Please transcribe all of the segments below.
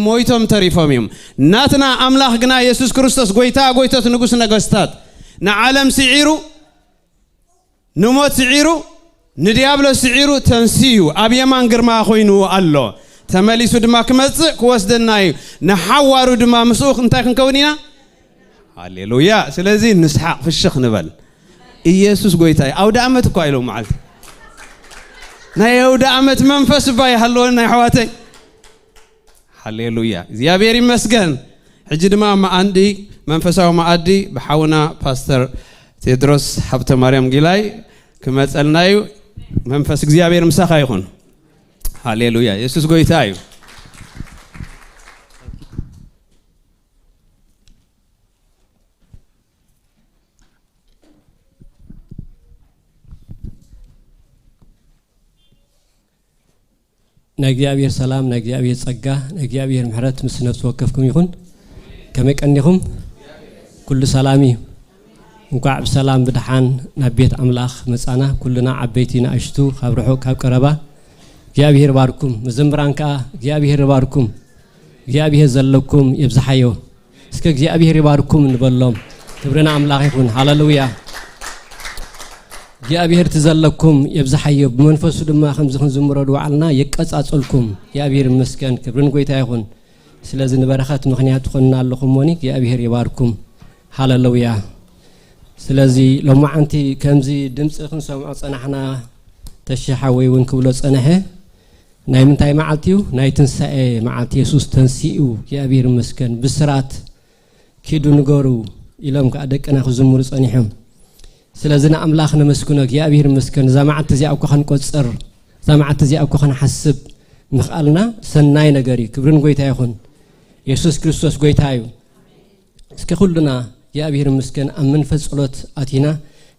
ሞይቶም ተሪፎም እዮም። ናትና ኣምላኽ ግና የሱስ ክርስቶስ ጎይታ ጎይቶት ንጉስ ነገስታት ንዓለም ስዒሩ ንሞት ስዒሩ ንዲያብሎስ ስዒሩ ተንስዩ ኣብ የማን ግርማ ኮይንዎ ኣሎ። ተመሊሱ ድማ ክመጽእ ክወስደና እዩ። ንሓዋሩ ድማ ምስኡ እንታይ ክንከውን ኢና? ሃሌሉያ። ስለዚ ንስሓቕ ፍሽኽ ንበል። ኢየሱስ ጎይታ እዩ። ኣውደ ዓመት እኳ ኢሎም መዓልቲ ናይ ኣውደ ዓመት መንፈስ እባ ይሃለወና ኣሕዋተይ። ሃሌሉያ እግዚኣብሔር ይመስገን። ሕጂ ድማ መኣዲ መንፈሳዊ መኣዲ ብሓውና ፓስተር ቴድሮስ ሃብተ ማርያም ጊላይ ክመጸልና እዩ። መንፈስ እግዚኣብሔር ምሳኻ ይኹን። ሃሌሉያ የሱስ ጎይታ እዩ። ናይ እግዚኣብሔር ሰላም ናይ እግዚኣብሔር ጸጋ ናይ እግዚኣብሔር ምሕረት ምስ ነፍሲ ወከፍኩም ይኹን። ከመይ ቀኒኹም? ኩሉ ሰላም እዩ። እንኳዕ ብሰላም ብድሓን ናብ ቤት ኣምላኽ መጻና። ኩልና ዓበይቲ ንኣሽቱ ካብ ርሑቕ ካብ ቀረባ እግዚኣብሔር ይባርኩም። መዘምራን ከኣ እግዚኣብሔር ይባርኩም። እግዚኣብሔር ዘለኩም የብዝሓዮ። እስከ እግዚኣብሔር ይባርኩም እንበሎም። ክብሪ ንኣምላኽ ይኹን። ሃሌሉያ። እግዚኣብሔር እቲ ዘለኩም የብዝሓዮ። ብመንፈሱ ድማ ከምዚ ክንዝምሮ ድወዓልና የቀጻጽልኩም። እግዚኣብሔር ይመስገን። ክብሪ ንጎይታ ይኹን። ስለዚ ንበረኸት ምኽንያት ትኾንና ኣለኹም ሞኒ እግዚኣብሔር ይባርኩም። ሃሌሉያ። ስለዚ ሎማዓንቲ ከምዚ ድምፂ ክንሰምዖ ጸናሕና። ተሽሓወይ እውን ክብሎ ጸንሐ። ናይ ምንታይ መዓልቲ እዩ? ናይ ትንሳኤ መዓልቲ። የሱስ ተንሲኡ እግዚኣብሔር ይመስገን። ብስራት ኪዱ ንገሩ ኢሎም ከዓ ደቅና ክዝምሩ ጸኒሖም። ስለዚ ንኣምላኽ ነመስግኖ። እግዚኣብሔር ይመስገን። እዛ መዓልቲ እዚኣ እኳ ክንቆጽር፣ እዛ መዓልቲ እዚኣ እኳ ክንሓስብ ምኽኣልና ሰናይ ነገር እዩ። ክብሪ ንጎይታ ይኹን። የሱስ ክርስቶስ ጎይታ እዩ። እስከ ኩልና እግዚኣብሔር ይመስገን ኣብ መንፈስ ጸሎት ኣቲና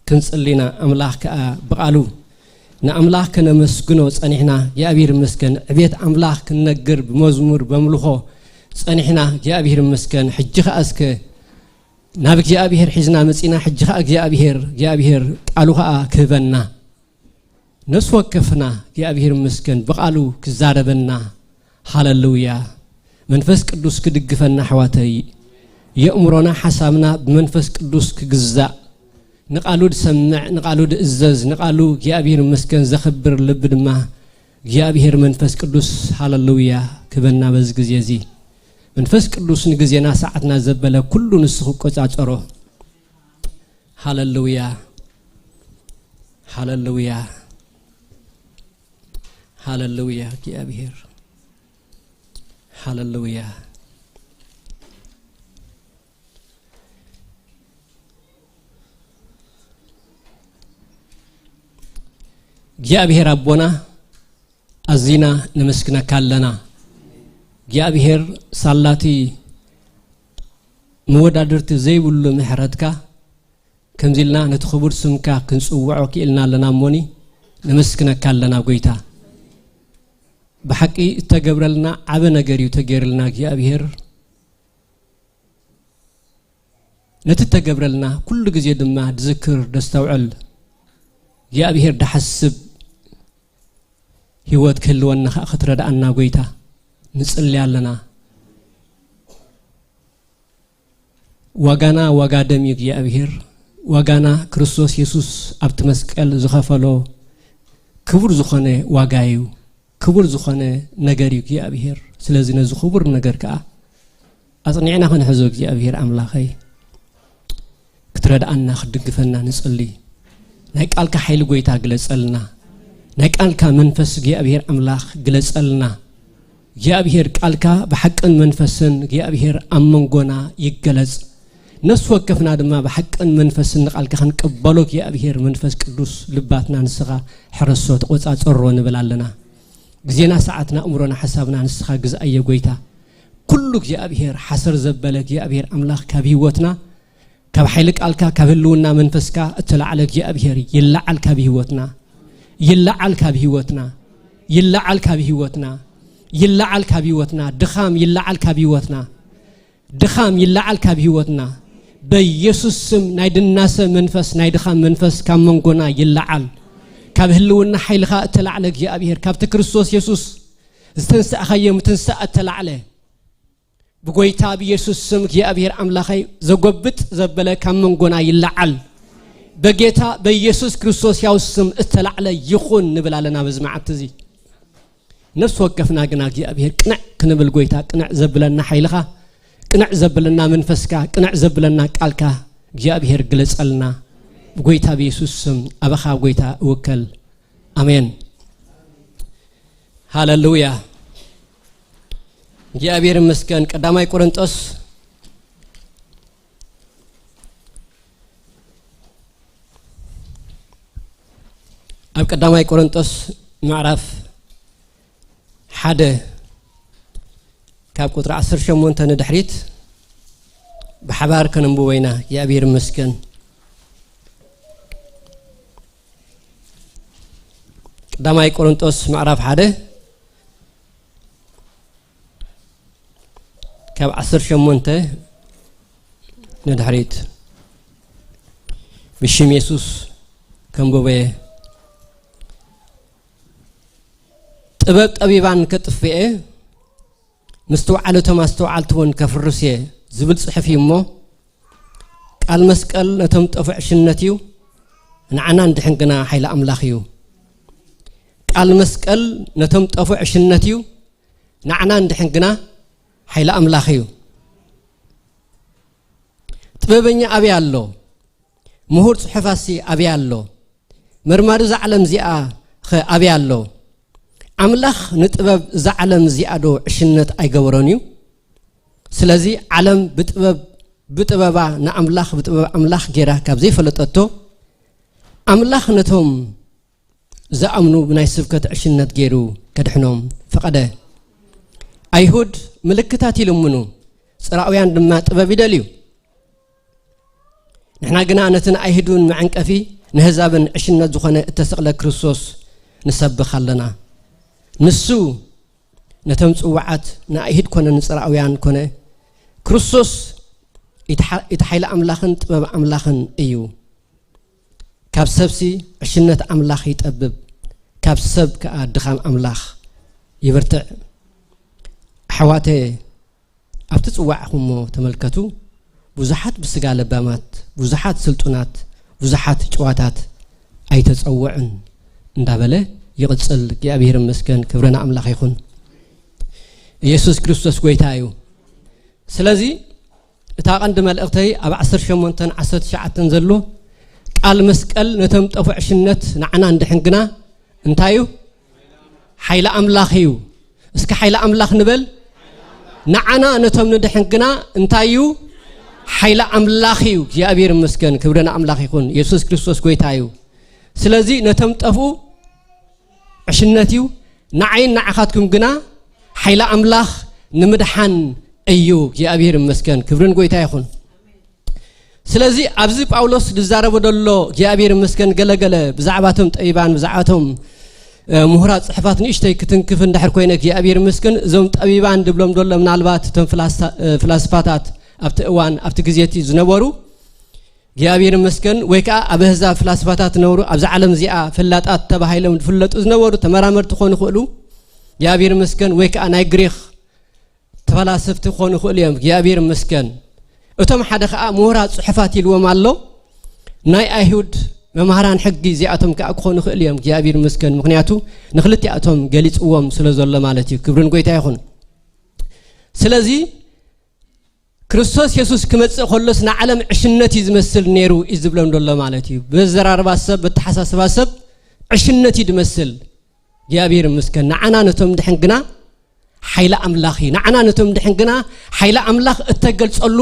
ክንጽሊ ኢና። ኣምላኽ ከኣ ብቓሉ ንኣምላኽ ከነመስግኖ ጸኒሕና። እግዚኣብሔር ይመስገን ዕቤት ኣምላኽ ክንነግር ብመዝሙር በምልኾ ጸኒሕና። እግዚኣብሔር ይመስገን። ሕጂ ከኣ እስከ ናብ እግዚኣብሔር ሒዝና መጺና። ሕጂ ከኣ እግዚኣብሔር እግዚኣብሔር ቃሉ ከኣ ክህበና ነፍሲ ወከፍና እግዚኣብሔር ይመስገን ብቓሉ ክዛረበና። ሃሌሉያ። መንፈስ ቅዱስ ክድግፈና ኣሕዋተይ። የእምሮና ሓሳብና ብመንፈስ ቅዱስ ክግዛእ፣ ንቓሉ ድሰምዕ፣ ንቓሉ ድእዘዝ፣ ንቓሉ እግዚኣብሔር ይመስገን ዘኽብር ልቢ ድማ እግዚኣብሔር መንፈስ ቅዱስ ሃሌሉያ ክበና በዚ ግዜ እዚ። መንፈስ ቅዱስ ንግዜና ሰዓትና ዘበለ ኩሉ ንሱ ክቆጻጸሮ። ሃሌሉያ ሃሌሉያ ሃሌሉያ እግዚኣብሔር ሃሌሉያ። እግዚኣብሔር ኣቦና ኣዚና ነመስግነካ ኣለና። እግዚኣብሔር ሳላቲ መወዳድርቲ ዘይብሉ ምሕረትካ ከምዚ ኢልና ነቲ ክቡር ስምካ ክንጽውዖ ክኢልና ኣለና እሞኒ ነመስግነካ ኣለና ጎይታ። ብሓቂ እተገብረልና ዓበ ነገር እዩ ተገይርልና እግዚኣብሔር። ነቲ እተገብረልና ኩሉ ግዜ ድማ ድዝክር ደስተውዕል እግዚኣብሔር ድሓስብ ህይወት ክህልወና ከዓ ክትረድኣና ጎይታ ንጽሊ ኣለና። ዋጋና ዋጋ ደም እዩ እግዚኣብሔር። ዋጋና ክርስቶስ የሱስ ኣብቲ መስቀል ዝኸፈሎ ክቡር ዝኾነ ዋጋ እዩ። ክቡር ዝኾነ ነገር እዩ እግዚኣብሔር። ስለዚ ነዚ ክቡር ነገር ከዓ ኣጽኒዕና ክንሕዞ እግዚኣብሔር ኣምላኸይ ክትረድኣና ክትድግፈና ንጽሊ። ናይ ቃልካ ሓይሊ ጎይታ ግለጸልና። ናይ ቃልካ መንፈስ እግዚኣብሔር ኣምላኽ ግለጸልና። እግዚኣብሔር ቃልካ ብሓቅን መንፈስን እግዚኣብሔር ኣብ መንጎና ይገለጽ። ነፍሲ ወከፍና ድማ ብሓቅን መንፈስን ንቃልካ ክንቅበሎ እግዚኣብሔር መንፈስ ቅዱስ ልባትና ንስኻ ሕረሶ ተቆጻጸሮ ንብል ኣለና። ግዜና ሰዓትና ኣእምሮና ሓሳብና ንስኻ ግዝኣዮ ጎይታ። ኩሉ እግዚኣብሔር ሓሰር ዘበለ እግዚኣብሔር ኣምላኽ ካብ ህይወትና ካብ ሓይሊ ቃልካ ካብ ህልውና መንፈስካ እተላዕለ እግዚኣብሔር ይለዓል ካብ ህይወትና። ይለዓል ካብ ህይወትና። ይለዓል ካብ ህይወትና። ይለዓል ካብ ህይወትና። ድኻም ይለዓል ካብ ህይወትና። ድኻም ይለዓል ካብ ህይወትና። በኢየሱስ ስም ናይ ድናሰ መንፈስ ናይ ድኻም መንፈስ ካብ መንጎና ይለዓል። ካብ ህልውና ሓይልኻ እተላዕለ እግዚኣብሔር ካብቲ ክርስቶስ የሱስ ዝተንሳእኻዮ ምትንሳእ እተላዕለ ብጎይታ ብኢየሱስ ስም እግዚኣብሔር ኣምላኸይ ዘጎብጥ ዘበለ ካብ መንጎና ይለዓል። በጌታ በኢየሱስ ክርስቶስ ያው ስም እተላዕለ ይኹን ንብል ኣለና በዚ መዓልቲ እዚ። ነፍሲ ወከፍና ግና እግዚኣብሔር ቅንዕ ክንብል ጎይታ ቅንዕ ዘብለና ሓይልኻ፣ ቅንዕ ዘብለና መንፈስካ፣ ቅንዕ ዘብለና ቃልካ እግዚኣብሔር ግለጸልና። ብጎይታ ብኢየሱስ ስም ኣባኻ ጎይታ እውከል። ኣሜን። ሃሌሉያ። እግዚኣብሔር ይመስገን። ቀዳማይ ቆሮንጦስ፣ ኣብ ቀዳማይ ቆሮንጦስ ምዕራፍ ሓደ ካብ ቁጥሪ ዓሰርተ ሸሞንተ ንድሕሪት ብሓባር ከነንብቦ ኢና። እግዚኣብሔር ይመስገን። ቀዳማይ ቆሮንጦስ ምዕራፍ ሓደ ካብ ዓሰርተ ሸሞንተ ንድሕሪት ብሽም የሱስ ከንብቦ እየ። ጥበብ ጠቢባን ከጥፍኤ፣ ምስትውዓል እቶም ኣስተውዓልቲ እውን ከፍርስ እየ ዝብል ጽሑፍ እዩ እሞ፣ ቃል መስቀል ነቶም ጠፉዕ ዕሽነት እዩ፣ ንዓና እንድሕን ግና ሓይሊ ኣምላኽ እዩ። ቃል መስቀል ነቶም ጠፉዕ ዕሽነት እዩ፣ ንዓና እንድሕን ግና ሓይሊ ኣምላኽ እዩ። ጥበበኛ ኣበይ ኣሎ? ምሁር ጽሑፋሲ ኣበይ ኣሎ? መርማሪ እዛ ዓለም እዚኣ ኸ ኣበይ ኣሎ? ኣምላኽ ንጥበብ እዛ ዓለም እዚኣ ዶ ዕሽነት ኣይገበሮን እዩ? ስለዚ ዓለም ብጥበብ፣ ብጥበባ ንኣምላኽ፣ ብጥበብ ኣምላኽ ጌራ ካብ ዘይፈለጠቶ፣ ኣምላኽ ነቶም ዝኣምኑ ብናይ ስብከት ዕሽነት ገይሩ ከድሕኖም ፈቐደ። ኣይሁድ ምልክታት ይልምኑ፣ ጽራውያን ድማ ጥበብ ይደልዩ። ንሕና ግና ነቲ ንኣይሁድን መዐንቀፊ ንህዛብን ዕሽነት ዝኾነ እተሰቕለ ክርስቶስ ንሰብኽ ኣለና። ንሱ ነቶም ጽዋዓት ንኣይሁድ ኮነ ንጽራውያን ኮነ ክርስቶስ እቲ ሓ-፣ እቲ ሓይሊ ኣምላኽን ጥበብ ኣምላኽን እዩ። ካብ ሰብሲ ዕሽነት ኣምላኽ ይጠብብ፣ ካብ ሰብ ከኣ ድኻም ኣምላኽ ይብርትዕ። ኣሕዋተ፣ ኣብቲ ጽዋዕኹሞ ተመልከቱ፣ ብዙሓት ብስጋ ለባማት፣ ብዙሓት ስልጡናት፣ ብዙሓት ጭዋታት ኣይተጸውዕን እንዳበለ ይቕጽል። እግዚኣብሔር ይመስገን፣ ክብሪ ንኣምላኽ ይኹን። ኢየሱስ ክርስቶስ ጎይታ እዩ። ስለዚ እታ ቀንዲ መልእኽተይ ኣብ ዓሰርተ ሸሞንተን ዓሰርተ ትሽዓተን ዘሎ ቃል መስቀል ነቶም ጠፉዕ ዕሽነት ንዓና እንድሕን ግና እንታይ እዩ? ሓይሊ ኣምላኽ እዩ። እስኪ ሓይሊ ኣምላኽ ንበል። ንዓና ነቶም ንድሕን ግና እንታይ እዩ? ሓይሊ ኣምላኽ እዩ። እግዚኣብሔር ይመስገን፣ ክብሪ ንኣምላኽ ይኹን። የሱስ ክርስቶስ ጎይታ እዩ። ስለዚ ነቶም ጠፍኡ ዕሽነት እዩ፣ ንዓይን ንዓኻትኩም ግና ሓይሊ ኣምላኽ ንምድሓን እዩ። እግዚኣብሔር ይመስገን፣ ክብርን ጎይታ ይኹን። ስለዚ ኣብዚ ጳውሎስ ዝዛረቦ ዘሎ እግዚኣብሔር ይመስገን ገለገለ ብዛዕባቶም ጠቢባን ብዛዕባቶም፣ እ፣ ምሁራት ጽሑፋት ንእሽተይ ክትንክፍ እንድሕር ኮይነ እግዚኣብሔር ይመስገን እዞም ጠቢባን ድብሎም ዘሎ ምናልባት እቶም ፍላስታ-፣ እ፣ ፍላስፋታት ኣብቲ እዋን ኣብቲ ግዜ እቲ ዝነበሩ እግዚኣብሔር ይመስገን ወይ ከዓ ኣብ ኣህዛብ ፍላስፋታት ዝነበሩ ኣብዛ ዓለም እዚኣ ፈላጣት ተባሂሎም ዝፍለጡ ዝነበሩ ተመራመርቲ ክኾኑ ይኽእሉ እግዚኣብሔር ይመስገን ወይ ከዓ ናይ ግሪኽ ተፈላሰፍቲ ክኾኑ ይኽእሉ እዮም። እግዚኣብሔር ይመስገን። እቶም ሓደ ኸዓ ምሁራት ጽሑፋት ኢልዎም ኣሎ። ናይ ኣይሁድ መምሃራን ሕጊ እዚኣቶም ከኣ ክኾኑ ይኽእሉ እዮም። እግዚኣብሔር ይመስገን። ምኽንያቱ ንኽልቲኣቶም ገሊጽዎም ስለ ዘሎ ማለት እዩ። ክብርን ጎይታ ይኹን። ስለዚ ክርስቶስ የሱስ ክመጽእ ከሎስ ንዓለም ዕሽነት እዩ ዝመስል ነይሩ እዩ ዝብሎም ዘሎ ማለት እዩ። ብዘራርባ ሰብ፣ ብተሓሳስባ ሰብ ዕሽነት እዩ ዝመስል። እግዚኣብሔር ይመስገን። ንዓና ነቶም ድሕን ግና ሓይሊ ኣምላኽ እዩ። ንዓና ነቶም ድሕን ግና ሓይሊ ኣምላኽ እተገልጸሉ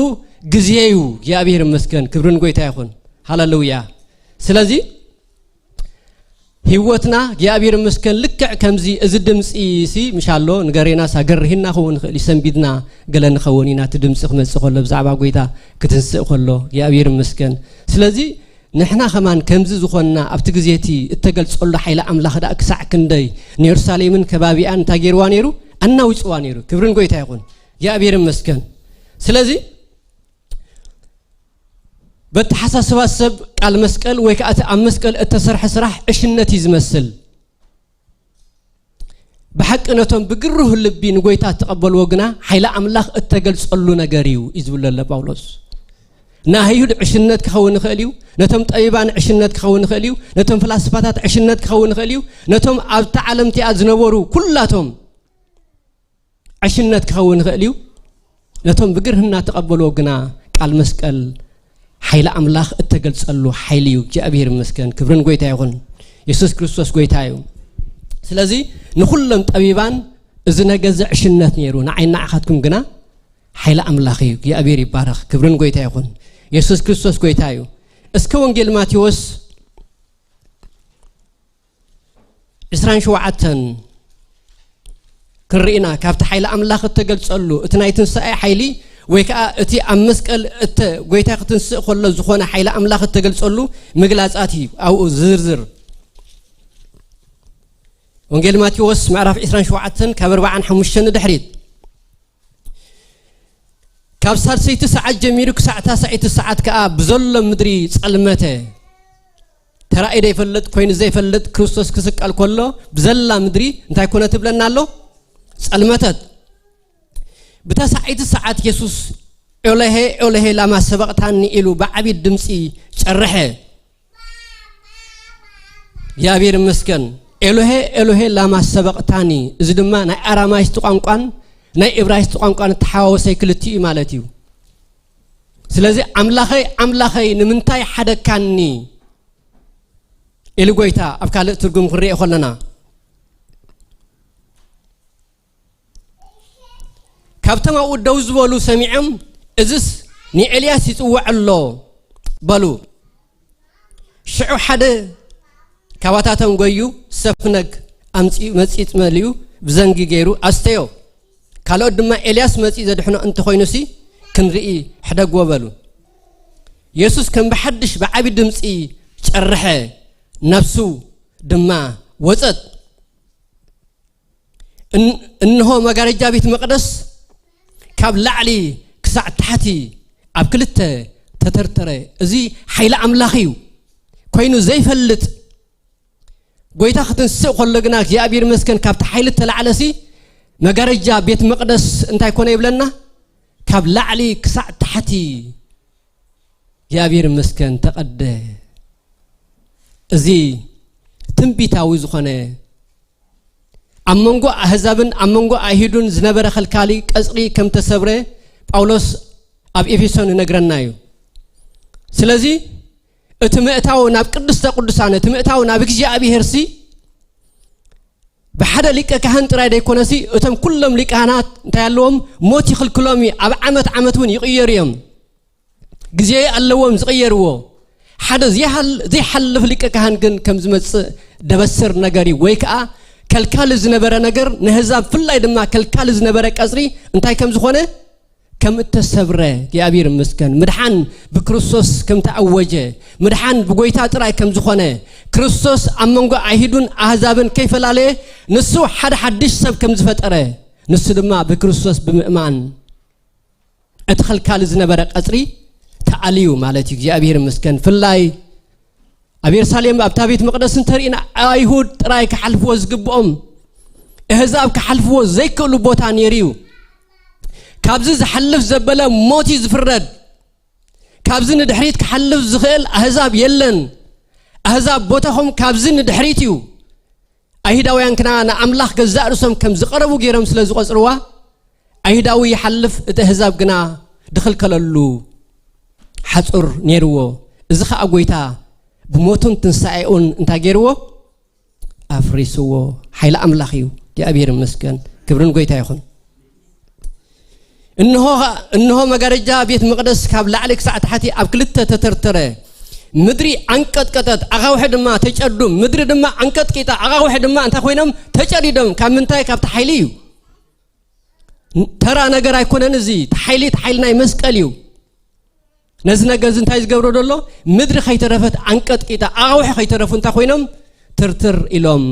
ግዜ እዩ። እግዚኣብሔር ይመስገን። ክብርን ጎይታ ይኹን። ሃሌሉያ። ስለዚ ህይወትና እግዚኣብሔር ይመስገን ልክዕ ከምዚ እዚ ድምፂ ሲ ምሻሎ ንገሬናስ ኣገርሂና ክኸውን ንኽእል እዩ። ሰንቢድና ገለ ንኸውን ኢና። እቲ ድምፂ ክመፅእ ከሎ ብዛዕባ ጎይታ ክትንስእ ከሎ እግዚኣብሔር ይመስገን። ስለዚ ንሕና ከማን ከምዚ ዝኾንና ኣብቲ ግዜ እቲ እተገልጸሉ ሓይሊ ኣምላኽ ደኣ ክሳዕ ክንደይ ንየሩሳሌምን ከባቢኣን እንታይ ገይርዋ ነይሩ? ኣናዊጽዋ ነይሩ። ክብርን ጎይታ ይኹን። እግዚኣብሔር ይመስገን። ስለዚ በተሓሳስባ ሰብ ቃል መስቀል ወይ ከዓ እቲ ኣብ መስቀል እተሰርሐ ስራሕ ዕሽነት እዩ ዝመስል። ብሓቂ ነቶም ብግሩህ ልቢ ንጎይታ እተቐበልዎ ግና ሓይሊ ኣምላኽ እተገልጸሉ ነገር እዩ እዩ ዝብል ዘሎ ጳውሎስ። ንኣይሁድ ዕሽነት ክኸውን ይኽእል እዩ፣ ነቶም ጠቢባን ዕሽነት ክኸውን ይኽእል እዩ፣ ነቶም ፍላስፋታት ዕሽነት ክኸውን ይኽእል እዩ፣ ነቶም ኣብታ ዓለም እቲኣ ዝነበሩ ኩላቶም ዕሽነት ክኸውን ይኽእል እዩ። ነቶም ብግርህና ተቐበልዎ ግና ቃል መስቀል ሓይሊ ኣምላኽ እተገልጸሉ ሓይሊ እዩ። እግዚኣብሔር ይመስገን፣ ክብርን ጎይታ ይኹን። የሱስ ክርስቶስ ጎይታ እዩ። ስለዚ ንኹሎም ጠቢባን እዚ ነገር እዚ ዕሽነት ነይሩ፣ ንዓይ ንዓኻትኩም ግና ሓይሊ ኣምላኽ እዩ። እግዚኣብሔር ይባረኽ፣ ክብርን ጎይታ ይኹን። የሱስ ክርስቶስ ጎይታ እዩ። እስከ ወንጌል ማቴዎስ ዕስራን ሸውዓተን ክንርኢና፣ ካብቲ ሓይሊ ኣምላኽ እተገልጸሉ እቲ ናይ ትንሳኤ ሓይሊ ወይ ከኣ እቲ ኣብ መስቀል እተ ጎይታ ክትንስእ ከሎ ዝኾነ ሓይሊ ኣምላኽ እተገልጸሉ ምግላጻት እዩ። ኣብኡ ዝርዝር ወንጌል ማቴዎስ ምዕራፍ ዕስራን ሸውዓተን ካብ ኣርባዓን ሓሙሽተን ንድሕሪት። ካብ ሳልሰይቲ ሰዓት ጀሚሩ ክሳዕ ታሳይቲ ሰዓት ከኣ ብዘሎ ምድሪ ጸልመተ። ተራእዩ ዘይፈልጥ፣ ኮይኑ ዘይፈልጥ ክርስቶስ ክስቀል ከሎ ብዘላ ምድሪ እንታይ ኮነ ትብለና ኣሎ? ጸልመተት። ብተሳዒቲ ሰዓት የሱስ ኤሎሄ ኤሎሄ ላማ ሰበቕታኒ ኢሉ ብዓቢ ድምጺ ጨርሐ። እግዚኣብሔር ይመስገን። ኤሎሄ ኤሎሄ ላማ ሰበቕታኒ፣ እዚ ድማ ናይ ኣራማይስጢ ቋንቋን ናይ እብራይስጢ ቋንቋን እተሓዋወሰይ ክልቲኡ እዩ ማለት እዩ። ስለዚ ኣምላኸይ ኣምላኸይ ንምንታይ ሓደካኒ ኢሉ ጎይታ ኣብ ካልእ ትርጉም ክንሪኦ ከለና፣ ካብቶም ኣብኡ ደው ዝበሉ ሰሚዖም፣ እዝስ ንኤልያስ ይጽውዕ ኣሎ በሉ። ሽዑ ሓደ ካባታቶም ጎዩ ሰፍነግ ኣምጺኡ መጺጽ መሊኡ ብዘንጊ ገይሩ ኣስተዮ። ካልኦት ድማ ኤልያስ መጺኡ ዘድሕኖ እንተኾይኑሲ ክንርኢ ሕደግዎ በሉ። የሱስ ከም ብሓድሽ ብዓቢ ድምጺ ጨርሐ፣ ነፍሱ ድማ ወጸት። እን-፣ እንሆ መጋረጃ ቤት መቕደስ ካብ ላዕሊ ክሳዕ ታሕቲ ኣብ ክልተ ተተርተረ። እዚ ሓይሊ ኣምላኽ እዩ። ኮይኑ ዘይፈልጥ ጎይታ ክትንስእ ከሎ ግና እግዚኣብሔር ይመስገን ካብቲ ሓይሊ እተላዕለሲ መጋረጃ ቤት መቕደስ እንታይ ኮነ ይብለና? ካብ ላዕሊ ክሳዕ ታሕቲ እግዚኣብሔር ይመስገን ተቐደ። እዚ ትንቢታዊ ዝኾነ ኣብ መንጎ ኣህዛብን ኣብ መንጎ ኣይሁድን ዝነበረ ከልካሊ ቀጽሪ ከም ተሰብረ ጳውሎስ ኣብ ኤፌሶን ይነግረና እዩ። ስለዚ እቲ ምእታው ናብ ቅድስተ ቅዱሳን፣ እቲ ምእታው ናብ እግዚኣብሔርሲ ብሓደ ሊቀ ካህን ጥራይ ደይኮነሲ እቶም ኩሎም ሊቀ ካህናት እንታይ ኣለዎም? ሞት ይኽልክሎም እዩ። ኣብ ዓመት ዓመት እውን ይቕየሩ እዮም። ግዜ ኣለዎም ዝቕየርዎ። ሓደ ዘይሃል-፣ ዘይሓልፍ ሊቀ ካህን ግን ከም ዝመጽእ ደበስር ነገር እዩ። ወይ ከኣ ከልካሊ ዝነበረ ነገር ንህዛብ፣ ብፍላይ ድማ ከልካሊ ዝነበረ ቀጽሪ እንታይ ከም ዝኾነ፣ ከም እተሰብረ እግዚኣብሔር ይመስገን። ምድሓን ብክርስቶስ ከም ተኣወጀ፣ ምድሓን ብጎይታ ጥራይ ከም ዝኾነ፣ ክርስቶስ ኣብ መንጎ ኣይሁድን ኣህዛብን ከይፈላለየ፣ ንሱ ሓደ ሓድሽ ሰብ ከም ዝፈጠረ፣ ንሱ ድማ ብክርስቶስ ብምእማን እቲ ከልካሊ ዝነበረ ቀጽሪ ተኣልዩ ማለት እዩ። እግዚኣብሔር ይመስገን። ፍላይ ኣብ የሩሳሌም ኣብታ ቤት መቕደስ እንተርኢና ኣይሁድ ጥራይ ክሓልፍዎ ዝግብኦም፣ ኣህዛብ ክሓልፍዎ ዘይክእሉ ቦታ ነይሩ እዩ። ካብዚ ዝሓልፍ ዘበለ ሞት እዩ ዝፍረድ። ካብዚ ንድሕሪት ክሓልፍ ዝኽእል ኣህዛብ የለን። ኣህዛብ ቦታኹም ካብዚ ንድሕሪት እዩ። ኣይሁዳውያን ክና ንኣምላኽ ገዛእ ርእሶም ከም ዝቐረቡ ገይሮም ስለ ዝቖጽርዋ፣ ኣይሁዳዊ ይሓልፍ፣ እቲ ኣህዛብ ግና ድኽልከለሉ ሓጹር ነይርዎ። እዚ ኸኣ ጐይታ ብሞቱን ትንሳኤኡን እንታይ ገይርዎ? ኣፍሪስዎ። ሓይሊ ኣምላኽ እዩ። እግዚኣብሔር ይመስገን። ክብርን ጐይታ ይኹን። እንሆ፣ እንሆ መጋረጃ ቤት መቕደስ ካብ ላዕሊ ክሳዕ ታሕቲ ኣብ ክልተ ተተርተረ። ምድሪ ኣንቀጥቀጠት፣ ኣኻውሒ ድማ ተጨዱ። ምድሪ ድማ ኣንቀጥቂጣ፣ ኣኻውሒ ድማ እንታይ ኮይኖም? ተጨዲዶም። ካብ ምንታይ? ካብቲ ሓይሊ እዩ። ተራ ነገር ኣይኮነን እዚ። እቲ ሓይሊ፣ እቲ ሓይሊ ናይ መስቀል እዩ። ነዚ ነገር እዚ እንታይ ዝገብሮ ዘሎ? ምድሪ ከይተረፈት ኣንቀጥቂጣ፣ ኣኻውሒ ከይተረፉ እንታይ ኮይኖም? ትርትር ኢሎም።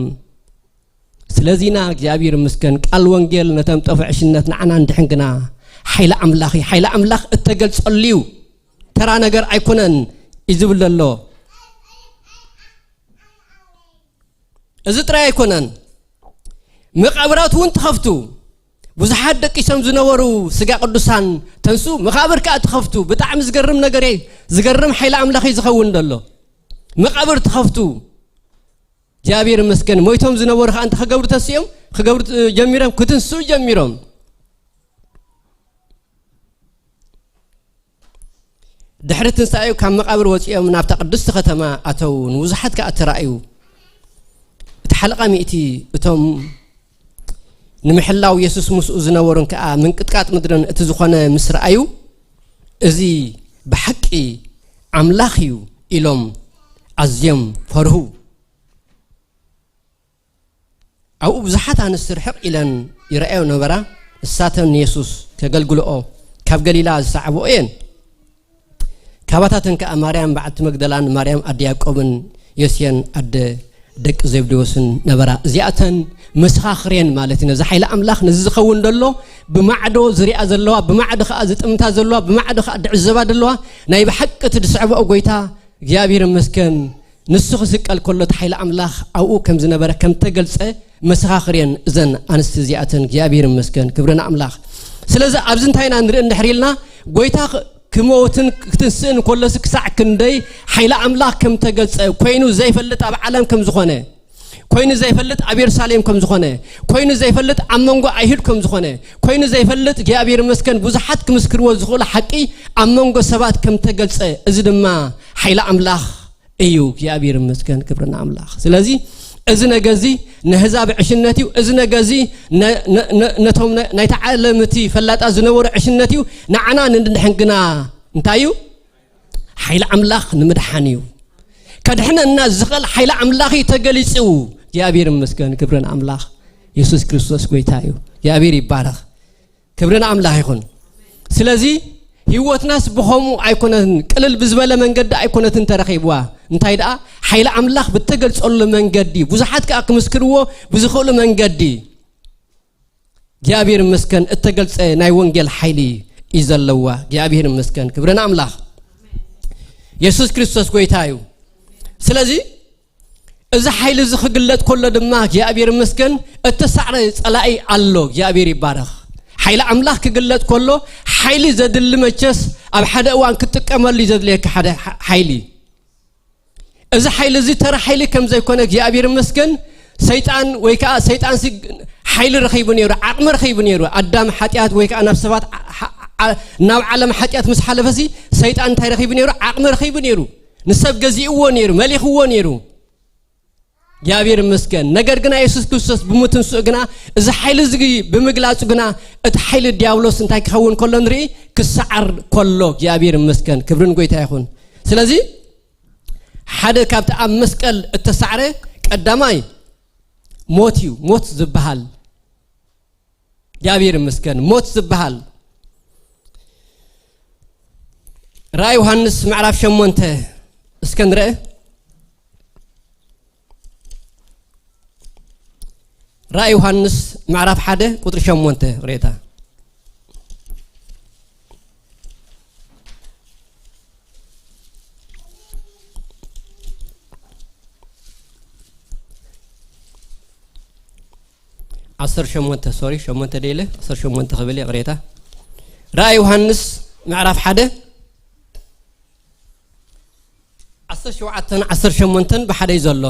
ስለዚና እግዚኣብሔር ይመስገን፣ ቃል ወንጌል ነቶም ጠፍዑ ዕሽነት ንዓና እንድሕን ግና ሓይሊ ኣምላኽ እዩ። ሓይሊ ኣምላኽ እተገልጸሉ እዩ። ተራ ነገር ኣይኮነን እዩ ዝብል ዘሎ። እዚ ጥራይ ኣይኮነን። መቓብራት እውን ትኸፍቱ። ብዙሓት ደቂሶም ዝነበሩ ስጋ ቅዱሳን ተንሱ፣ መቓብር ከኣ ትኸፍቱ። ብጣዕሚ ዝገርም ነገር እዩ። ዝገርም ሓይሊ ኣምላኽ እዩ ዝኸውን ዘሎ። መቓብር ትኸፍቱ። እግዚኣብሔር ይመስገን። ሞይቶም ዝነበሩ ከኣ እንተ ክገብሩ ተሲኦም፣ ክገብሩ ጀሚሮም፣ ክትንስኡ ጀሚሮም። ድሕሪ ትንሳኤኡ ካብ መቓብር ወጺኦም ናብታ ቅድስቲ ከተማ ኣተዉ። ንብዙሓት ከኣ ተራእዩ። እቲ ሓለቓ ሚእቲ እቶም ንምሕላው የሱስ ምስኡ ዝነበሩን ከኣ ምንቅጥቃጥ ምድርን እቲ ዝኾነ ምስ ረኣዩ፣ "እዚ ብሓቂ ኣምላኽ እዩ" ኢሎም ኣዝዮም ፈርሁ። ኣብኡ ብዙሓት ኣንስቲ ርሕቕ ኢለን ይረኣዮ ነበራ። ንሳተን ንየሱስ ከገልግልኦ ካብ ገሊላ ዝሰዓብኦ እየን። ካባታተን ከኣ ማርያም በዓልቲ መግደላን ማርያም ኣደ ያዕቆብን ዮስየን ኣደ ደቂ ዘብዴዎስን ነበራ። እዚኣተን መሰኻኽር እየን ማለት እዩ። ነዚ ሓይሊ ኣምላኽ ነዚ ዝኸውን ዘሎ ብማዕዶ ዝሪኣ ዘለዋ፣ ብማዕዶ ከኣ ዝጥምታ ዘለዋ፣ ብማዕዶ ከኣ ዝዕዘባ ዘለዋ ናይ ብሓቂ እቲ ዝስዕብኦ ጐይታ እግዚኣብሔር ይመስገን። ንሱ ክስቀል ከሎ እቲ ሓይሊ ኣምላኽ ኣብኡ ከም ዝነበረ ከም ተገልጸ መሰኻኽር እየን እዘን ኣንስቲ እዚኣተን። እግዚኣብሔር ይመስገን፣ ክብሪ ንኣምላኽ። ስለዚ ኣብዚ እንታይ ኢና ንርኢ እንድሕር ኢልና፣ ጐይታ ክ-፣ ክመውትን ክትንስእን ከሎሲ ክሳዕ ክንደይ ሓይሊ ኣምላኽ ከም ተገልጸ፣ ኮይኑ ዘይፈልጥ ኣብ ዓለም ከም ዝኾነ፣ ኮይኑ ዘይፈልጥ ኣብ የሩሳሌም ከም ዝኾነ፣ ኮይኑ ዘይፈልጥ ኣብ መንጎ ኣይሁድ ከም ዝኾነ፣ ኮይኑ ዘይፈልጥ እግዚኣብሔር ይመስገን ብዙሓት ክምስክርዎ ዝኽእሉ ሓቂ ኣብ መንጎ ሰባት ከም ተገልጸ፣ እዚ ድማ ሓይሊ ኣምላኽ እዩ። እግዚኣብሔር ይመስገን፣ ክብሪ ንኣምላኽ። ስለዚ እዚ ነገር እዚ ንህዛብ ዕሽነት እዩ። እዚ ነገር እዚ ነ-፣ ነ-፣ ነ-፣ ነቶም ነ-፣ ናይታ ዓለም እቲ ፈላጣ ዝነበሩ ዕሽነት እዩ። ንዓና ንድሕን ግና እንታይ እዩ? ሓይሊ ኣምላኽ ንምድሓን እዩ። ከድሕነና ዝኽእል ሓይሊ ኣምላኽ እዩ ተገሊጹ። እግዚኣብሔር ይመስገን፣ ክብሪ ንኣምላኽ። የሱስ ክርስቶስ ጐይታ እዩ። እግዚኣብሔር ይባረኽ። ክብሪ ንኣምላኽ ይኹን። ስለዚ ህይወትናስ ብኸምኡ ኣይኮነትን፣ ቅልል ብዝበለ መንገዲ ኣይኮነትን ተረኺብዋ። እንታይ ደኣ? ሓይሊ ኣምላኽ ብተገልጸሉ መንገዲ፣ ብዙሓት ከኣ ክምስክርዎ ብዝኽእሉ መንገዲ፣ እግዚኣብሔር ይመስገን፣ እተገልጸ ናይ ወንጌል ሓይሊ እዩ ዘለዋ። እግዚኣብሔር ይመስገን፣ ክብሪ ንኣምላኽ። የሱስ ክርስቶስ ጐይታ እዩ። ስለዚ እዚ ሓይሊ እዚ ክግለጥ ከሎ ድማ እግዚኣብሔር ይመስገን እተሳዕረ ጸላኢ ኣሎ። እግዚኣብሔር ይባረኽ። ሓይሊ ኣምላኽ ክግለጥ ከሎ ሓይሊ ዘድሊ መቸስ ኣብ ሓደ እዋን ክትጥቀመሉ እዩ ዘድልየካ ሓደ ሓ-፣ ሓይሊ። እዚ ሓይሊ እዚ ተራ ሓይሊ ከም ዘይኮነ እግዚኣብሔር ይመስገን። ሰይጣን ወይ ከኣ ሰይጣን ሲ-፣ ሓይሊ ረኺቡ ነይሩ፣ ዓቕሚ ረኺቡ ነይሩ። ኣዳም ሓጢኣት ወይ ከኣ ናብ ሰባት ዓ-፣ ዓ-፣ ዓ-፣ ናብ ዓለም ሓጢኣት ምስ ሓለፈሲ ሰይጣን እንታይ ረኺቡ ነይሩ? ዓቕሚ ረኺቡ ነይሩ። ንሰብ ገዚእዎ ነይሩ፣ መሊኽዎ ነይሩ። እግዚኣብሔር ይመስገን። ነገር ግና የሱስ ክርስቶስ ብምትንስኡ ግና፣ እዚ ሓይሊ እዚ ብምግላጹ ግና፣ እቲ ሓይሊ ዲያብሎስ እንታይ ክኸውን ከሎ ንርኢ? ክሰዓር ከሎ። እግዚኣብሔር ይመስገን። ክብሪ ንጎይታ ይኹን። ስለዚ ሓደ ካብቲ ኣብ መስቀል እተሳዕረ ቀዳማይ ሞት እዩ። ሞት ዝበሃል እግዚኣብሔር ይመስገን። ሞት ዝበሃል ራእይ ዮሃንስ ምዕራፍ ሸሞንተ እስከ ንርአ። ራእይ ዮሃንስ ምዕራፍ ሓደ ቁጽሪ ሸሞንተ ሬታ። ዓሰርተ ሸሞንተ፣ ሶሪ፣ ሸሞንተ ደይለ፣ ዓሰርተ ሸሞንተ ክብል ይቕሬታ። ራእይ ዮሃንስ ምዕራፍ ሓደ ዓሰርተ ሸውዓተን ዓሰርተ ሸሞንተን ብሓደ እዩ ዘሎ።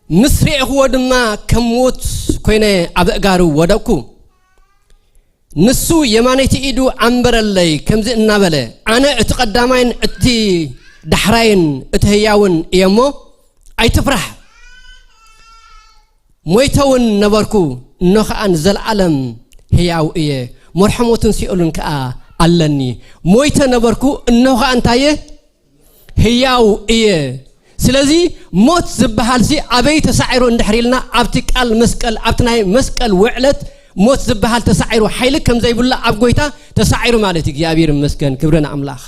ምስ ርኤኽዎ ድማ ከም ሞት ኮይነ ኣብ ኣእጋሩ ወደቅኩ። ንሱ የማነይቲ ኢዱ ኣንበረለይ፣ ከምዚ እናበለ፣ ኣነ እቲ ቀዳማይን እቲ ዳሕራይን እቲ ህያውን እየ እሞ ኣይትፍራሕ። ሞይተ እውን ነበርኩ፣ እኖ ኸኣ ንዘለኣለም ህያው እየ፣ መርሖ ሞትን ሲኦልን ከኣ ኣለኒ። ሞይተ ነበርኩ፣ እኖ ኸኣ እንታይ እየ? ህያው እየ። ስለዚ ሞት ዝበሃልሲ ኣበይ ተሳዒሩ እንድሕር ኢልና፣ ኣብቲ ቃል መስቀል፣ ኣብቲ ናይ መስቀል ውዕለት ሞት ዝበሃል ተሳዒሩ፣ ሓይሊ ከም ዘይብሉ ኣብ ጎይታ ተሳዒሩ ማለት እዩ። እግዚኣብሔር ይመስገን፣ ክብሪ ንኣምላኽ።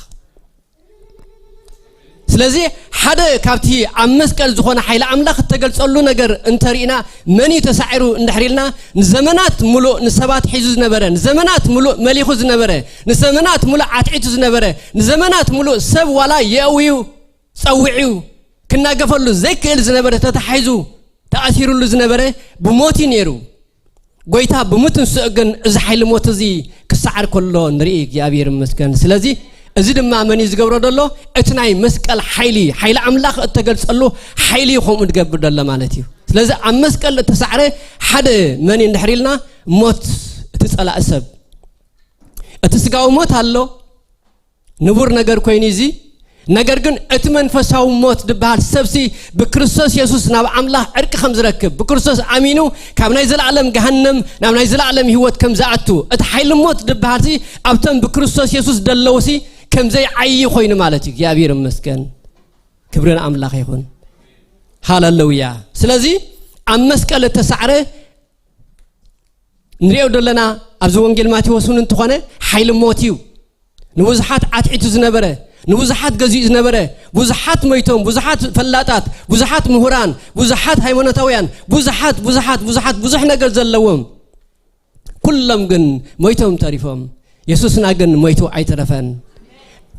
ስለዚ ሓደ ካብቲ ኣብ መስቀል ዝኾነ ሓይሊ ኣምላኽ እተገልጸሉ ነገር እንተሪእና፣ መን እዩ ተሳዒሩ እንድሕር ኢልና፣ ንዘመናት ሙሉእ ንሰባት ሒዙ ዝነበረ፣ ንዘመናት ሙሉእ መሊኹ ዝነበረ፣ ንዘመናት ሙሉእ ዓትዒቱ ዝነበረ፣ ንዘመናት ሙሉእ ሰብ ዋላ የእውዩ ጸዊዑ ክናገፈሉ ዘይክእል ዝነበረ ተታሒዙ ተኣሲሩሉ ዝነበረ ብሞት እዩ ነይሩ። ጎይታ ብምትንስኡ ግን እዚ ሓይሊ ሞት እዚ ክሰዓር ከሎ ንርኢ። እግዚኣብሔር ይመስገን። ስለዚ እዚ ድማ መን እዩ ዝገብሮ ዘሎ? እቲ ናይ መስቀል ሓይሊ፣ ሓይሊ ኣምላኽ እተገልጸሉ ሓይሊ እዩ ከምኡ ዝገብር ዘሎ ማለት እዩ። ስለዚ ኣብ መስቀል እተሳዕረ ሓደ መን እዩ እንድሕር ኢልና፣ ሞት፣ እቲ ጸላኢ ሰብ። እቲ ስጋዊ ሞት ኣሎ፣ ንቡር ነገር ኮይኑ እዚ። ነገር ግን እቲ መንፈሳዊ ሞት ዝበሃል ሰብሲ ብክርስቶስ የሱስ ናብ ኣምላኽ ዕርቂ ከም ዝረክብ፣ ብክርስቶስ ኣሚኑ ካብ ናይ ዘላለም ገሃነም ናብ ናይ ዘላለም ህይወት ከም ዝኣቱ፣ እቲ ሓይሊ ሞት ዝበሃልሲ ኣብቶም ብክርስቶስ የሱስ ዘለውሲ ከም ዘይዓዪ ኮይኑ ማለት እዩ። እግዚኣብሔር ይመስገን። ክብሪ ንኣምላኽ ይኹን። ሃሌሉያ። ስለዚ ኣብ መስቀል እተሳዕረ ንሪኦ ዘለና ኣብዚ ወንጌል ማቴዎስ እውን እንተኾነ ሓይሊ ሞት እዩ። ንብዙሓት ዓትዒቱ ዝነበረ፣ ንብዙሓት ገዚኡ ዝነበረ፣ ብዙሓት ሞይቶም፣ ብዙሓት ፈላጣት፣ ብዙሓት ምሁራን፣ ብዙሓት ሃይማኖታውያን፣ ብዙሓት፣ ብዙሓት፣ ብዙሓት፣ ብዙሕ ነገር ዘለዎም፣ ኩሎም ግን ሞይቶም ተሪፎም። የሱስና ግን ሞይቱ ኣይተረፈን።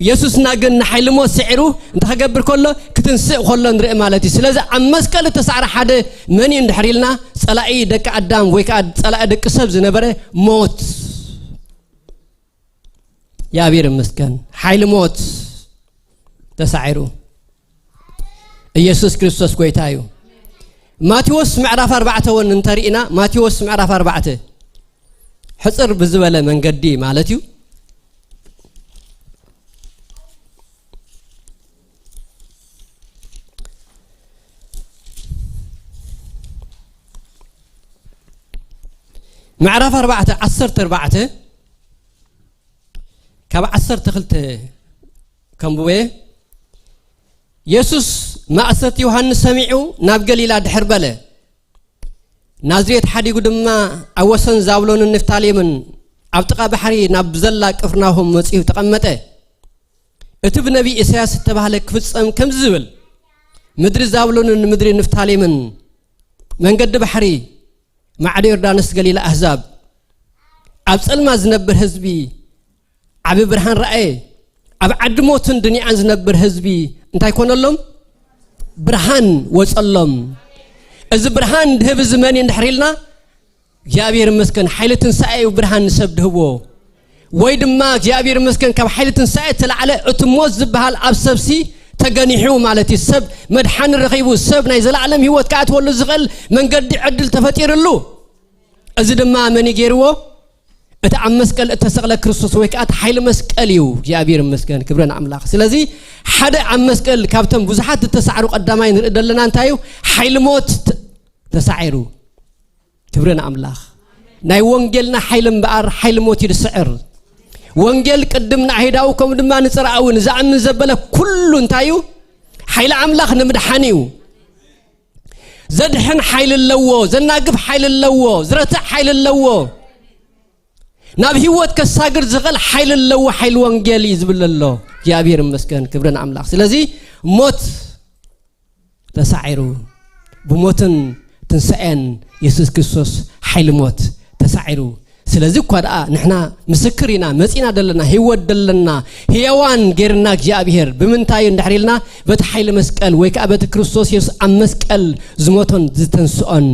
የሱስና ግን ንሓይሊ ሞት ስዒሩ እንተ ኸገብር ከሎ፣ ክትንስእ ከሎ ንርኢ ማለት እዩ። ስለዚ ኣብ መስቀል እተሳዕረ ሓደ መን እዩ እንድሕር ኢልና፣ ጸላኢ ደቂ ኣዳም ወይ ከዓ ጸላኢ ደቂ ሰብ ዝነበረ ሞት። እግዚኣብሔር ይመስገን። ሓይሊ ሞት ተሳዒሩ። ኢየሱስ ክርስቶስ ጎይታ እዩ። ማቴዎስ ምዕራፍ ኣርባዕተ እውን እንተርኢና፣ ማቴዎስ ምዕራፍ ኣርባዕተ ሕጽር ብዝበለ መንገዲ ማለት እዩ። ምዕራፍ ኣርባዕተ ዓሰርተ ኣርባዕተ ካብ ዓሰርተ ክልተ ከንብቦ እየ። የሱስ ማእሰርቲ ዮሃንስ ሰሚዑ ናብ ገሊላ ድሕር በለ። ናዝሬት ሓዲጉ ድማ ኣብ ወሰን ዛብሎንን ንፍታሌምን ኣብ ጥቓ ባሕሪ ናብ ዘላ ቅፍርናሆም መጺኡ ተቐመጠ። እቲ ብነቢይ ኢሳያስ እተባህለ ክፍጸም ከምዚ ዝብል፣ ምድሪ ዛብሎንን ምድሪ ንፍታሌምን መንገዲ ባሕሪ፣ ማዕዶ ዮርዳኖስ ገሊላ ኣህዛብ፣ ኣብ ጸልማት ዝነብር ህዝቢ ዓቢ ብርሃን ረኣየ። ኣብ ዓዲ ሞትን ድንያን ዝነብር ህዝቢ እንታይ ኮነሎም? ብርሃን ወጸሎም። እዚ ብርሃን ድህብ እዚ መን እዩ እንድሕር ኢልና፣ እግዚኣብሔር ይመስገን፣ ሓይሊ ትንሳኤ እዩ ብርሃን ንሰብ ድህቦ። ወይ ድማ እግዚኣብሔር ይመስገን፣ ካብ ሓይሊ ትንሳኤ እተላዕለ እቲ ሞት ዝበሃል ኣብ ሰብሲ ተገኒሑ ማለት እዩ። ሰብ መድሓኒ ረኺቡ፣ ሰብ ናይ ዘላለም ህይወት ክኣትወሉ ዝኽእል መንገዲ ዕድል ተፈጢርሉ። እዚ ድማ መን እዩ ገይርዎ? እቲ ኣብ መስቀል እተሰቕለ ክርስቶስ ወይ ከዓ እቲ ሓይሊ መስቀል እዩ። እግዚኣብሔር ይመስገን፣ ክብሪ ንኣምላኽ። ስለዚ ሓደ ኣብ መስቀል ካብቶም ብዙሓት ዝተሳዕሩ ቀዳማይ ንርኢ ዘለና እንታይ እዩ? ሓይሊ ሞት ተ-፣ ተሳዒሩ። ክብሪ ንኣምላኽ። ናይ ወንጌልና ሓይሊ እምበኣር ሓይሊ ሞት እዩ ዝስዕር። ወንጌል ቅድም ንኣይሁዳዊ ከምኡ ድማ ንጽርኣዊ ንዝኣምን ዘበለ ኩሉ እንታይ እዩ? ሓይሊ ኣምላኽ ንምድሓን እዩ። ዘድሕን ሓይሊ ኣለዎ፣ ዘናግፍ ሓይሊ ኣለዎ፣ ዝረትዕ ሓይሊ ኣለዎ። ናብ ህይወት ከሳግር ዝኽእል ሓይሊ ኣለዎ፣ ሓይሊ ወንጌል እዩ ዝብል ኣሎ። እግዚኣብሔር ይመስገን፣ ክብሪ ንኣምላኽ። ስለዚ ሞት ተሳዒሩ፣ ብሞትን ትንሳኤን የሱስ ክርስቶስ ሓይሊ ሞት ተሳዒሩ። ስለዚ እኳ ደኣ ንሕና ምስክር ኢና፣ መጺና ደለና፣ ህይወት ደለና፣ ህያዋን ጌርና እግዚኣብሔር ብምንታይ እንድሕር ኢልና፣ በቲ ሓይሊ መስቀል ወይ ከኣ በቲ ክርስቶስ የሱስ ኣብ መስቀል ዝሞቶን ዝተንስኦን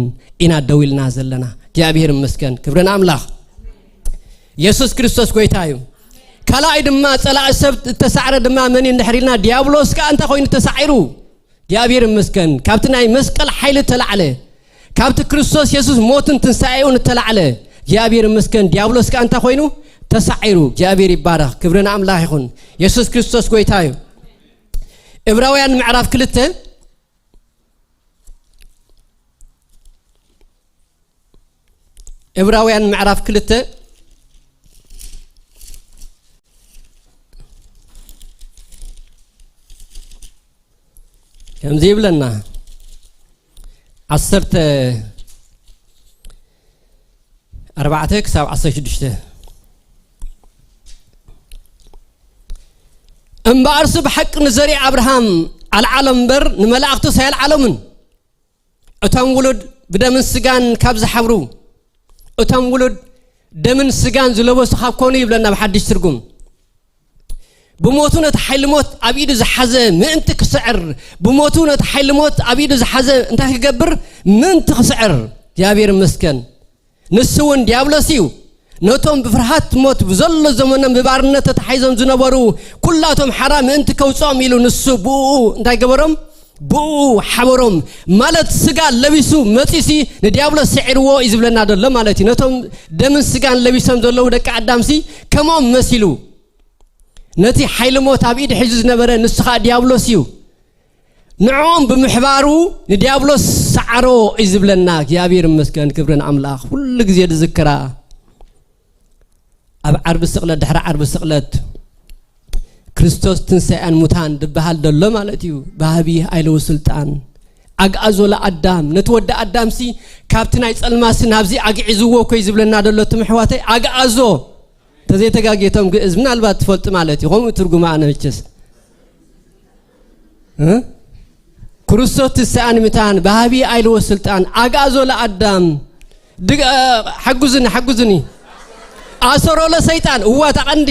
ኢና ደው ኢልና ዘለና። እግዚኣብሔር ይመስገን፣ ክብሪ ንኣምላኽ። የሱስ ክርስቶስ ጎይታ እዩ። ካልኣይ ድማ ጸላኢ ሰብ እተሳዕረ ድማ መን እዩ እንድሕር ኢልና፣ ዲያብሎስ ከኣ እንታይ ኮይኑ ተሳዒሩ? እግዚኣብሔር ይመስገን፣ ካብቲ ናይ መስቀል ሓይሊ እተላዕለ፣ ካብቲ ክርስቶስ የሱስ ሞትን ትንሳኤኡን እተላዕለ፣ እግዚኣብሔር ይመስገን፣ ዲያብሎስ ከኣ እንታይ ኮይኑ? ተሳዒሩ። እግዚኣብሔር ይባረኽ፣ ክብሪ ንኣምላኽ ይኹን። የሱስ ክርስቶስ ጎይታ እዩ። ዕብራውያን ምዕራፍ ክልተ፣ ዕብራውያን ምዕራፍ ክልተ ከምዚ ይብለና፣ ዓሰርተ ኣርባዕተ ክሳብ ዓሰርተ ሽዱሽተ። እምበኣርሲ ብሓቂ ንዘርኢ ኣብርሃም ኣልዓሎም እምበር ንመላእኽቱስ ኣየልዓሎምን። እቶም ውሉድ ብደምን ስጋን ካብ ዝሓብሩ፣ እቶም ውሉድ ደምን ስጋን ዝለበሱ ካብ ኮኑ ይብለና ብሓድሽ ትርጉም። ብሞቱ ነቲ ሓይሊ ሞት ኣብ ኢዱ ዝሓዘ ምእንቲ ክስዕር፣ ብሞቱ ነቲ ሓይሊ ሞት ኣብ ኢዱ ዝሓዘ እንታይ ክገብር? ምእንቲ ክስዕር። እግዚኣብሔር ይመስገን። ንሱ እውን ዲያብሎስ እዩ። ነቶም ብፍርሃት ሞት ብዘሎ ዘመኖም ብባርነት ተታሒዞም ዝነበሩ ኩላቶም ሓራ ምእንቲ ከውፅኦም ኢሉ ንሱ ብኡ እንታይ ገበሮም? ብኡ ሓበሮም። ማለት ስጋ ለቢሱ መፂሲ ንዲያብሎስ ስዒርዎ እዩ ዝብለና ዘሎ ማለት እዩ። ነቶም ደምን ስጋን ለቢሶም ዘለዉ ደቂ ኣዳምሲ ከምኦም መሲሉ ነቲ ሓይሊ ሞት ኣብ ኢድ ሒዙ ዝነበረ ንሱ ኸዓ ዲያብሎስ እዩ። ንዕኦም ብምሕባሩ ንዲያብሎስ ሰዓሮ እዩ ዝብለና። እግዚኣብሔር ይመስገን፣ ክብሪ ንኣምላኽ። ኩሉ ግዜ ዝዝክራ ኣብ ዓርቢ ስቕለት፣ ድሕሪ ዓርቢ ስቕለት ክርስቶስ ትንሳኤን ሙታን ድበሃል ደሎ ማለት እዩ። ባህቢ ኣይለዉ ስልጣን ኣግኣዞ ለኣዳም፣ ነቲ ወዲ ኣዳምሲ ካብቲ ናይ ጸልማሲ ናብዚ ኣግዒዝዎ እኮ እዩ ዝብለና ደሎ ትምሕዋተይ። ኣግኣዞ ተዘይተጋጌቶም ግእዝ ምናልባት ትፈልጡ ማለት እዩ። ከምኡ ትርጉማ ኣነ መቸስ እ? ክርስቶስ ትስኣን ምታን ባህቢ ኣይልዎ ስልጣን ኣግኣዞ ለኣዳም ድግ-፣ እ፣ ሓጉዝኒ፣ ሓጉዝኒ። ኣሰሮ ለሰይጣን፣ እዋ፣ ታቐንዲ።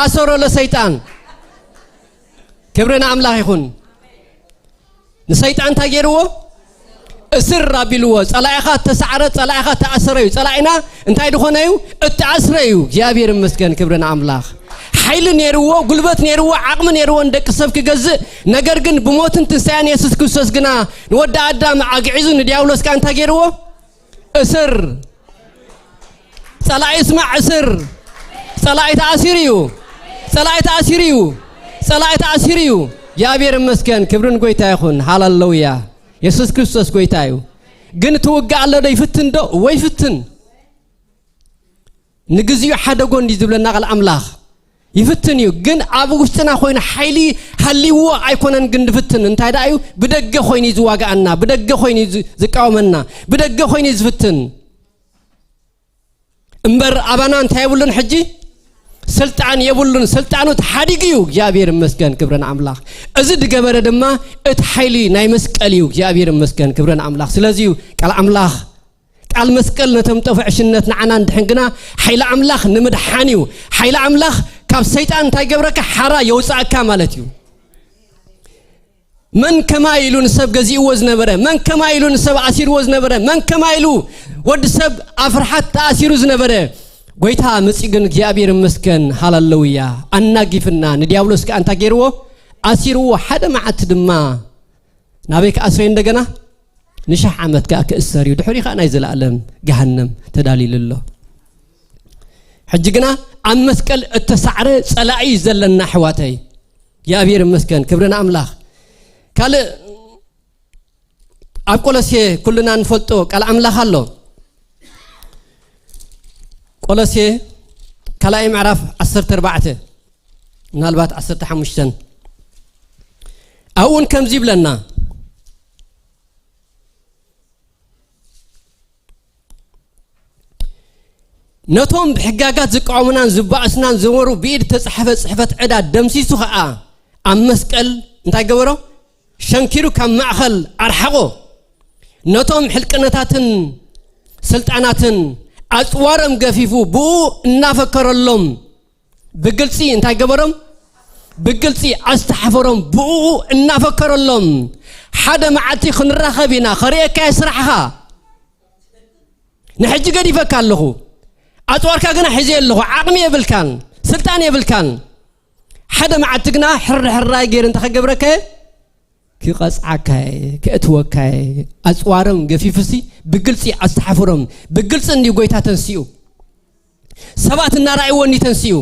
ኣሰሮ ለሰይጣን። ክብሪ ንኣምላኽ ይኹን። ንሰይጣን እንታይ ገይርዎ? እስር ኣቢልዎ። ጸላኢኻ ተሳዕረ፣ ጸላኢኻ ተኣሰረ እዩ። ጸላኢና እንታይ ድኾነ እዩ? እተኣስረ እዩ። እግዚኣብሔር ይመስገን፣ ክብሪ ንኣምላኽ። ሓይሊ ነይርዎ፣ ጉልበት ነይርዎ፣ ዓቕሚ ነይርዎ ንደቂ ሰብ ክገዝእ። ነገር ግን ብሞትን ትንሳኤን የሱስ ክርስቶስ ግና ንወዲ ኣዳም ኣግዒዙ ንዲያብሎስ ከኣ እንታይ ገይርዎ? እስር። ጸላኢ ስማዕ፣ እስር። ጸላኢ ተኣሲሩ እዩ። ጸላኢ ተኣሲሩ እዩ። ጸላኢ ተኣሲሩ እዩ። እግዚኣብሔር ይመስገን፣ ክብሪ ንጎይታ ይኹን። ሃሌሉያ። የሱስ ክርስቶስ ጎይታ እዩ። ግን እቲ ውግእ ኣሎ ዶ? ይፍትን ዶ? እወ ይፍትን። ንግዚኡ ሓደ ጎን እዩ ዝብለና ቃል ኣምላኽ። ይፍትን እዩ። ግን ኣብ ውሽጥና ኮይኑ ሓይሊ ሃልይዎ ኣይኮነን ግን ዝፍትን። እንታይ ደኣ እዩ? ብደገ ኮይኑ እዩ ዝዋግኣና፣ ብደገ ኮይኑ እዩ ዝ-፣ ዝቃወመና፣ ብደገ ኮይኑ እዩ ዝፍትን። እምበር ኣባና እንታይ የብሉን ሕጂ? ስልጣን የብሉን። ስልጣኑ ተሓዲጉ እዩ። እግዚኣብሔር ይመስገን፣ ክብሪ ንኣምላኽ። እዚ ዝገበረ ድማ እቲ ሓይሊ ናይ መስቀል እዩ። እግዚኣብሔር ይመስገን፣ ክብሪ ንኣምላኽ። ስለዚ እዩ ቃል ኣምላኽ፣ ቃል መስቀል ነቶም ጠፍኡ ዕሽነት ንዓና እንድሕን ግና ሓይሊ ኣምላኽ ንምድሓን እዩ። ሓይሊ ኣምላኽ ካብ ሰይጣን እንታይ ገብረካ? ሓራ የውፃእካ ማለት እዩ። መን ከማይ ኢሉ ንሰብ ገዚእዎ ዝነበረ፣ መን ከማይ ኢሉ ንሰብ ኣሲርዎ ዝነበረ፣ መን ከማይ ኢሉ ወዲ ሰብ ኣብ ፍርሓት ተኣሲሩ ዝነበረ፣ ጎይታ መጺኡ ግን እግዚኣብሔር ይመስገን፣ ሃሌሉያ፣ ኣናጊፍና፣ ንዲያብሎስ ከኣ እንታይ ገይርዎ? ኣሲርዎ። ሓደ መዓልቲ ድማ ናበይ ክኣስረዩ እንደገና? ንሽሕ ዓመት ከኣ ክእሰር እዩ። ድሕሪኡ ከኣ ናይ ዘለኣለም ገሃነም ተዳልዩሉ ኣሎ። ሕጂ ግና ኣብ መስቀል እተሳዕረ ጸላኢ እዩ ዘለና፣ ኣሕዋተይ። እግዚኣብሔር ይመስገን፣ ክብሪ ንኣምላኽ። ካልእ ኣብ ቆሎሴ ኩልና ንፈልጦ ቃል ኣምላኽ ኣሎ። ቆሎሴ ካልኣይ ምዕራፍ ዓሰርተ ኣርባዕተ፣ ምናልባት ዓሰርተ ሓሙሽተ። ኣብኡን ከምዚ ይብለና፣ ነቶም ብሕጋጋት ዝቃወሙናን ዝባእሱናን ዝነበሩ ብኢድ ተጻሕፈ ጽሕፈት ዕዳ ደምሲሱ ኸኣ ኣብ መስቀል እንታይ ገበሮ? ሸንኪሩ ካብ ማእኸል ኣርሓቖ። ነቶም ሕልቅነታትን ስልጣናትን ኣጽዋሮም ገፊፉ ብኡ እናፈከረሎም ብግልጺ እንታይ ገበሮም? ብግልጺ ኣስተሓፈሮም። ብኡ እናፈከረሎም። ሓደ መዓልቲ ክንራኸብ ኢና፣ ከርእየካ እየ ስራሕኻ። ንሕጂ ገዲፈካ ኣለኹ። ኣጽዋርካ ግና ሒዘ ኣለኹ። ዓቕሚ የብልካን፣ ስልጣን የብልካን። ሓደ መዓልቲ ግና ሕርሕራይ ገይሩ እንተ ከገብረካ እየ፣ ክቐጽዓካ እየ፣ ከእትወካ እየ። ኣጽዋሮም ገፊፉሲ ብግልጺ ኣስተሓፍሮም። ብግልጺ እንድዩ ጎይታ ተንሲኡ። ሰባት እናረኣይዎ እንድዩ ተንሲኡ።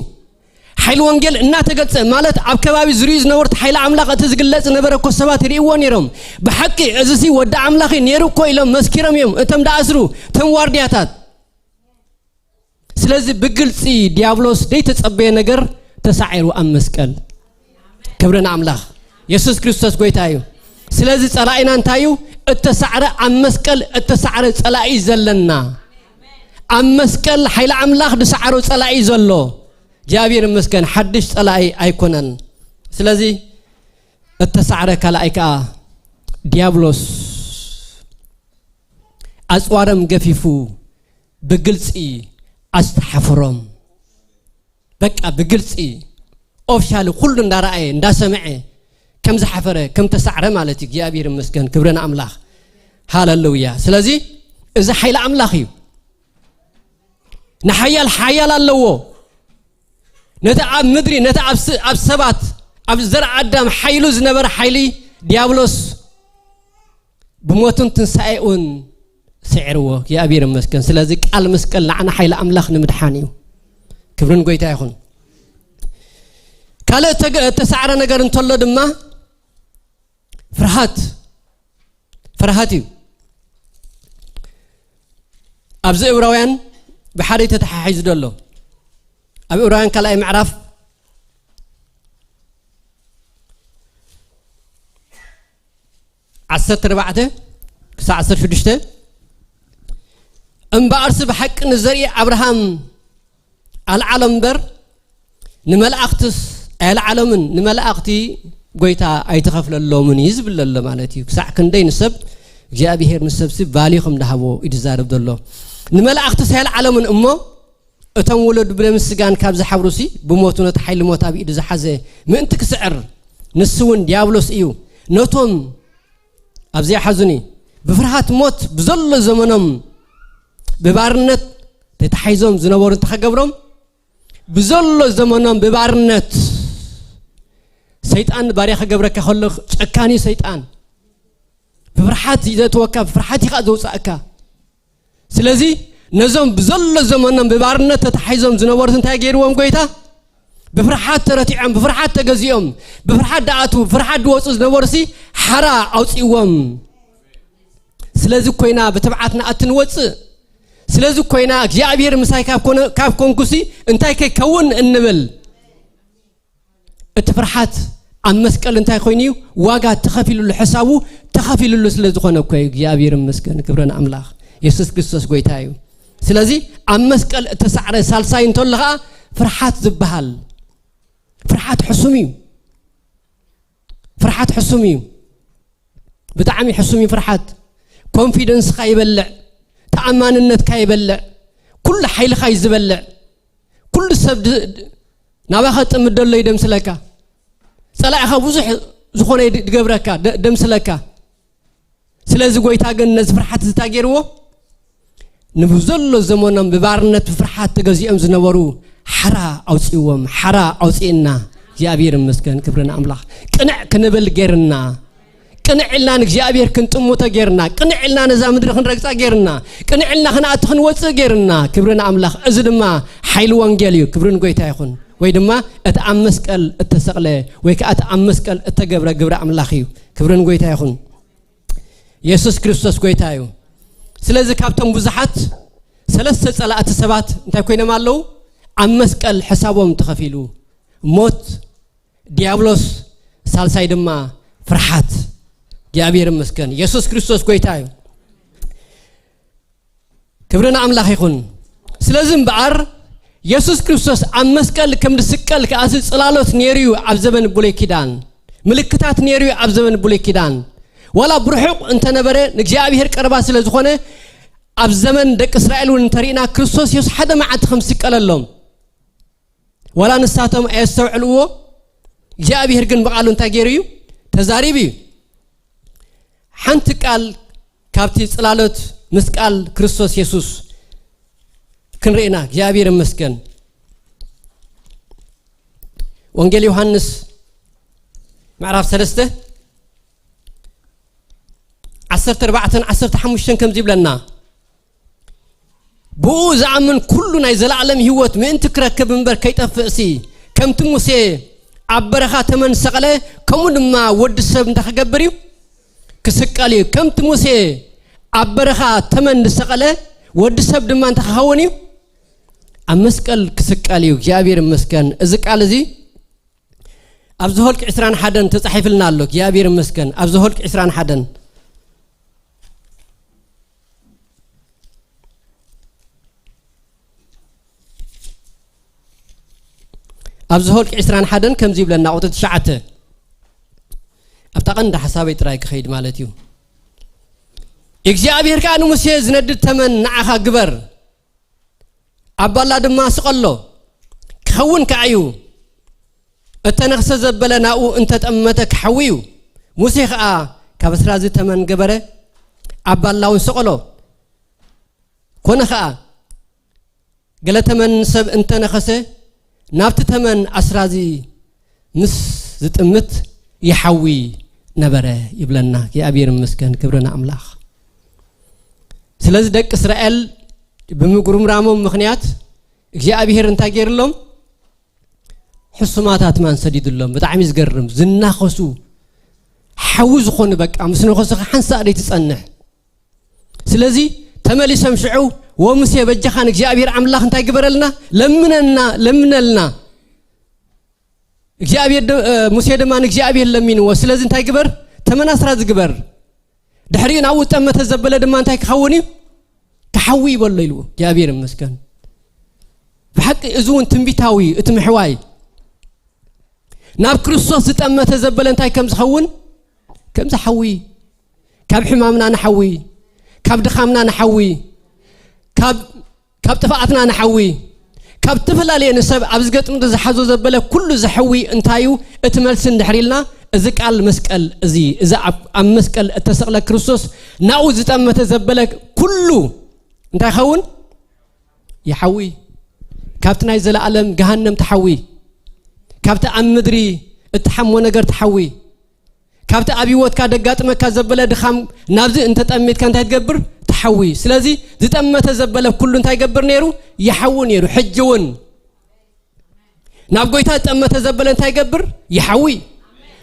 ሓይሊ ወንጌል እናተገልጸ፣ ማለት ኣብ ከባቢ ዝርእዩ ዝነበሩ እቲ ሓይሊ ኣምላኽ እቲ ዝግለጽ ዝነበረ እኮ ሰባት ይርእይዎ ነይሮም። ብሓቂ እዚሲ ወዲ ኣምላኽ እዩ ነይሩ እኮ ኢሎም መስኪሮም እዮም እቶም ደኣስሩ፣ እቶም ዋርድያታት። ስለዚ ብግልጺ ዲያብሎስ ዘይተጸበየ ነገር ተሳዒሩ ኣብ መስቀል። ክብሪ ንኣምላኽ። የሱስ ክርስቶስ ጎይታ እዩ። ስለዚ ጸላኢና እንታይ እዩ? እተሳዕረ፣ ኣብ መስቀል እተሳዕረ ጸላኢ እዩ ዘለና። ኣብ መስቀል ሓይሊ ኣምላኽ ዝሰዓሮ ጸላኢ እዩ ዘሎ። እግዚኣብሔር ይመስገን፣ ሓድሽ ጸላኢ ኣይኮነን። ስለዚ እተሳዕረ ካልኣይ ከኣ ዲያብሎስ ኣጽዋሮም ገፊፉ ብግልጺ ኣስተሓፈሮም። በቃ ብግልጺ ኦፍሻሊ ኩሉ እንዳረኣየ እንዳሰምዐ ከም ዝሓፈረ ከም ተሳዕረ ማለት እዩ። እግዚኣብሔር ይመስገን፣ ክብሪ ንኣምላኽ። ሃለሉያ። ስለዚ እዚ ሓይሊ ኣምላኽ እዩ። ንሓያል ሓያል ኣለዎ። ነቲ ኣብ ምድሪ፣ ነቲ ኣብ ስ-፣ ኣብ ሰባት፣ ኣብ ዘር ኣዳም ሓይሉ ዝነበረ ሓይሊ ዲያብሎስ ብሞቱን ትንሳኤኡን ስዕርዎ። እግዚኣብሔር ይመስገን። ስለዚ ቃል መስቀል ንዓና ሓይሊ ኣምላኽ ንምድሓን እዩ። ክብርን ጎይታ ይኹን። ካልእ ተገ-፣ ተሳዕረ ነገር እንተሎ ድማ ፍርሃት፣ ፍርሃት እዩ። ኣብዚ ዕብራውያን ብሓደ ተተሓሒዙ ዘሎ፣ ኣብ ዕብራውያን ካልኣይ ምዕራፍ ዓሰርተ ኣርባዕተ ክሳዕ ዓሰርተ ሽዱሽተ፣ እምበኣርሲ ብሓቂ ንዘርኢ ኣብርሃም ኣልዓሎም እምበር፣ ንመላእኽትስ ኣየልዓሎምን፣ ንመላእኽቲ ጎይታ ኣይተኸፍለሎምን እዩ ዝብል ዘሎ ማለት እዩ። ክሳዕ ክንደይ ንሰብ እግዚኣብሔር ንሰብሲ ቫልዩ ከም ዝሃቦ እዩ ዝዛረብ ዘሎ። ንመላእኽትስ ኣየልዓሎምን እሞ፣ እቶም ውሉድ ብደም ስጋን ካብ ዝሓብሩሲ፣ ብሞቱ ነቲ ሓይሊ ሞት ኣብ ኢዱ ዝሓዘ ምእንቲ ክስዕር፣ ንሱ እውን ዲያብሎስ እዩ። ነቶም፣ ኣብዚ ሓዙኒ፣ ብፍርሃት ሞት ብዘሎ ዘመኖም ብባርነት ተታሒዞም ዝነበሩ እንተኸገብሮም፣ ብዘሎ ዘመኖም ብባርነት ሰይጣን ባርያ ክገብረካ ከሎ፣ ጨካኒ ሰይጣን ብፍርሓት እዩ ዘእትወካ፣ ብፍርሓት እዩ ከዓ ዘውፃእካ። ስለዚ ነዞም ብዘሎ ዘመኖም ብባርነት ተታሒዞም ዝነበሩት እንታይ ገይርዎም ጎይታ? ብፍርሓት ተረቲዖም፣ ብፍርሓት ተገዚኦም፣ ብፍርሓት ደኣትዉ፣ ብፍርሓት ድወፁ ዝነበሩሲ ሓራ ኣውፅእዎም። ስለዚ ኮይና ብትብዓትና ኣትንወፅእ። ስለዚ ኮይና እግዚኣብሔር ምሳይ ካብ ኮነ-፣ ካብ ኮንኩሲ እንታይ ከይከውን እንብል። እቲ ፍርሓት ኣብ መስቀል እንታይ ኮይኑ እዩ? ዋጋ ተኸፊሉሉ፣ ሕሳቡ ተኸፊሉሉ ስለ ዝኾነ እኮ እዩ። እግዚኣብሔር ይመስገን፣ ክብሪ ንኣምላኽ። የሱስ ክርስቶስ ጎይታ እዩ። ስለዚ ኣብ መስቀል እተሳዕረ ሳልሳይ እንተሎ ኸዓ ፍርሓት ዝበሃል፣ ፍርሓት ሕሱም እዩ። ፍርሓት ሕሱም እዩ። ብጣዕሚ ሕሱም እዩ ፍርሓት። ኮንፊደንስካ ይበልዕ፣ ተኣማንነትካ ይበልዕ፣ ኩሉ ሓይልካ እዩ ዝበልዕ። ኩሉ ሰብ ድ-፣ ድ-፣ ናባኻ ጥምት ደሎ ይደምስለካ። ጸላኢኻ ብዙሕ ዝኾነ ይድ-፣ ድገብረካ፣ ደ-፣ ደምስለካ። ስለዚ ጎይታ ግን ነዚ ፍርሓት እዚ እንታይ ገይርዎ? ንብዘሎ ዘመኖም ብባርነት ብፍርሓት ተገዚኦም ዝነበሩ ሓራ ኣውፅእዎም፣ ሓራ ኣውፅእና። እግዚኣብሔር ይመስገን፣ ክብሪ ንኣምላኽ። ቅንዕ ክንብል ገይርና። ቅንዕ ኢልና ንእግዚኣብሔር ክንጥምቶ ገይርና። ቅንዕ ኢልና ነዛ ምድሪ ክንረግፃ ገይርና። ቅንዕ ኢልና ክንኣቱ ክንወፅእ ገይርና። ክብሪ ንኣምላኽ። እዚ ድማ ሓይሊ ወንጌል እዩ። ክብሪ ንጎይታ ይኹን። ወይ ድማ እቲ ኣብ መስቀል እተሰቕለ ወይ ከዓ እቲ ኣብ መስቀል እተገብረ ግብሪ ኣምላኽ እዩ። ክብሪ ንጎይታ ይኹን። የሱስ ክርስቶስ ጎይታ እዩ። ስለዚ ካብቶም ብዙሓት ሰለስተ ጸላእቲ ሰባት እንታይ ኮይኖም ኣለዉ? ኣብ መስቀል ሕሳቦም ተኸፊሉ። ሞት፣ ዲያብሎስ፣ ሳልሳይ ድማ ፍርሓት። እግዚኣብሔር ይመስገን። የሱስ ክርስቶስ ጎይታ እዩ። ክብሪ ንኣምላኽ ይኹን። ስለዚ እምበኣር የሱስ ክርስቶስ ኣብ መስቀል ከም ዝስቀል ከኣሲ ጽላሎት ነይሩ እዩ ኣብ ዘመን ብሉይ ኪዳን። ምልክታት ነይሩ እዩ ኣብ ዘመን ብሉይ ኪዳን። ዋላ ብርሑቕ እንተነበረ ንእግዚኣብሔር ቀረባ ስለ ዝኾነ ኣብ ዘመን ደቂ እስራኤል እውን እንተሪእና ክርስቶስ የሱስ ሓደ መዓልቲ ከም ዝስቀለሎም ዋላ ንሳቶም ኣየስተውዕልዎ። እግዚኣብሔር ግን ብቓሉ እንታይ ገይሩ እዩ? ተዛሪቡ እዩ። ሓንቲ ቃል ካብቲ ጽላሎት ምስቃል ክርስቶስ የሱስ ክንርኢና እግዚኣብሔር ይመስገን። ወንጌል ዮሃንስ ምዕራፍ ሰለስተ ዓሰርተ ኣርባዕተን ዓሰርተ ሓሙሽተን ከምዚ ይብለና፣ ብኡ ዝኣምን ኩሉ ናይ ዘለኣለም ህይወት ምእንቲ ክረክብ እምበር ከይጠፍእሲ፣ ከምቲ ሙሴ ኣብ በረኻ ተመን ዝሰቐለ፣ ከምኡ ድማ ወዲ ሰብ እንታይ ክገብር እዩ? ክስቀል እዩ። ከምቲ ሙሴ ኣብ በረኻ ተመን ዝሰቐለ፣ ወዲ ሰብ ድማ እንታይ ክኸውን እዩ? ኣብ መስቀል ክስቀል እዩ። እግዚኣብሔር ይመስገን። እዚ ቃል እዚ ኣብ ዘኍልቅ ዕስራን ሓደን ተጻሒፍልና ኣሎ። እግዚኣብሔር ይመስገን። ኣብ ዘኍልቅ ዕስራን ሓደን፣ ኣብ ዘኍልቅ ዕስራን ሓደን ከምዚ ይብለና፣ ቁጽሪ ትሽዓተ፣ ኣብታ ቀንዲ ሓሳበይ ጥራይ ክኸይድ ማለት እዩ። እግዚኣብሔር ከኣ ንሙሴ፣ ዝነድድ ተመን ንዓኻ ግበር፣ ኣብ ባላ ድማ ስቐሎ፣ ክኸውን ከኣ እዩ። እተነኽሰ ዘበለ ናብኡ እንተጠመተ ክሓዊ እዩ። ሙሴ ኸኣ ካብ ኣስራዚ ተመን ገበረ፣ ኣብ ባላ እውን ሰቐሎ። ኮነ ኸኣ፣ ገለ ተመን ሰብ እንተነኸሰ፣ ናብቲ ተመን ኣስራዚ ምስ ዝጥምት ይሓዊ ነበረ ይብለና። እግዚኣብሔር ይመስገን፣ ክብሪ ንኣምላኽ። ስለዚ ደቂ እስራኤል ብምጉርምራሞም ምኽንያት እግዚኣብሔር እንታይ ገይርሎም? ሕሱማት ኣትማን ሰዲድሎም። ብጣዕሚ ዝገርም፣ ዝናኸሱ ሓዊ ዝኾኑ፣ በቃ ምስ ነኸሱ ሓንሳእ ደይትጸንሕ። ስለዚ ተመሊሶም ሽዑ፣ "ወሙሴ በጃኻ ንእግዚኣብሔር ኣምላኽ እንታይ ግበረልና? ለምነና፣ ለምነልና።" እግዚኣብሔር ድ-፣ እ፣ ሙሴ ድማ ንእግዚኣብሔር ለሚንዎ። "ስለዚ እንታይ ግበር? ተመን ኣስራዚ ግበር። ድሕሪኡ ናብኡ ዝጠመተ ዘበለ ድማ እንታይ ክኸውን እዩ? ክሓዊ ይበሎ" ኢልዎ። እግዚኣብሔር ይመስገን። ብሓቂ እዚ እውን ትንቢታዊ እዩ፣ እቲ ምሕዋይ። ናብ ክርስቶስ ዝጠመተ ዘበለ እንታይ ከም ዝኸውን? ከም ዝሓዊ። ካብ ሕማምና ንሓዊ፣ ካብ ድኻምና ንሓዊ፣ ካብ፣ ካብ ጥፍኣትና ንሓዊ፣ ካብ ዝተፈላለየ ንሰብ ኣብ ዝገጥም ዝሓዞ ዘበለ ኩሉ ዝሕዊ እንታይ እዩ? እቲ መልሲ እንድሕር ኢልና፣ እዚ ቃል መስቀል፣ እዚ፣ እዚ ኣብ፣ ኣብ መስቀል እተሰቕለ ክርስቶስ፣ ናብኡ ዝጠመተ ዘበለ ኩሉ እንታይ ይኸውን? ይሓዊ። ካብቲ ናይ ዘለኣለም ገሃነም ትሓዊ። ካብቲ ኣብ ምድሪ እትሓሞ ነገር ትሓዊ። ካብቲ ኣብ ህይወትካ ደጋጥመካ ዘበለ ድኻም ናብዚ እንተጠሚትካ እንታይ ትገብር? ትሓዊ። ስለዚ ዝጠመተ ዘበለ ኩሉ እንታይ ይገብር ነይሩ? ይሓዊ ነይሩ። ሕጂ እውን ናብ ጎይታ ዝጠመተ ዘበለ እንታይ ይገብር? ይሓዊ።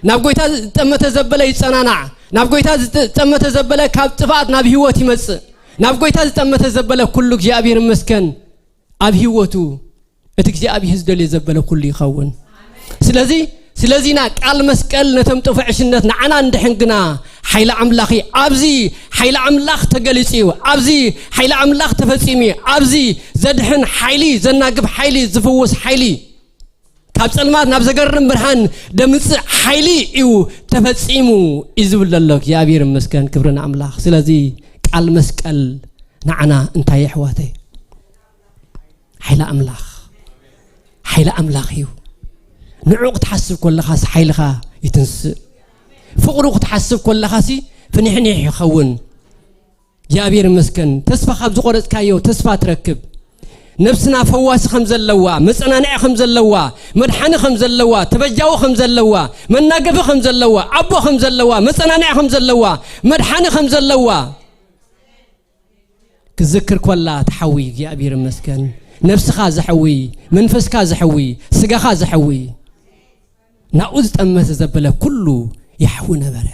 ናብ ጎይታ ዝጠመተ ዘበለ ይጸናናዕ። ናብ ጎይታ ዝጠመተ ዘበለ ካብ ጥፍኣት ናብ ህይወት ይመጽእ። ናብ ጎይታ ዝጠመተ ዘበለ ኩሉ እግዚኣብሔር ይመስገን ኣብ ህይወቱ እቲ እግዚኣብሔር ዝደልዮ ዘበለ ኩሉ ይኸውን። ስለዚ፣ ስለዚና ቃል መስቀል ነቶም ጥፉዕ ዕሽነት ንዓና እንድሕን ግና ሓይሊ ኣምላኽ እዩ። ኣብዚ ሓይሊ ኣምላኽ ተገሊጹ እዩ። ኣብዚ ሓይሊ ኣምላኽ ተፈጺሙ እዩ። ኣብዚ ዘድሕን ሓይሊ፣ ዘናግፍ ሓይሊ፣ ዝፍውስ ሓይሊ፣ ካብ ጸልማት ናብ ዘገርም ብርሃን ደምጽእ ሓይሊ እዩ ተፈጺሙ እዩ ዝብል ዘሎ። እግዚኣብሔር ይመስገን፣ ክብሪ ንኣምላኽ። ስለዚ ቃል መስቀል ንዓና እንታይ የሕዋተይ? ሓይሊ ኣምላኽ፣ ሓይሊ ኣምላኽ እዩ። ንዑ ክትሓስብ ከለኻስ ሓይልኻ ይትንስእ። ፍቕሩ ክትሓስብ ከለኻሲ ፍኒሕኒሕ ይኸውን። እግዚኣብሔር ይመስገን። ተስፋ ካብ ዝቆረጽካዮ ተስፋ ትረክብ። ነብስና ፈዋሲ ከም ዘለዋ፣ መጸናንዒ ከም ዘለዋ፣ መድሓኒ ከም ዘለዋ፣ ተበጃዊ ከም ዘለዋ፣ መናገፊ ከም ዘለዋ፣ ኣቦ ከም ዘለዋ፣ መጸናንዒ ከም ዘለዋ፣ መድሓኒ ከም ዘለዋ ክዝክር ኮላ ትሓዊ። እግዚኣብሔር ይመስገን። ነብስኻ ዘሕዊ፣ መንፈስካ ዘሕዊ፣ ስጋኻ ዘሕዊ፣ ናብኡ ዝጠመተ ዘበለ ኩሉ ይሓዊ ነበረ።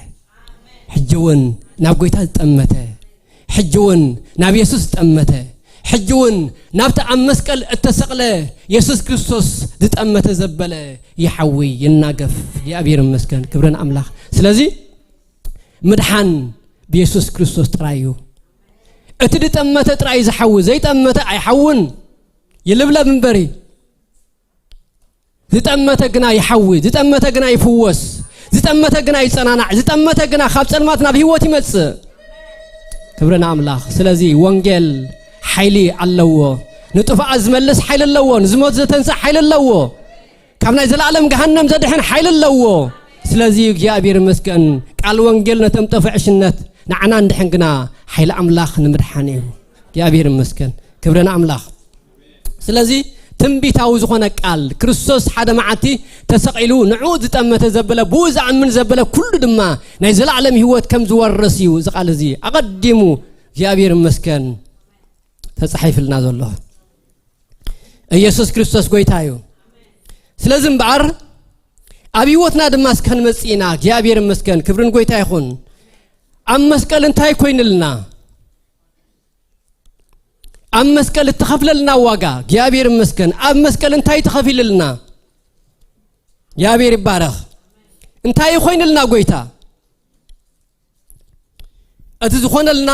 ሕጂ እውን ናብ ጎይታ ዝጠመተ፣ ሕጂ እውን ናብ የሱስ ዝጠመተ፣ ሕጂ እውን ናብቲ ኣብ መስቀል እተሰቕለ የሱስ ክርስቶስ ዝጠመተ ዘበለ ይሓዊ፣ ይናገፍ። እግዚኣብሔር ይመስገን፣ ክብሪ ንኣምላኽ። ስለዚ ምድሓን ብየሱስ ክርስቶስ ጥራይ እዩ። እቲ ዝጠመተ ጥራይ እዩ ዝሓዊ፣ ዘይጠመተ ኣይሓውን። ይልብለብ እምበሪ። ዝጠመተ ግና ይሓዊ፣ ዝጠመተ ግና ይፍወስ፣ ዝጠመተ ግና ይጸናናዕ፣ ዝጠመተ ግና ካብ ጸልማት ናብ ህይወት ይመጽእ። ክብሪ ንኣምላኽ። ስለዚ ወንጌል ሓይሊ ኣለዎ። ንጥፉኣት ዝመልስ ሓይሊ ኣለዎ። ንዝሞት ዘተንስእ ሓይሊ ኣለዎ። ካብ ናይ ዘለኣለም ገሃነም ዘድሕን ሓይሊ ኣለዎ። ስለዚ እግዚኣብሔር ይመስገን። ቃል ወንጌል ነቶም ጠፍዕ ዕሽነት ንዓና እንድሕን ግና ሓይሊ ኣምላኽ ንምድሓን እዩ። እግዚኣብሔር ይመስገን። ክብሪ ንኣምላኽ። ስለዚ ትንቢታዊ ዝኾነ ቃል፣ ክርስቶስ ሓደ መዓልቲ ተሰቒሉ ንዕኡ ዝጠመተ ዘበለ፣ ብኡ ዝኣምን ዘበለ ኩሉ ድማ ናይ ዘለኣለም ህይወት ከም ዝወርስ እዩ እዚ ቃል እዚ ኣቐዲሙ እግዚኣብሔር ይመስገን ተጻሒፍልና ዘሎ። ኢየሱስ ክርስቶስ ጎይታ እዩ። ስለዚ እምበኣር ኣብ ህይወትና ድማ እስከ ክንመጽእ ኢና። እግዚኣብሔር ይመስገን፣ ክብሪ ንጎይታ ይኹን። ኣብ መስቀል እንታይ ኮይንልና? ኣብ መስቀል እተኸፍለልና ዋጋ፣ እግዚኣብሔር ይመስገን። ኣብ መስቀል እንታይ ተኸፊልልና? እግዚኣብሔር ይባረኽ። እንታይ ኮይንልና ጎይታ? እቲ ዝኾነልና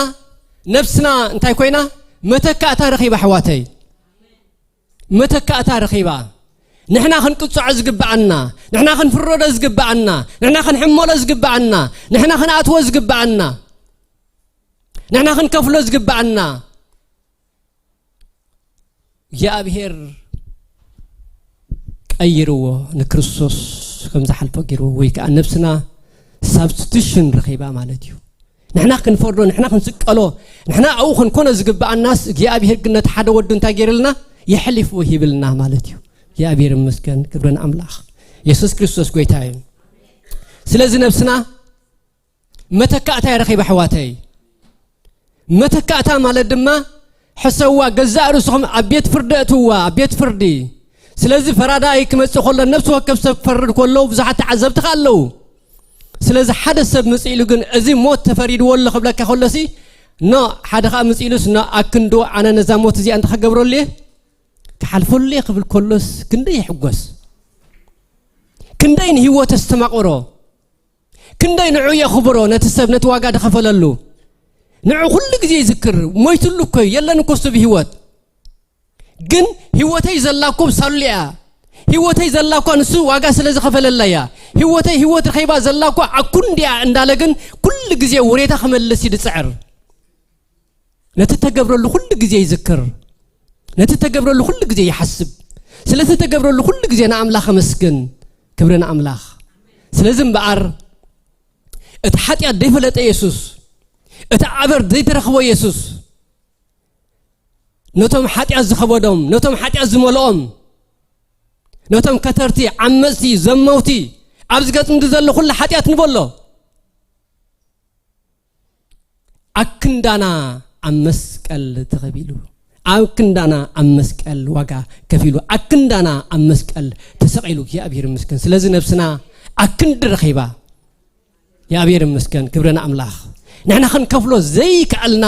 ነብስና እንታይ ኮይና? መተካእታ ረኺባ፣ ኣሕዋተይ፣ መተካእታ ረኺባ። ንሕና ክንቅጽዖ ዝግብኣና፣ ንሕና ክንፍረዶ ዝግብኣና፣ ንሕና ክንሕመሎ ዝግብኣና፣ ንሕና ክንኣትዎ ዝግብኣና፣ ንሕና ክንከፍሎ ዝግብኣና እግዚኣብሔር ቀይርዎ ንክርስቶስ። ከም ዝሓልፎ ገይርዎ፣ ወይ ከዓ ነብስና ሳብስቲቱሽን ረኺባ ማለት እዩ። ንሕና ክንፈርዶ፣ ንሕና ክንስቀሎ፣ ንሕና ኣብኡ ክንኮኖ ዝግብኣናስ እግዚኣብሔር ግን ነቲ ሓደ ወዱ እንታይ ገይርልና? የሕሊፉ ሂብልና ማለት እዩ። እግዚኣብሔር ይመስገን፣ ክብሪ ንኣምላኽ። የሱስ ክርስቶስ ጎይታ እዩ። ስለዚ ነብስና መተካእታ እያ ረኺባ ኣሕዋተይ። መተካእታ ማለት ድማ ሕሰዋ፣ ገዛእ ርእስኹም ኣብ ቤት ፍርዲ ኣእትውዋ፣ ኣብ ቤት ፍርዲ። ስለዚ ፈራዳይ ክመጽእ ከሎ፣ ነፍሲ ወከፍ ሰብ ክፈርድ ከሎ ብዙሓት ተዓዘብቲ ከኣ ኣለዉ። ስለዚ ሓደ ሰብ ምጽእ ኢሉ ግን እዚ ሞት ተፈሪድዎ ኣሎ ክብለካ ከሎሲ፣ ኖ፣ ሓደ ከኣ ምጽእ ኢሉስ፣ ኖ፣ ኣክንዶ ኣነ ነዛ ሞት እዚኣ እንታይ ክገብረሉ እየ? ክሓልፈሉ እየ ክብል ከሎስ ክንደይ ይሕጎስ? ክንደይ ንህይወት ኣስተማቕሮ? ክንደይ ንዑ የኽብሮ፣ ነቲ ሰብ ነቲ ዋጋ ዝኸፈለሉ። ንዑ ኩሉ ግዜ ይዝክር፣ ሞይትሉ እኮ እዩ፣ የለን እኮ እሱ ብህይወት። ግን ህይወተይ ዘላ እኮ ብሳሉ እያ። ህይወተይ ዘላ እኮ ንሱ ዋጋ ስለ ዝኸፈለላ እያ። ህይወተይ ህይወት ረኺባ ዘላ እኮ ኣኩ እንዲያ እንዳለ ግን ኩሉ ግዜ ውሬታ ክመልስ እዩ ዝጽዕር። ነቲ ተገብረሉ ኩሉ ግዜ ይዝክር። ነቲ ተገብረሉ ኩሉ ግዜ ይሓስብ። ስለቲ ተገብረሉ ኩሉ ግዜ ንኣምላኽ ኣመስግን። ክብሪ ንኣምላኽ። ስለዚ እምበኣር እቲ ሓጢኣት ዘይፈለጠ የሱስ፣ እቲ ኣበር ዘይተረኽቦ የሱስ፣ ነቶም ሓጢኣት ዝኸበዶም፣ ነቶም ሓጢኣት ዝመልኦም፣ ነቶም ከተርቲ፣ ዓመጽቲ፣ ዘመውቲ፣ ኣብዚ ገጽ ምድሪ ዘሎ ኩሉ ሓጢኣት ንበሎ። ኣክንዳና ኣብ መስቀል ተኸቢሉ፣ ኣክንዳና ኣብ መስቀል ዋጋ ከፊሉ፣ ኣክንዳና ኣብ መስቀል ተሰቒሉ። እግዚኣብሔር ይመስገን። ስለዚ ነብስና ኣክንዲ ረኺባ። እግዚኣብሔር ይመስገን። ክብሪ ንኣምላኽ። ንሕና ክንከፍሎ ዘይከኣልና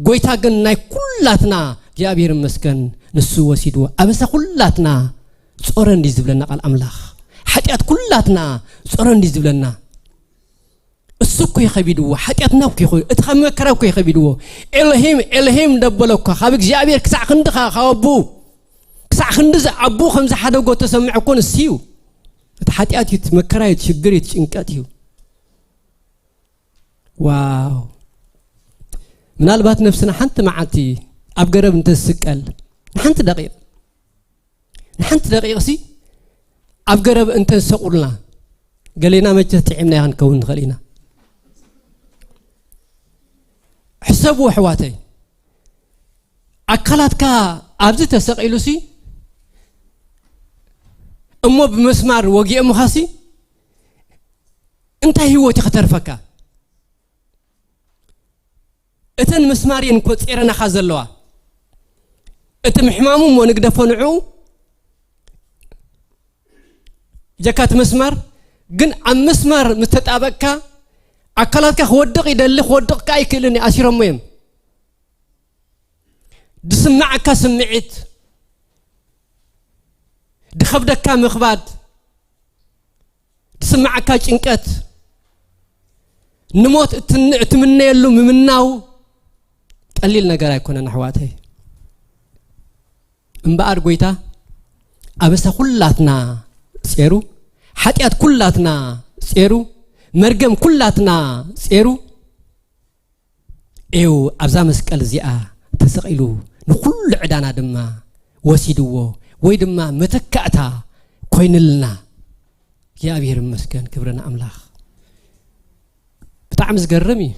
ጎይታ ግን ናይ ኩላትና እግዚኣብሔር ይመስገን ንሱ ወሲድዎ። ኣበሳ ኩላትና ጾረ እንዲ ዝብለና ቃል ኣምላኽ። ሓጢኣት ኩላትና ጾረ እንዲ ዝብለና። እሱ እኮ ይኸቢድዎ፣ ሓጢኣትና እኮ ይኸ-፣ እቲ ካብ መከራ እኮ ይኸቢድዎ። ኤሎሂም፣ ኤሎሂም ደበለ እኮ፣ ካብ እግዚኣብሔር ክሳዕ ክንዲ ኻ-፣ ካብ ኣቦኡ፣ ክሳዕ ክንዲ ዝ-፣ ኣቦኡ ከም ዝሓደጎ ተሰምዐ እኮ ንሱ እዩ። እቲ ሓጢኣት እዩ፣ እቲ መከራ እዩ፣ እቲ ሽግር እዩ፣ እቲ ጭንቀት እዩ። ዋው። ምናልባት ነፍስና ሓንቲ መዓልቲ ኣብ ገረብ እንተዝስቀል፣ ንሓንቲ ደቂቕ፣ ንሓንቲ ደቂቕሲ ኣብ ገረብ እንተ ዝሰቑልና፣ ገሌና መቸስ ጥዒምና ክንከውን ንኽእል ኢና። ሕሰቡ ኣሕዋተይ፣ ኣካላትካ ኣብዚ ተሰቒሉሲ፣ እሞ ብመስማር ወጊኦምኻሲ፣ እንታይ ህይወት እዩ ክተርፈካ? እተን ምስማር እየን እኮ ጼረናኻ ዘለዋ። እቲ ምሕማሙ እሞ ንግደፎ ንዕኡ፣ ጀካ እቲ ምስማር። ግን ኣብ ምስማር ምስ ተጣበቅካ፣ ኣካላትካ ክወድቕ ይደሊ፣ ክወድቕ ከኣ ኣይክእልን እዩ፣ ኣሲሮሞ እዮም። ዝስማዓካ ስምዒት፣ ዝኸብደካ ምኽባድ፣ ዝስምዓካ ጭንቀት፣ ንሞት እትን-፣ እትምነየሉ ምምናው ቀሊል ነገር ኣይኮነን ኣሕዋተይ። እምበኣር ጎይታ ኣበሳ ኩላትና ጼሩ፣ ሓጢኣት ኩላትና ጼሩ፣ መርገም ኩላትና ጼሩ፣ እዩ ኣብዛ መስቀል እዚኣ ተሰቒሉ ንኹሉ ዕዳና ድማ ወሲድዎ፣ ወይ ድማ መተካእታ ኮይንልና። እግዚኣብሔር ይመስገን፣ ክብሪ ንኣምላኽ። ብጣዕሚ ዝገርም እዩ።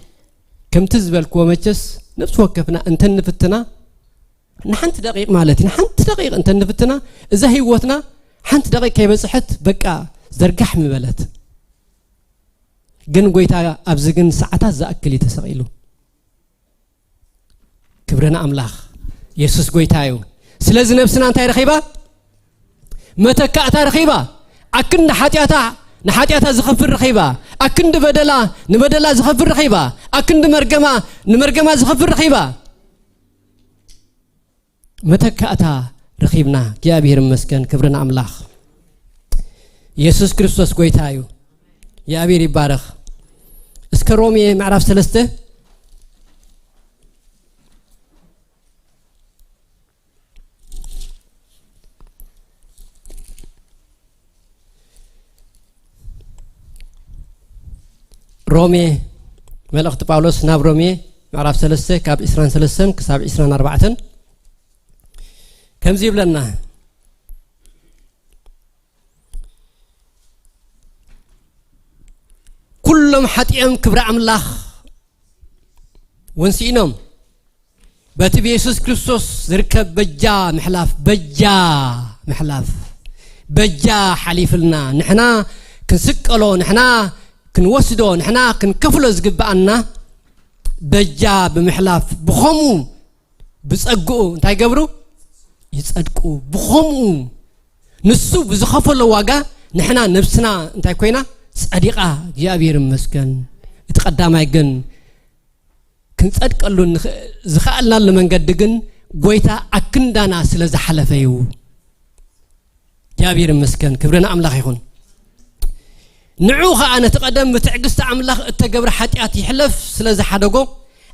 ከምቲ ዝበልክዎ መቸስ ነፍሲ ወከፍና እንተ ንፍትና፣ ንሓንቲ ደቂቕ ማለት እዩ፣ ንሓንቲ ደቂቕ እንተ ንፍትና፣ እዛ ህይወትና ሓንቲ ደቂቕ ከይበጽሐት በቃ ዘርጋሕ ምበለት። ግን ጎይታ ኣብዚ ግን ሰዓታት ዝኣክል እዩ ተሰቒሉ። ክብሪ ንኣምላኽ። የሱስ ጎይታ እዩ። ስለዚ ነብስና እንታይ ረኺባ? መተካእታ ረኺባ። ኣክንዲ ሓጢኣታ ንሓጢኣታ ዝኸፍል ረኺባ። ኣክንዲ በደላ ንበደላ ዝኸፍል ረኺባ። ኣክንዲ መርገማ ንመርገማ ዝኸፍል ረኺባ። መተካእታ ረኺብና። እግዚኣብሔር ይመስገን። ክብሪ ንኣምላኽ። የሱስ ክርስቶስ ጎይታ እዩ። እግዚኣብሔር ይባረኽ። እስከ ሮሜ ምዕራፍ ሰለስተ፣ ሮሜ፣ መልእኽቲ ጳውሎስ ናብ ሮሜ ምዕራፍ ሰለስተ ካብ ዕስራን ሰለስተን ክሳብ ዕስራን ኣርባዕተን ከምዚ ይብለና። እቶም ሓጢኦም ክብሪ ኣምላኽ ወንሲኢኖም በቲ ብየሱስ ክርስቶስ ዝርከብ በጃ ምሕላፍ፣ በጃ ምሕላፍ፣ በጃ ሓሊፍልና፣ ንሕና ክንስቀሎ፣ ንሕና ክንወስዶ፣ ንሕና ክንከፍሎ ዝግብኣና በጃ ብምሕላፍ፣ ብኸምኡ ብጸግኡ እንታይ ገብሩ? ይጸድቁ። ብኸምኡ ንሱ ብዝኸፈሎ ዋጋ ንሕና ነብስና እንታይ ኮይና? ጸዲቓ። እግዚኣብሔር ይመስገን። እቲ ቀዳማይ ግን ክንጸድቀሉ ንኽ-፣ ዝኸኣልናሉ መንገዲ ግን ጎይታ ኣክንዳና ስለ ዝሓለፈ እዩ። እግዚኣብሔር ይመስገን። ክብሪ ንኣምላኽ ይኹን። ንዑ ኸኣ ነቲ ቀደም ብትዕግስቲ ኣምላኽ እተገብረ ሓጢኣት ይሕለፍ ስለ ዝሓደጎ፣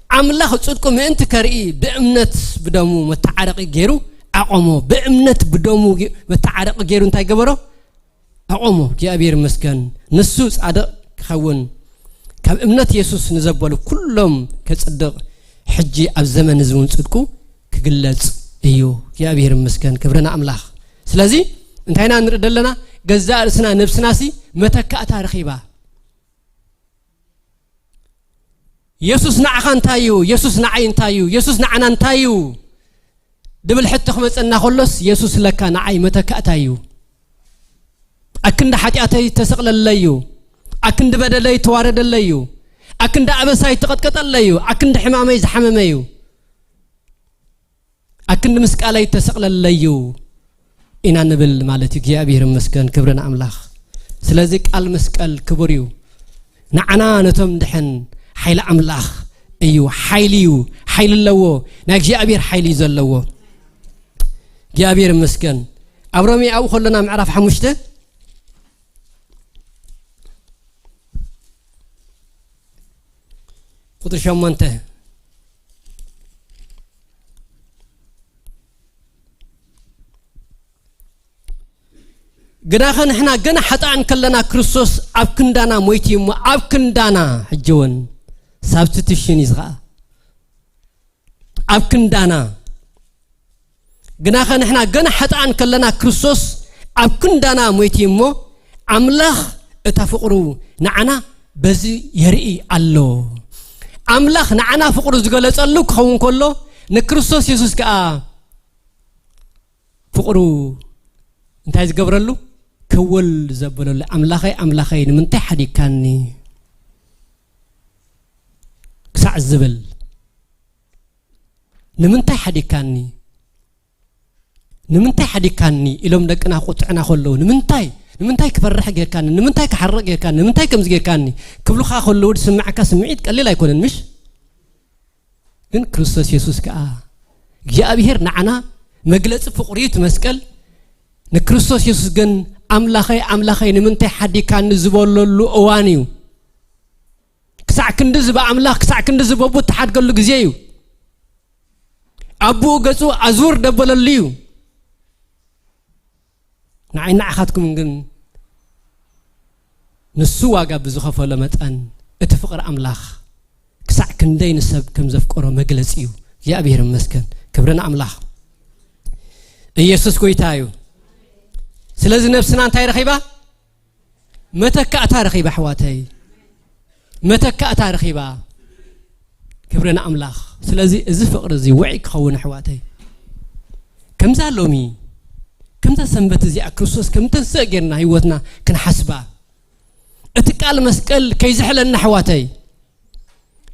ኣምላኽ ጽድቁ ምእንቲ ከርኢ ብእምነት ብደሙ መተዓረቂ ገይሩ ኣቆሞ። ብእምነት ብደሙ ገ-፣ መተዓረቂ ገይሩ እንታይ ገበሮ? ኣቆሞ። እግዚኣብሔር ይመስገን። ንሱ ጻድቕ ክኸውን ካብ እምነት የሱስ ንዘበሉ ኩሎም ከጽድቕ፣ ሕጂ ኣብ ዘመን እዚ እውን ጽድቁ ክግለጽ እዩ። እግዚኣብሔር ይመስገን። ክብሪ ንኣምላኽ። ስለዚ እንታይ ኢና ንርኢ ዘለና? ገዛእ ርእስና፣ ነብስናሲ መተካእታ ረኺባ። የሱስ ንዓኻ እንታይ እዩ? የሱስ ንዓይ እንታይ እዩ? የሱስ ንዓና እንታይ እዩ? ድብል ሕቶ ክመጸና ከሎስ፣ የሱስ ለካ ንዓይ መተካእታይ እዩ። ኣክንዲ ሓጢኣተይ ተሰቕለለይ እዩ። ኣክንዲ በደለይ ተዋረደለይ እዩ። ኣክንዲ ኣበሳይ ተቐጥቀጠለይ እዩ። ኣክንዲ ሕማመይ ዝሓመመ እዩ። ኣክንዲ ምስቃለይ ተሰቕለለይ እዩ ኢና ንብል ማለት እዩ። እግዚኣብሔር ይመስገን፣ ክብሪ ንኣምላኽ። ስለዚ ቃል መስቀል ክቡር እዩ። ንዓና ነቶም ድሕን ሓይሊ ኣምላኽ እዩ። ሓይሊ እዩ፣ ሓይሊ ኣለዎ። ናይ እግዚኣብሔር ሓይሊ እዩ ዘለዎ። እግዚኣብሔር ይመስገን። ኣብ ሮሜ ኣብኡ ከሎና ምዕራፍ ሓሙሽተ ቁጥሪ ሸሞንተ፣ ግናኸ ንሕና ገና ሓጥኣን ከለና ክርስቶስ ኣብ ክንዳና ሞይቱ እዩ እሞ፣ ኣብ ክንዳና ሕጂ እውን ሳብስቲቱሽን እዩ ዝኸኣ። ኣብ ክንዳና። ግናኸ ንሕና ገና ሓጥኣን ከለና ክርስቶስ ኣብ ክንዳና ሞይቱ እዩ እሞ፣ ኣምላኽ እታ ፍቕሩ ንዓና በዚ የርኢ ኣሎ። ኣምላኽ ንዓና ፍቕሩ ዝገለጸሉ ክኸውን ከሎ፣ ንክርስቶስ የሱስ ከኣ ፍቕሩ እንታይ ዝገብረሉ? ክውል ዘበለሉ። "ኣምላኸይ፣ ኣምላኸይ፣ ንምንታይ ሓዲግካኒ?" ክሳዕ ዝብል፣ "ንምንታይ ሓዲግካኒ? ንምንታይ ሓዲግካኒ?" ኢሎም ደቅና ክቁጥዕና ከለዉ፣ "ንምንታይ? ንምንታይ ክፈርሕ ጌርካኒ? ንምንታይ ክሓርቕ ጌርካኒ? ንምንታይ ከምዚ ጌርካኒ?" ክብሉኻ ከለዉ ዝስምዓካ ስምዒት ቀሊል ኣይኮነን፣ ምሽ? ግን ክርስቶስ የሱስ ከኣ እግዚኣብሔር ንዓና መግለጺ ፍቕሩ እዩ እቲ መስቀል። ንክርስቶስ የሱስ ግን "ኣምላኸይ፣ ኣምላኸይ፣ ንምንታይ ሓዲካኒ?" ዝበለሉ እዋን እዩ። ክሳዕ ክንድዚ ብኣምላኽ፣ ክሳዕ ክንድዚ በቡ እተሓድገሉ ግዜ እዩ። ኣቦኡ ገጹ ኣዙር ደበለሉ እዩ። ንዓይ ንዓኻትኩም ግን ንሱ ዋጋ ብዝኸፈሎ መጠን እቲ ፍቕሪ ኣምላኽ ክሳዕ ክንደይ ንሰብ ከም ዘፍቀሮ መግለጺ እዩ። እግዚኣብሔር ይመስገን። ክብሪ ንኣምላኽ። ኢየሱስ ጎይታ እዩ። ስለዚ ነብስና እንታይ ረኺባ? መተካእታ ረኺባ፣ ኣሕዋተይ። መተካእታ ረኺባ። ክብሪ ንኣምላኽ። ስለዚ እዚ ፍቕሪ እዚ ውዑይ ክኸውን፣ ኣሕዋተይ። ከምዛ ሎሚ፣ ከምዛ ሰንበት እዚኣ ክርስቶስ ከም ተንስእ ጌርና ህይወትና ክንሓስባ። እቲ ቃል መስቀል ከይዝሕለና፣ ኣሕዋተይ።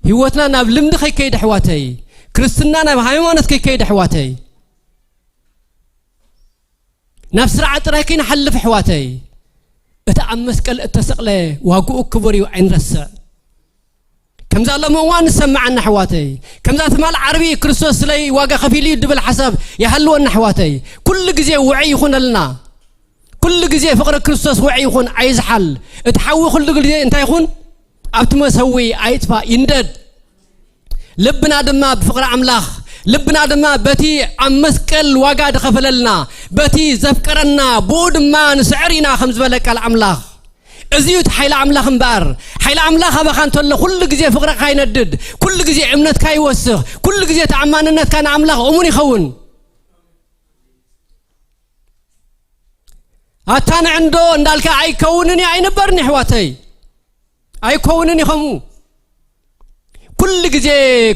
ህይወትና ናብ ልምዲ ከይከይድ፣ ኣሕዋተይ። ክርስትና ናብ ሃይማኖት ከይከይድ፣ ኣሕዋተይ። ናብ ስርዓ ጥራይ ከይንሓልፍ፣ ኣሕዋተይ። እቲ ኣብ መስቀል እተሰቕለ ዋግኡ ክቡር እዩ፣ ኣይንረስዕ። ከምዛ ሎሚ እዋን ዝሰምዓና፣ ኣሕዋተይ። ከምዛ ትማል ዓርቢ ክርስቶስ ስለይ ዋጋ ከፊሉ እዩ ድብል ሓሳብ ይሃልወና፣ ኣሕዋተይ። ኩሉ ግዜ ውዑይ ይኹነልና። ኩሉ ግዜ ፍቕሪ ክርስቶስ ውዑይ ይኹን፣ ኣይዝሓል። እቲ ሓዊ ኩሉ ግዜ እንታይ ይኹን? ኣብቲ መሰዊ ኣይጥፋእ፣ ይንደድ። ልብና ድማ ብፍቕሪ ኣምላኽ፣ ልብና ድማ በቲ ኣብ መስቀል ዋጋ ዝኸፈለልና፣ በቲ ዘፍቀረና፣ ብኡ ድማ ንስዕር ኢና ከም ዝበለ ቃል ኣምላኽ። እዚ እዩ እቲ ሓይሊ ኣምላኽ እምበኣር። ሓይሊ ኣምላኽ ኣባኻ እንተሎ፣ ኩሉ ግዜ ፍቕርኻ ይነድድ፣ ኩሉ ግዜ እምነትካ ይወስኽ፣ ኩሉ ግዜ ተኣማንነትካ ንኣምላኽ እሙን ይኸውን። ኣታ ንዕንዶ እንዳልካ ኣይከውንን እዩ፣ ኣይንበርን፣ ኣሕዋተይ። ኣይከውንን እዩ ከምኡ። ኩሉ ግዜ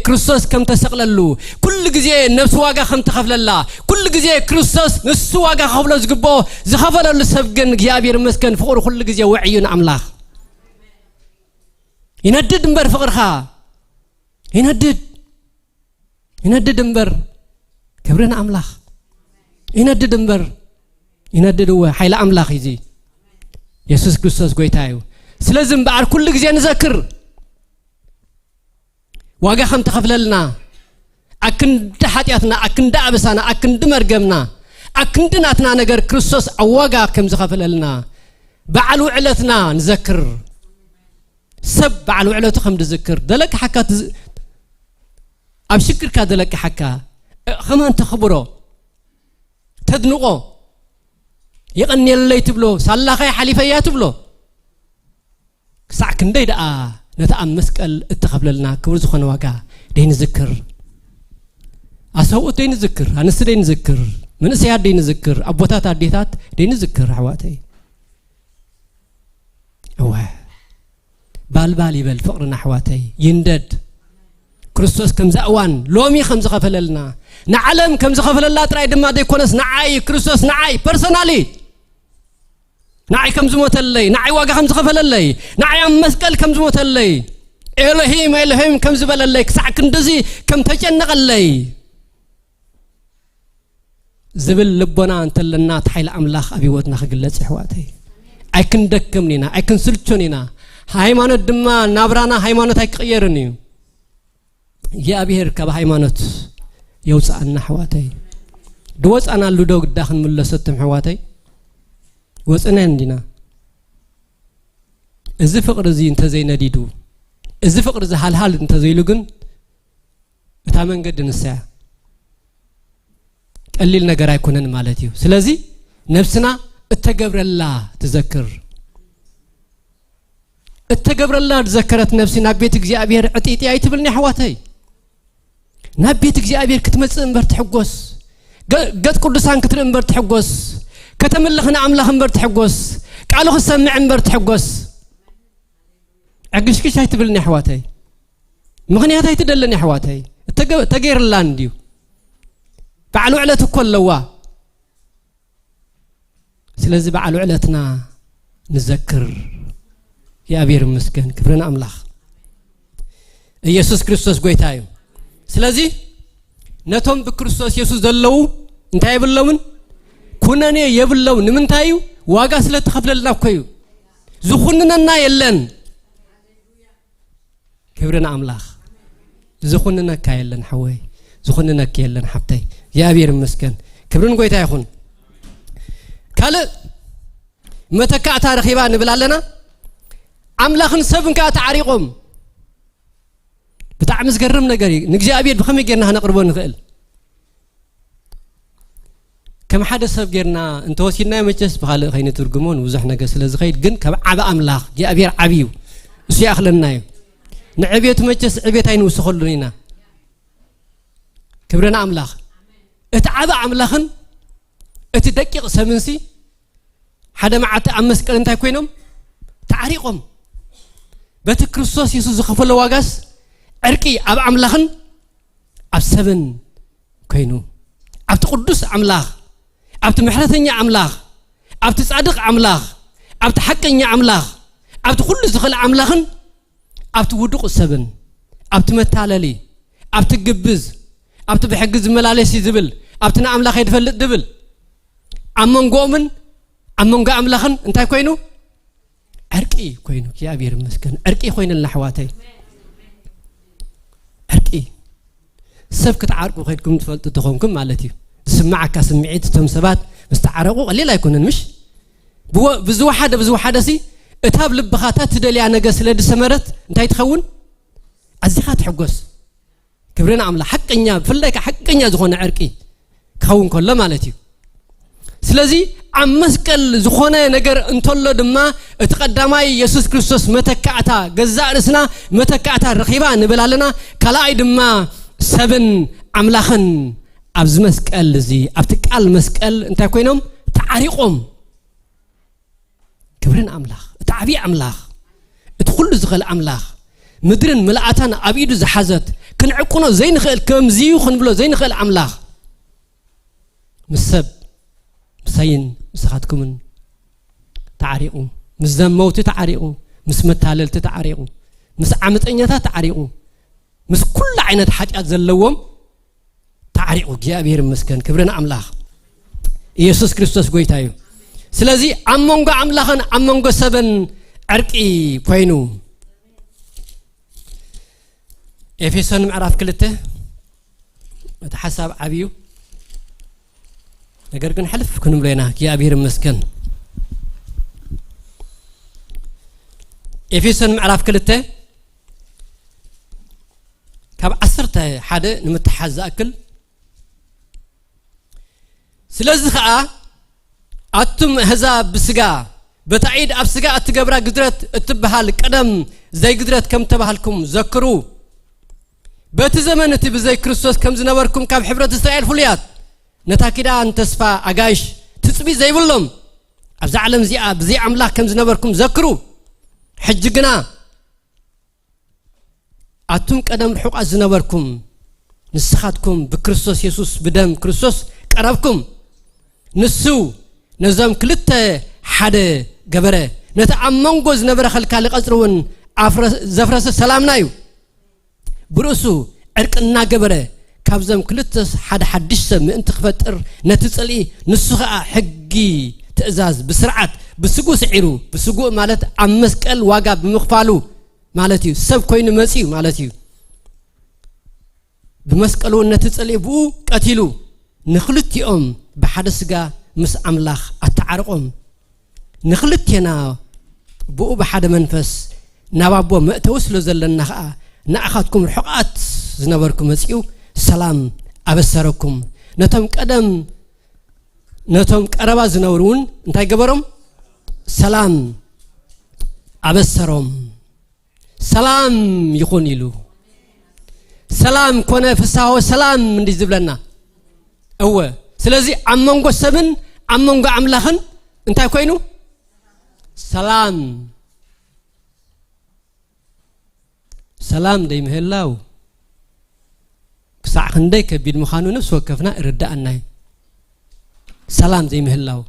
ክርስቶስ ከም ተሰቕለሉ፣ ኩሉ ግዜ ነብሱ ዋጋ ከም ትኸፍለላ፣ ኩሉ ግዜ ክርስቶስ ንሱ ዋጋ ክኸፍሎ ዝግብኦ ዝኸፈለሉ ሰብ ግን እግዚኣብሔር ይመስገን ፍቕሩ ኩሉ ግዜ ውዕዩ ንኣምላኽ። ይነድድ እምበር ፍቕርኻ ይነድድ፣ ይነድድ እምበር ክብሪ ንኣምላኽ። ይነድድ እምበር ይነድድ፣ እወ ሓይሊ ኣምላኽ እዩ እዚ። የሱስ ክርስቶስ ጎይታ እዩ። ስለዚ እምበኣር ኩሉ ግዜ ንዘክር ዋጋ ከም ተኸፍለልና፣ ኣክንዲ ሓጢኣትና፣ ኣክንዲ ኣበሳና፣ ኣክንዲ መርገምና፣ ኣክንዲ ናትና ነገር ክርስቶስ ኣብ ዋጋ ከም ዝኸፈለልና በዓል ውዕለትና ንዘክር። ሰብ በዓል ውዕለቱ ከም ዝዝክር፣ ደለቅሓካ ትዝ-፣ ኣብ ሽግርካ ደለቅሓካ፣ እ፣ ከማን ተኽብሮ፣ ተድንቖ፣ የቐንየለይ ትብሎ፣ ሳላኸይ ሓሊፈያ ትብሎ። ክሳዕ ክንደይ ደኣ ነቲ ኣብ መስቀል እተኸፍለልና ክቡር ዝኾነ ዋጋ ደይንዝክር? ኣሰብኡት ደይንዝክር? ኣንስቲ ደይንዝክር? መንእሰያት ደይንዝክር? ኣቦታት ኣዴታት ደይንዝክር? ኣሕዋተይ፣ እወ፣ ባልባል ይበል ፍቕርና ኣሕዋተይ፣ ይንደድ። ክርስቶስ ከምዛ እዋን ሎሚ ከም ዝኸፈለልና፣ ንዓለም ከም ዝኸፈለላ ጥራይ ድማ ዘይኮነስ፣ ንዓይ፣ ክርስቶስ ንዓይ ፐርሰናሊ፣ ንዓይ ከም ዝሞተለይ፣ ንዓይ ዋጋ ከም ዝኸፈለለይ፣ ንዓይ ኣብ መስቀል ከም ዝሞተለይ፣ ኤሎሂም፣ ኤሎሂም ከም ዝበለለይ፣ ክሳዕ ክንድዚ ከም ተጨነቐለይ ዝብል ልቦና እንተለና፣ እቲ ሓይሊ ኣምላኽ ኣብ ህይወትና ክግለጽ፣ ኣሕዋተይ። ኣይክንደክምን ኢና፣ ኣይክንስልቹን ኢና። ሃይማኖት ድማ፣ ናብራና ሃይማኖት ኣይክቕየርን እዩ። እግዚኣብሔር ካብ ሃይማኖት የውፅኣና፣ ኣሕዋተይ። ድወፃናሉ ዶ ግዳ ክንምለሰትም፣ ኣሕዋተይ? ወፅና እንዲና። እዚ ፍቕሪ እዚ እንተዘይነዲዱ፣ እዚ ፍቕሪ እዚ ሃልሃል እንተዘይሉ ግን፣ እታ መንገዲ ንሳ እያ። ቀሊል ነገር ኣይኮነን ማለት እዩ። ስለዚ ነብስና እተገብረላ ትዘክር። እተገብረላ ዝዘከረት ነብሲ ናብ ቤት እግዚኣብሔር ዕጥይጥይ ኣይትብልን፣ ኣሕዋተይ። ናብ ቤት እግዚኣብሔር ክትመጽእ እምበር ትሕጎስ። ገ-፣ ገጽ ቅዱሳን ክትርኢ እምበር ትሕጎስ። ከተምልኽ ንኣምላኽ እምበር ትሕጎስ። ቃሉ ክትሰምዕ እምበር ትሕጎስ። ዕግሽግሽ ኣይትብልን፣ ኣሕዋተይ። ምኽንያት ኣይትደልን፣ ኣሕዋተይ። እተገ-፣ ተገይርላን እንድዩ። በዓል ውዕለት እኮ ኣለዋ። ስለዚ በዓል ውዕለትና ንዘክር። እግዚኣብሔር ይመስገን፣ ክብሪ ንኣምላኽ። ኢየሱስ ክርስቶስ ጎይታ እዩ። ስለዚ ነቶም ብክርስቶስ የሱስ ዘለዉ እንታይ የብሎምን? ኩነኔ የብሎም። ንምንታይ እዩ? ዋጋ ስለ እተኸፍለልና እኮ እዩ። ዝኹንነና የለን። ክብሪ ንኣምላኽ። ዝኹንነካ የለን ሓወይ፣ ዝኹንነኪ የለን ሓብተይ። እግዚኣብሔር ይመስገን፣ ክብሪ ንጎይታ ይኹን። ካልእ መተካእታ ረኺባ ንብል ኣለና። ኣምላኽን ሰብን ከኣ ተዓሪቖም። ብጣዕሚ ዝገርም ነገር እዩ። ንእግዚኣብሔር ብኸመይ ጌርና ክነቕርቦ ንኽእል? ከም ሓደ ሰብ ጌርና እንተወሲድናዮ፣ መቸስ ብኻልእ ከይንትርጉሞ ንብዙሕ ነገር ስለ ዝኸይድ፣ ግን ከም ዓቢ ኣምላኽ፣ እግዚኣብሔር ዓቢ እዩ። እሱ ይኣኽለና እዩ። ንዕቤቱ መቸስ ዕቤት ኣይንውስኸሉን ኢና። ክብሪ ንኣምላኽ። እቲ ዓቢ ኣምላኽን እቲ ደቂቕ ሰብንሲ ሓደ መዓልቲ ኣብ መስቀል እንታይ ኮይኖም? ተዓሪቖም። በቲ ክርስቶስ የሱስ ዝኸፈሎ ዋጋስ ዕርቂ ኣብ ኣምላኽን ኣብ ሰብን ኮይኑ። ኣብቲ ቅዱስ ኣምላኽ፣ ኣብቲ ምሕረተኛ ኣምላኽ፣ ኣብቲ ጻድቕ ኣምላኽ፣ ኣብቲ ሓቀኛ ኣምላኽ፣ ኣብቲ ኩሉ ዝኽእል ኣምላኽን ኣብቲ ውዱቕ ሰብን፣ ኣብቲ መታለሊ፣ ኣብቲ ግብዝ፣ ኣብቲ ብሕጊ ዝመላለስ እዩ ዝብል፣ ኣብቲ ንኣምላኽ እየ ዝፈልጥ ዝብል፣ ኣብ መንጎኦምን ኣብ መንጎ ኣምላኽን እንታይ ኮይኑ? ዕርቂ ኮይኑ። እግዚኣብሔር ይመስገን። ዕርቂ ኮይንልና ኣሕዋተይ። ዕርቂ። ሰብ ክትዓርቁ ከድኩም ትፈልጡ ተኾንኩም ማለት እዩ። ዝስምዓካ ስምዒት፣ እቶም ሰባት ምስ ተዓረቁ ቀሊል ኣይኮነን፣ ምሽ? ብወ-፣ ብዝወሓደ፣ ብዝወሓደ ሲ፣ እታ ኣብ ልብኻ እታ ትደልያ ነገር ስለ ዝሰመረት እንታይ ትኸውን? ኣዚኻ ትሕጎስ። ክብሪ ንኣምላኽ። ሓቀኛ፣ ብፍላይ ከኣ ሓቀኛ ዝኾነ ዕርቂ ክኸውን ከሎ ማለት እዩ። ስለዚ ኣብ መስቀል ዝኾነ ነገር እንተሎ ድማ እቲ ቀዳማይ የሱስ ክርስቶስ መተካእታ፣ ገዛእ ርእስና መተካእታ ረኺባ ንብል ኣለና። ካልኣይ ድማ ሰብን ኣምላኽን ኣብዚ መስቀል እዚ፣ ኣብቲ ቃል መስቀል እንታይ ኮይኖም? ተዓሪቖም። ክብሪ ንኣምላኽ። እቲ ዓብዪ ኣምላኽ፣ እቲ ኩሉ ዝኽእል ኣምላኽ፣ ምድርን ምልኣታን ኣብ ኢዱ ዝሓዘት፣ ክንዕቅኖ ዘይንኽእል፣ ከምዚዩ ክንብሎ ዘይንኽእል ኣምላኽ፣ ምስ ሰብ፣ ምሳይን ምሳኻትኩምን ተዓሪቑ፣ ምስ ዘመውቲ ተዓሪቑ፣ ምስ መታለልቲ ተዓሪቑ፣ ምስ ዓመፀኛታት ተዓሪቑ፣ ምስ ኩሉ ዓይነት ሓጢኣት ዘለዎም ተዓሪቑ። እግዚኣብሔር ይመስገን፣ ክብሪ ንኣምላኽ። ኢየሱስ ክርስቶስ ጎይታ እዩ። ስለዚ ኣብ መንጎ ኣምላኽን ኣብ መንጎ ሰብን ዕርቂ ኮይኑ። ኤፌሶን ምዕራፍ ክልተ፣ እቲ ሓሳብ ዓብዩ፣ ነገር ግን ሕልፍ ክንብሎ ኢና። እግዚኣብሔር ይመስገን። ኤፌሶን ምዕራፍ ክልተ ካብ ዓሰርተ ሓደ ንምትሓዝ ዝኣክል፣ ስለዚ ኸኣ ኣቱም ኣህዛብ ብስጋ፣ በታ ኢድ ኣብ ስጋ እትገብራ ግዝረት እትበሃል ቀደም ዘይግዝረት ከም ተባህልኩም ዘክሩ። በቲ ዘመን እቲ ብዘይ ክርስቶስ ከም ዝነበርኩም ካብ ሕብረት እስራኤል ፍሉያት፣ ነታ ኪዳን ተስፋ ኣጋይሽ ትጽቢት ዘይብሎም፣ ኣብዛ ዓለም እዚኣ ብዘይ ኣምላኽ ከም ዝነበርኩም ዘክሩ። ሕጂ ግና ኣቱም ቀደም ርሑቓት ዝነበርኩም፣ ንስኻትኩም ብክርስቶስ የሱስ ብደም ክርስቶስ ቀረብኩም። ንሱ ነዞም ክልተ ሓደ ገበረ። ነቲ ኣብ መንጎ ዝነበረ ከልካሊ ቀጽሪ እውን ኣፍረ-፣ ዘፍረሰ ሰላምና እዩ። ብርእሱ ዕርቂ እናገበረ ካብዞም ክልተስ ሓደ ሓድሽ ሰብ ምእንቲ ክፈጥር ነቲ ጽልኢ፣ ንሱ ኸኣ ሕጊ ትእዛዝ ብስርዓት ብስጉእ ስዒሩ፣ ብስጉእ ማለት ኣብ መስቀል ዋጋ ብምኽፋሉ ማለት እዩ። ሰብ ኮይኑ መጺኡ ማለት እዩ። ብመስቀሉ እውን ነቲ ጽልኢ ብኡ ቀቲሉ፣ ንኽልቲኦም ብሓደ ስጋ ምስ ኣምላኽ ኣተዓረቖም። ንኽልቴና ብኡ ብሓደ መንፈስ ናብ ኣቦ መእተዊ ስለ ዘለና ኸኣ፣ ንኣኻትኩም ርሑቓት ዝነበርኩም መጺኡ ሰላም ኣበሰረኩም። ነቶም ቀደም፣ ነቶም ቀረባ ዝነበሩ እውን እንታይ ገበሮም? ሰላም ኣበሰሮም። ሰላም ይኹን ኢሉ። ሰላም ኮነ ፍስሃ ወሰላም እንዲ ዝብለና። እወ። ስለዚ ኣብ መንጎ ሰብን ኣብ መንጎ ኣምላኽን እንታይ ኮይኑ? ሰላም። ሰላም ዘይምህላው ክሳዕ ክንደይ ከቢድ ምዃኑ ነፍሲ ወከፍና ይርድኣና እዩ። ሰላም ዘይምህላው፣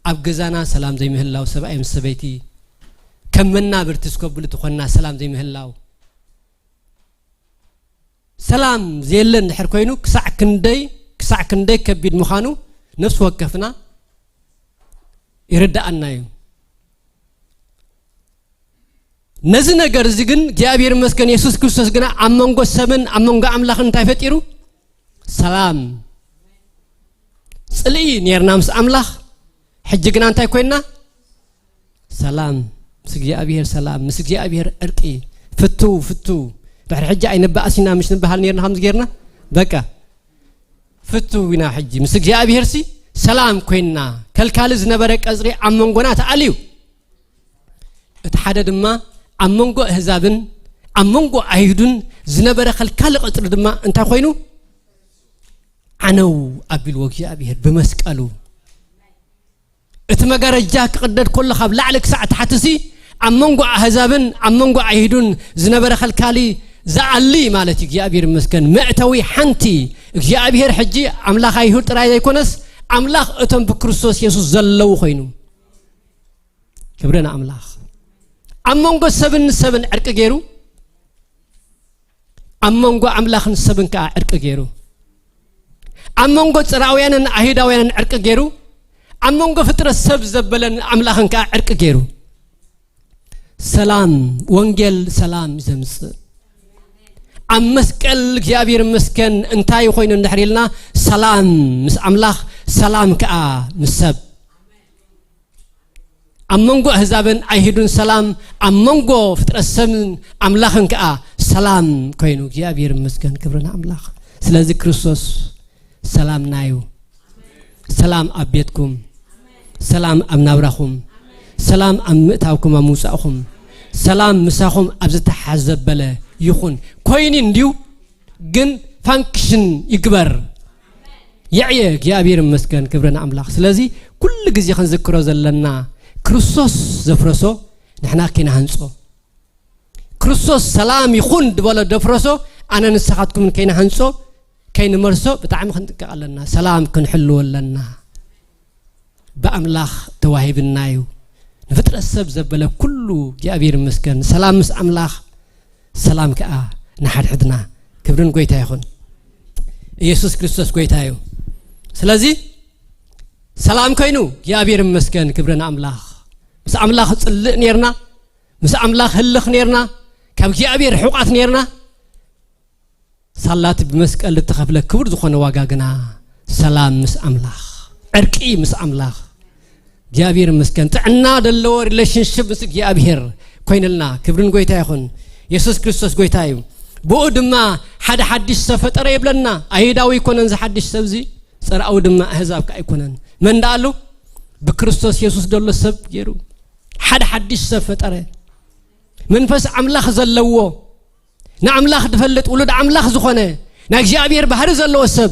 ኣብ ገዛና ሰላም ዘይምህላው፣ ሰብኣይ ምስ ሰበይቲ ከም መናብርቲ እስከብሉ ተኾንና ሰላም ዘይምህላው፣ ሰላም ዘየለ እንድሕር ኮይኑ ክሳዕ ክንደይ፣ ክሳዕ ክንደይ ከቢድ ምዃኑ ነፍሲ ወከፍና ይርድኣና እዩ። ነዚ ነገር እዚ ግን እግዚኣብሔር ይመስገን፣ የሱስ ክርስቶስ ግና ኣብ መንጎ ሰብን ኣብ መንጎ ኣምላኽን እንታይ ፈጢሩ? ሰላም። ጽልኢ ኔርና ምስ ኣምላኽ፣ ሕጂ ግና እንታይ ኮይንና? ሰላም። ምስ እግዚኣብሔር ሰላም፣ ምስ እግዚኣብሔር ዕርቂ። ፍትው፣ ፍትው። ድሕሪ ሕጂ ኣይንበኣስ ኢና ምሽ ንበሃል ኔርና ከምዚ ጌርና? በቃ። ፍትው ኢና ሕጂ። ምስ እግዚኣብሔር ሲ ሰላም ኮይንና። ከልካሊ ዝነበረ ቀጽሪ ኣብ መንጎና ተኣልዩ። እቲ ሓደ ድማ ኣብ መንጎ ኣህዛብን ኣብ መንጎ ኣይሁድን ዝነበረ ከልካሊ ቀጽሪ ድማ እንታይ ኮይኑ? ዓነው ኣቢልዎ እግዚኣብሔር ብመስቀሉ። እቲ መጋረጃ ክቕደድ ከሎ ካብ ላዕሊ ክሳዕ ታሕቲ ሲ ኣብ መንጎ ኣህዛብን ኣብ መንጎ ኣይሁድን ዝነበረ ከልካሊ ዝኣሊ ማለት እዩ። እግዚኣብሔር ይመስገን። መእተዊ ሓንቲ እግዚኣብሔር ሕጂ ኣምላኽ ኣይሁድ ጥራይ ዘይኮነስ ኣምላኽ እቶም ብክርስቶስ የሱስ ዘለዉ ኮይኑ። ክብሪ ንኣምላኽ። ኣብ መንጎ ሰብን ሰብን ዕርቂ ገይሩ፣ ኣብ መንጎ ኣምላኽን ሰብን ከኣ ዕርቂ ገይሩ፣ ኣብ መንጎ ጽርኣውያንን ኣይሁዳውያንን ዕርቂ ገይሩ፣ ኣብ መንጎ ፍጥረት ሰብ ዘበለን ኣምላኽን ከኣ ዕርቂ ገይሩ። ሰላም፣ ወንጌል ሰላም ዘምጽእ። ኣብ መስቀል እግዚኣብሔር ይመስገን እንታይ ኮይኑ እንድሕር ኢልና፣ ሰላም ምስ ኣምላኽ፣ ሰላም ከኣ ምስ ሰብ። ኣብ መንጎ ኣህዛብን ኣይሁድን ሰላም፣ ኣብ መንጎ ፍጥረት ሰብን ኣምላኽን ከኣ ሰላም ኮይኑ። እግዚኣብሔር ይመስገን፣ ክብሪ ንኣምላኽ። ስለዚ ክርስቶስ ሰላምና እዩ። ሰላም ኣብ ቤትኩም፣ ሰላም ኣብ ናብራኹም፣ ሰላም ኣብ ምእታውኩም ኣብ ምውጻእኹም፣ ሰላም ምሳኹም ኣብ ዝተሓዘበለ ይኹን። ኮይኑ እንድዩ ግን ፋንክሽን ይግበር። የዕየ እግዚኣብሔር ይመስገን፣ ክብሪ ንኣምላኽ። ስለዚ ኩሉ ግዜ ክንዝክሮ ዘለና ክርስቶስ ዘፍረሶ ንሕና ከይንሃንጾ። ክርስቶስ ሰላም ይኹን ዝበሎ ደፍረሶ፣ ኣነ ንስኻትኩምን ከይንሃንጾ፣ ከይንመርሶ ብጣዕሚ ክንጥንቀቕ ኣለና። ሰላም ክንሕልዎ ኣለና። ብኣምላኽ ተዋሂብና እዩ። ንፍጥረት ሰብ ዘበለ ኩሉ እግዚኣብሔር ይመስገን። ሰላም ምስ ኣምላኽ፣ ሰላም ከኣ ንሓድሕድና። ክብርን ጎይታ ይኹን። ኢየሱስ ክርስቶስ ጎይታ እዩ። ስለዚ ሰላም ኮይኑ እግዚኣብሔር ይመስገን። ክብሪ ንኣምላኽ። ምስ ኣምላኽ ጽልእ ኔርና፣ ምስ ኣምላኽ ህልኽ ኔርና፣ ካብ እግዚኣብሔር ሕውቓት ኔርና። ሳላቲ ብመስቀል እተኸፍለ ክቡር ዝኾነ ዋጋ ግና ሰላም ምስ ኣምላኽ፣ ዕርቂ ምስ ኣምላኽ። እግዚኣብሔር ይመስገን። ጥዕና ዘለዎ ሪሌሽንሽፕ ምስ እግዚኣብሔር ኮይንልና። ክብርን ጎይታ ይኹን። የሱስ ክርስቶስ ጎይታ እዩ። ብኡ ድማ ሓደ ሓድሽ ሰብ ፈጠረ ይብለና። ኣይሁዳዊ ኣይኮነን እዚ ሓድሽ ሰብ እዚ፣ ጸርኣዊ ድማ ኣህዛብ ከኣ ኣይኮነን። መን ደኣ ኣሎ? ብክርስቶስ የሱስ ደሎ ሰብ ገይሩ ሓደ ሓድሽ ሰብ ፈጠረ። መንፈስ ኣምላኽ ዘለዎ፣ ንኣምላኽ ዝፈልጥ፣ ውሉድ ኣምላኽ ዝኾነ፣ ናይ እግዚኣብሔር ባህሪ ዘለዎ ሰብ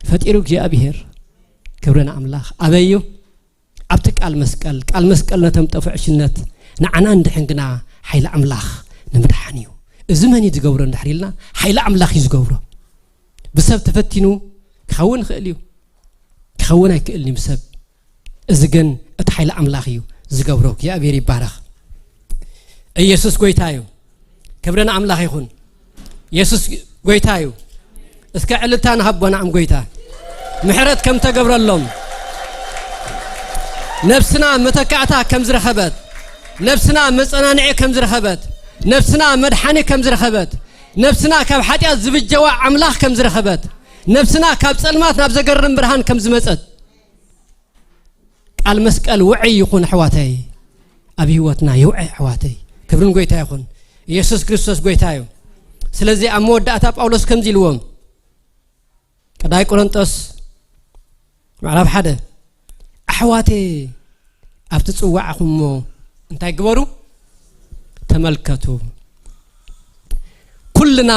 ፈጢሩ እግዚኣብሔር። ክብሪ ንኣምላኽ። ኣበይ እዩ? ኣብቲ ቃል መስቀል። ቃል መስቀል ነቶም ጠፍዑ ዕሽነት፣ ንዓና እንድሕን ግና ሓይሊ ኣምላኽ ንምድሓን እዩ። እዚ መን እዩ ዝገብሮ እንድሕር ኢልና፣ ሓይሊ ኣምላኽ እዩ ዝገብሮ። ብሰብ ተፈቲኑ ክኸውን ይኽእል እዩ፣ ክኸውን ኣይክእልን እዩ ብሰብ። እዚ ግን እቲ ሓይሊ ኣምላኽ እዩ ዝገብሮ። እግዚኣብሔር ይባረኽ። ኢየሱስ ጎይታ እዩ። ክብሪ ንኣምላኽ ይኹን። ኢየሱስ ጎይታ እዩ። እስከ ዕልልታ ንሃቦ ንዓም ጎይታ። ምሕረት ከም ተገብረሎም፣ ነብስና መተካእታ ከም ዝረኸበት፣ ነብስና መጸናንዒ ከም ዝረኸበት፣ ነብስና መድሓኒ ከም ዝረኸበት፣ ነብስና ካብ ሓጢኣት ዝብጀዋ ኣምላኽ ከም ዝረኸበት፣ ነብስና ካብ ጸልማት ናብ ዘገርም ብርሃን ከም ዝመጸት። ቃል መስቀል ውዕይ ይኹን ኣሕዋተይ፣ ኣብ ህይወትና ይውዐ ኣሕዋተይ። ክብርን ጎይታ ይኹን። ኢየሱስ ክርስቶስ ጎይታ እዩ። ስለዚ ኣብ መወዳእታ ጳውሎስ ከምዚ ኢልዎም፣ ቀዳይ ቆሮንጦስ ምዕራፍ ሓደ፣ ኣሕዋተይ ኣብቲ ጽዋዕኹም እሞ እንታይ ግበሩ? ተመልከቱ። ኩልና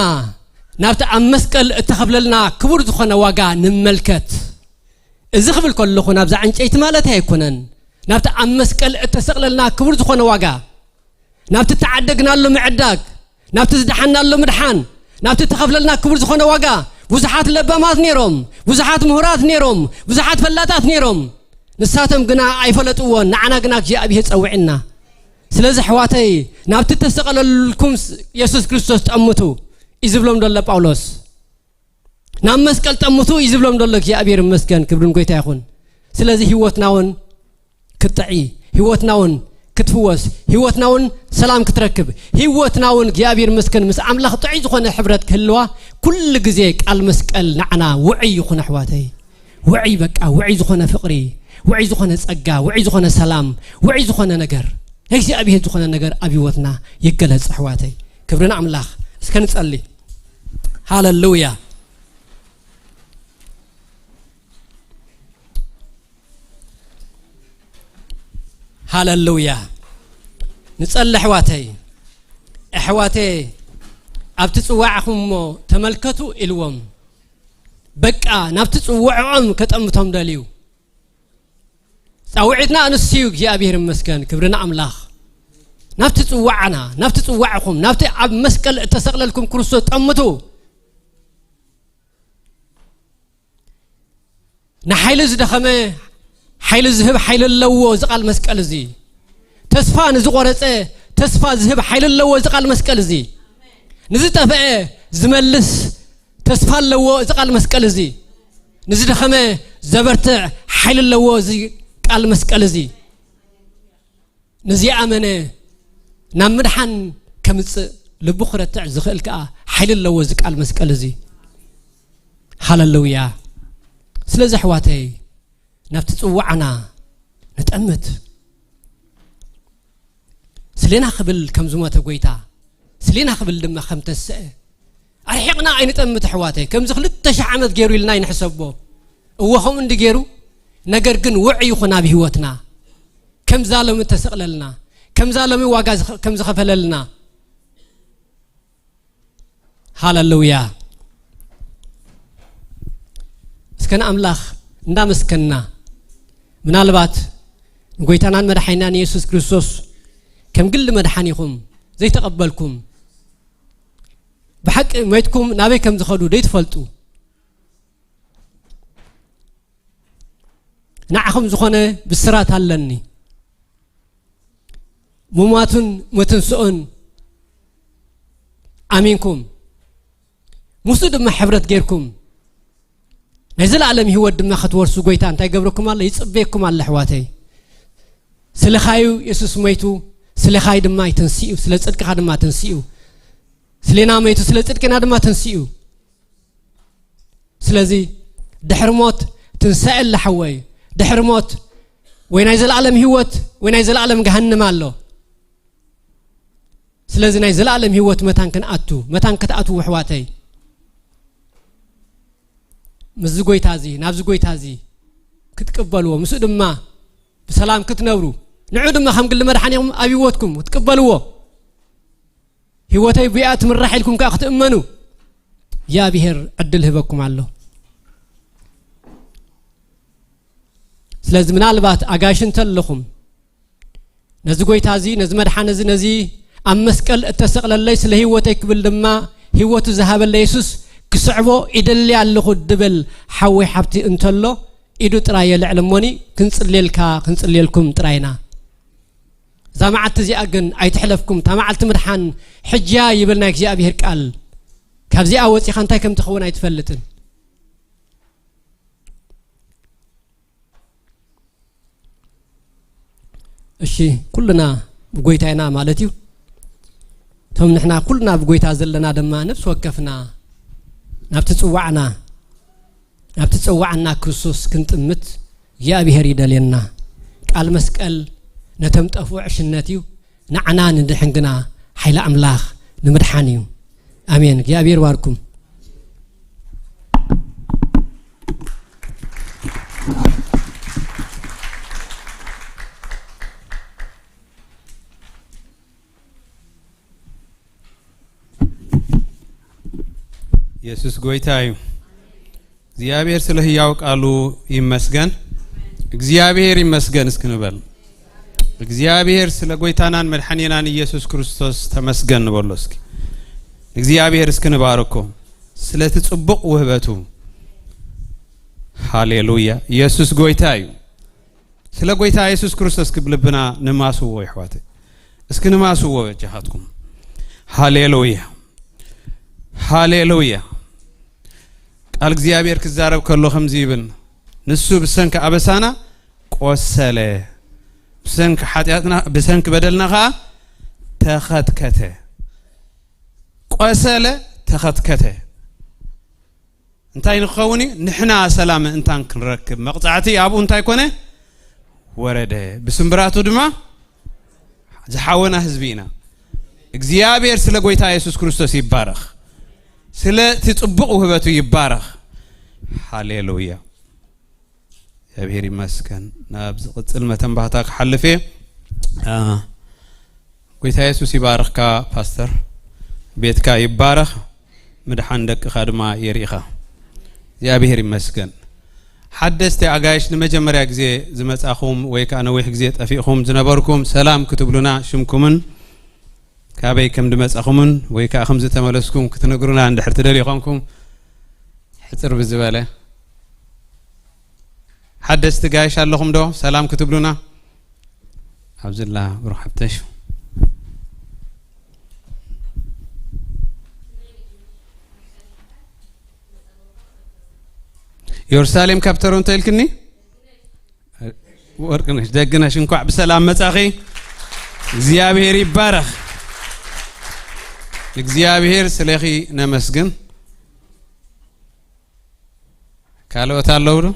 ናብቲ ኣብ መስቀል እተኸፍለልና ክቡር ዝኾነ ዋጋ ንመልከት። እዚ ክብል ከለኹ ናብዛ ዕንጨይቲ ማለተይ ኣይኮነን። ናብቲ ኣብ መስቀል እተሰቕለልና ክቡር ዝኾነ ዋጋ፣ ናብቲ እተዓደግናሉ ምዕዳግ፣ ናብቲ ዝደሓንናሉ ምድሓን፣ ናብቲ እተኸፍለልና ክቡር ዝኾነ ዋጋ። ብዙሓት ለባማት ነይሮም፣ ብዙሓት ምሁራት ነይሮም፣ ብዙሓት ፈላጣት ነይሮም። ንሳቶም ግና ኣይፈለጥዎን፣ ንዓና ግና እግዚኣብሔር ጸዊዕና። ስለዚ ኣሕዋተይ፣ ናብቲ እተሰቐለልኩም ስ-፣ የሱስ ክርስቶስ ጠምቱ እዩ ዝብሎም ዘሎ ጳውሎስ። ናብ መስቀል ጠምቱ እዩ ዝብሎም ዘሎ እግዚኣብሔር ይመስገን፣ ክብርን ጎይታ ይኹን። ስለዚ ህይወትና እውን ክትጥዒ፣ ህይወትና እውን ክትፍወስ፣ ህይወትና እውን ሰላም ክትረክብ፣ ህይወትና እውን እግዚኣብሔር ይመስገን ምስ ኣምላኽ ጥዑይ ዝኾነ ሕብረት ክህልዋ ኩሉ ግዜ ቃል መስቀል ንዓና ውዑይ ይኹን ኣሕዋተይ። ውዑይ በቃ፣ ውዑይ ዝኾነ ፍቕሪ፣ ውዑይ ዝኾነ ጸጋ፣ ውዑይ ዝኾነ ሰላም፣ ውዑይ ዝኾነ ነገር፣ ናይ እግዚኣብሔር ዝኾነ ነገር ኣብ ህይወትና ይገለጽ ኣሕዋተይ። ክብሪ ንኣምላኽ። እስከ ንጸሊ። ሃለሉያ። ሃለሉያ። ንጸሊ ኣሕዋተይ። ኣሕዋተይ ኣብቲ ጽዋዕኹም እሞ ተመልከቱ ኢልዎም። በቃ ናብቲ ጽዋዕኦም ከጠምቶም ደልዩ። ጻውዒትና ኣንስዩ እግዚኣብሔር ይመስገን፣ ክብሪ ንኣምላኽ። ናብቲ ጽዋዕና፣ ናብቲ ጽዋዕኹም፣ ናብቲ ኣብ መስቀል እተሰቕለልኩም ክርስቶስ ጠምቱ። ንሓይሊ ዝደኸመ ሓይሊ ዝህብ ሓይሊ ኣለዎ እዚ ቃል መስቀል እዚ። ተስፋ ንዝቖረጸ ተስፋ ዝህብ ሓይሊ ኣለዎ እዚ ቃል መስቀል እዚ። ንዝጠፍአ ዝመልስ ተስፋ ኣለዎ እዚ ቃል መስቀል እዚ። ንዝደኸመ ዘበርትዕ ሓይሊ ኣለዎ እዚ ቃል መስቀል እዚ። ንዝኣመነ ናብ ምድሓን ከምጽእ ልቡ ክረትዕ ዝኽእል ከኣ ሓይሊ ኣለዎ እዚ ቃል መስቀል እዚ። ሃለሉያ። ስለዚ ኣሕዋተይ ናብቲ ጽዋዕና ንጠምት። ስሌና ክብል ከም ዝሞተ ጎይታ፣ ስሌና ክብል ድማ ከም ተንስአ ኣርሒቕና ኣይንጠምት ኣሕዋተይ። ከምዚ ክልተ ሽሕ ዓመት ገይሩ ኢልና ኣይንሕሰቦ። እወ ከምኡ እንዲ ገይሩ፣ ነገር ግን ውዑይ ይኹን ኣብ ህይወትና። ከምዛ ሎሚ እተሰቕለልና፣ ከምዛ ሎሚ ዋጋ ዝኸ-፣ ከም ዝኸፈለልና። ሃለሉያ። እስከ ንኣምላኽ እንዳመስከንና፣ ምናልባት ንጎይታናን መድሓኒናን የሱስ ክርስቶስ ከም ግሊ መድሓኒኹም ዘይተቐበልኩም፣ ብሓቂ ሞይትኩም ናበይ ከም ዝኸዱ ዘይትፈልጡ፣ ንዓኹም ዝኾነ ብስራት ኣለኒ። ምሟቱን መትንስኦን ኣሚንኩም፣ ምስኡ ድማ ሕብረት ጌርኩም፣ ናይ ዘለኣለም ህይወት ድማ ክትወርሱ ጎይታ እንታይ ገብረኩም ኣሎ? ይጽበየኩም ኣሎ፣ ኣሕዋተይ። ስለኻዩ የሱስ ሞይቱ፣ ስለኻይ ድማ ተንሲኡ፣ ስለ ጽድቅኻ ድማ ተንሲኡ። ስሌና ሞይቱ፣ ስለ ጽድቅና ድማ ተንሲኡ። ስለዚ ድሕሪ ሞት ትንሳኤ ኣሎ፣ ሓወይ። ድሕሪ ሞት ወይ ናይ ዘለኣለም ህይወት ወይ ናይ ዘለኣለም ገሃነም ኣሎ። ስለዚ ናይ ዘለኣለም ህይወት መታን ክንኣቱ፣ መታን ክትኣትዉ፣ ኣሕዋተይ፣ ምስዚ ጎይታ እዚ፣ ናብዚ ጎይታ እዚ ክትቅበልዎ፣ ምስኡ ድማ ብሰላም ክትነብሩ፣ ንዑ ድማ ከም ግሊ መድሓኒኹም ኣብ ህይወትኩም ክትቅበልዎ፣ ህይወተይ ብኣ ትምራሕ ኢልኩም ከኣ ክትእመኑ እግዚኣብሄር ዕድል ህበኩም ኣሎ። ስለዚ ምናልባት ኣጋይሽ እንተለኹም፣ ነዚ ጎይታ እዚ፣ ነዚ መድሓኒ እዚ፣ ነዚ ኣብ መስቀል እተሰቕለለይ፣ ስለ ህይወተይ ክብል ድማ ህይወቱ ዝሃበለይ የሱስ ክስዕቦ ይደሊ ኣለኹ ድብል ሓወይ ሓብቲ እንተሎ፣ ኢዱ ጥራይ የልዕል እሞኒ፣ ክንጽልየልካ፣ ክንጽልየልኩም ጥራይ ኢና። እዛ መዓልቲ እዚኣ ግን ኣይትሕለፍኩም፣ እታ መዓልቲ ምድሓን ሕጂያ ይብል ናይ እግዚኣብሄር ቃል። ካብዚኣ ወጺኻ እንታይ ከም ትኸውን ኣይትፈልጥን። እሺ፣ ኩልና ብጎይታ ኢና ማለት እዩ። እቶም ንሕና ኩልና ብጎይታ ዘለና ድማ ነፍሲ ወከፍና ናብቲ ጽዋዕና፣ ናብቲ ጽዋዕና ክርስቶስ ክንጥምት እግዚኣብሄር ይደልየና። ቃል መስቀል ነቶም ጠፍኡ ዕሽነት እዩ፣ ንዓና ንድሕን ግና ሓይሊ ኣምላኽ ንምድሓን እዩ። ኣሜን። እግዚኣብሄር ባርኩም። የሱስ ጎይታ እዩ። እግዚኣብሔር ስለ ህያው ቃሉ ይመስገን። እግዚኣብሔር ይመስገን እስኪ ንበል። እግዚኣብሔር ስለ ጎይታናን መድሓኒናን ኢየሱስ ክርስቶስ ተመስገን ንበሎ እስኪ። እግዚኣብሔር እስኪ ንባርኮ ስለቲ ጽቡቕ ውህበቱ። ሃሌሉያ። ኢየሱስ ጎይታ እዩ። ስለ ጎይታ የሱስ ክርስቶስ ክብ ልብና ንማስዎ ይሕዋተይ። እስኪ ንማስዎ በጃኻትኩም። ሃሌሉያ። ሃሌሉያ። ቃል እግዚኣብሔር ክዛረብ ከሎ ከምዚ ይብል። ንሱ ብሰንኪ ኣበሳና ቆሰለ። ብሰንኪ ሓጢኣትና፣ ብሰንኪ በደልና ኸኣ ተኸትከተ። ቆሰለ፣ ተኸትከተ። እንታይ ንክኸውን እዩ? ንሕና ሰላም ምእንታን ክንረክብ። መቕጻዕቲ ኣብኡ እንታይ ኮነ? ወረደ። ብስምብራቱ ድማ ዝሓወና ህዝቢ ኢና። እግዚኣብሔር ስለ ጎይታ የሱስ ክርስቶስ ይባረኽ። ስለ እቲ ጽቡቕ ውህበቱ ይባረኽ። ሃሌሉያ። እግዚኣብሔር ይመስገን። ናብ ዝቕጽል መተንባህታ ክሓልፍ እየ። አ፣ ጎይታ የሱስ ይባርኽካ ፓስተር። ቤትካ ይባረኽ። ምድሓን ደቅኻ ድማ የርኢኻ። እግዚኣብሔር ይመስገን። ሓደስቲ ኣጋይሽ ንመጀመርያ ግዜ ዝመጻኹም ወይ ከኣ ነዊሕ ግዜ ጠፊእኹም ዝነበርኩም ሰላም ክትብሉና ሽምኩምን ካበይ ከም ዝመጻኹምን ወይ ከኣ ከም ዝተመለስኩም ክትነግሩና እንድሕር ትደልዩ ኾንኩም ሕጽር ብዝበለ። ሓደስቲ ጋይሽ ኣለኹም ዶ ሰላም ክትብሉና? ኣብዝላ ብሩኽ ሓብተሽ። ኢየሩሳሌም ካብ ቶሮንቶ ኢልክኒ? ወርቅነሽ ደግነሽ እንኳዕ ብሰላም መጻኺ። እግዚኣብሔር ይባረኽ። እግዚኣብሔር ስለኺ ነመስግን። ካልኦት ኣለዉ ዶ?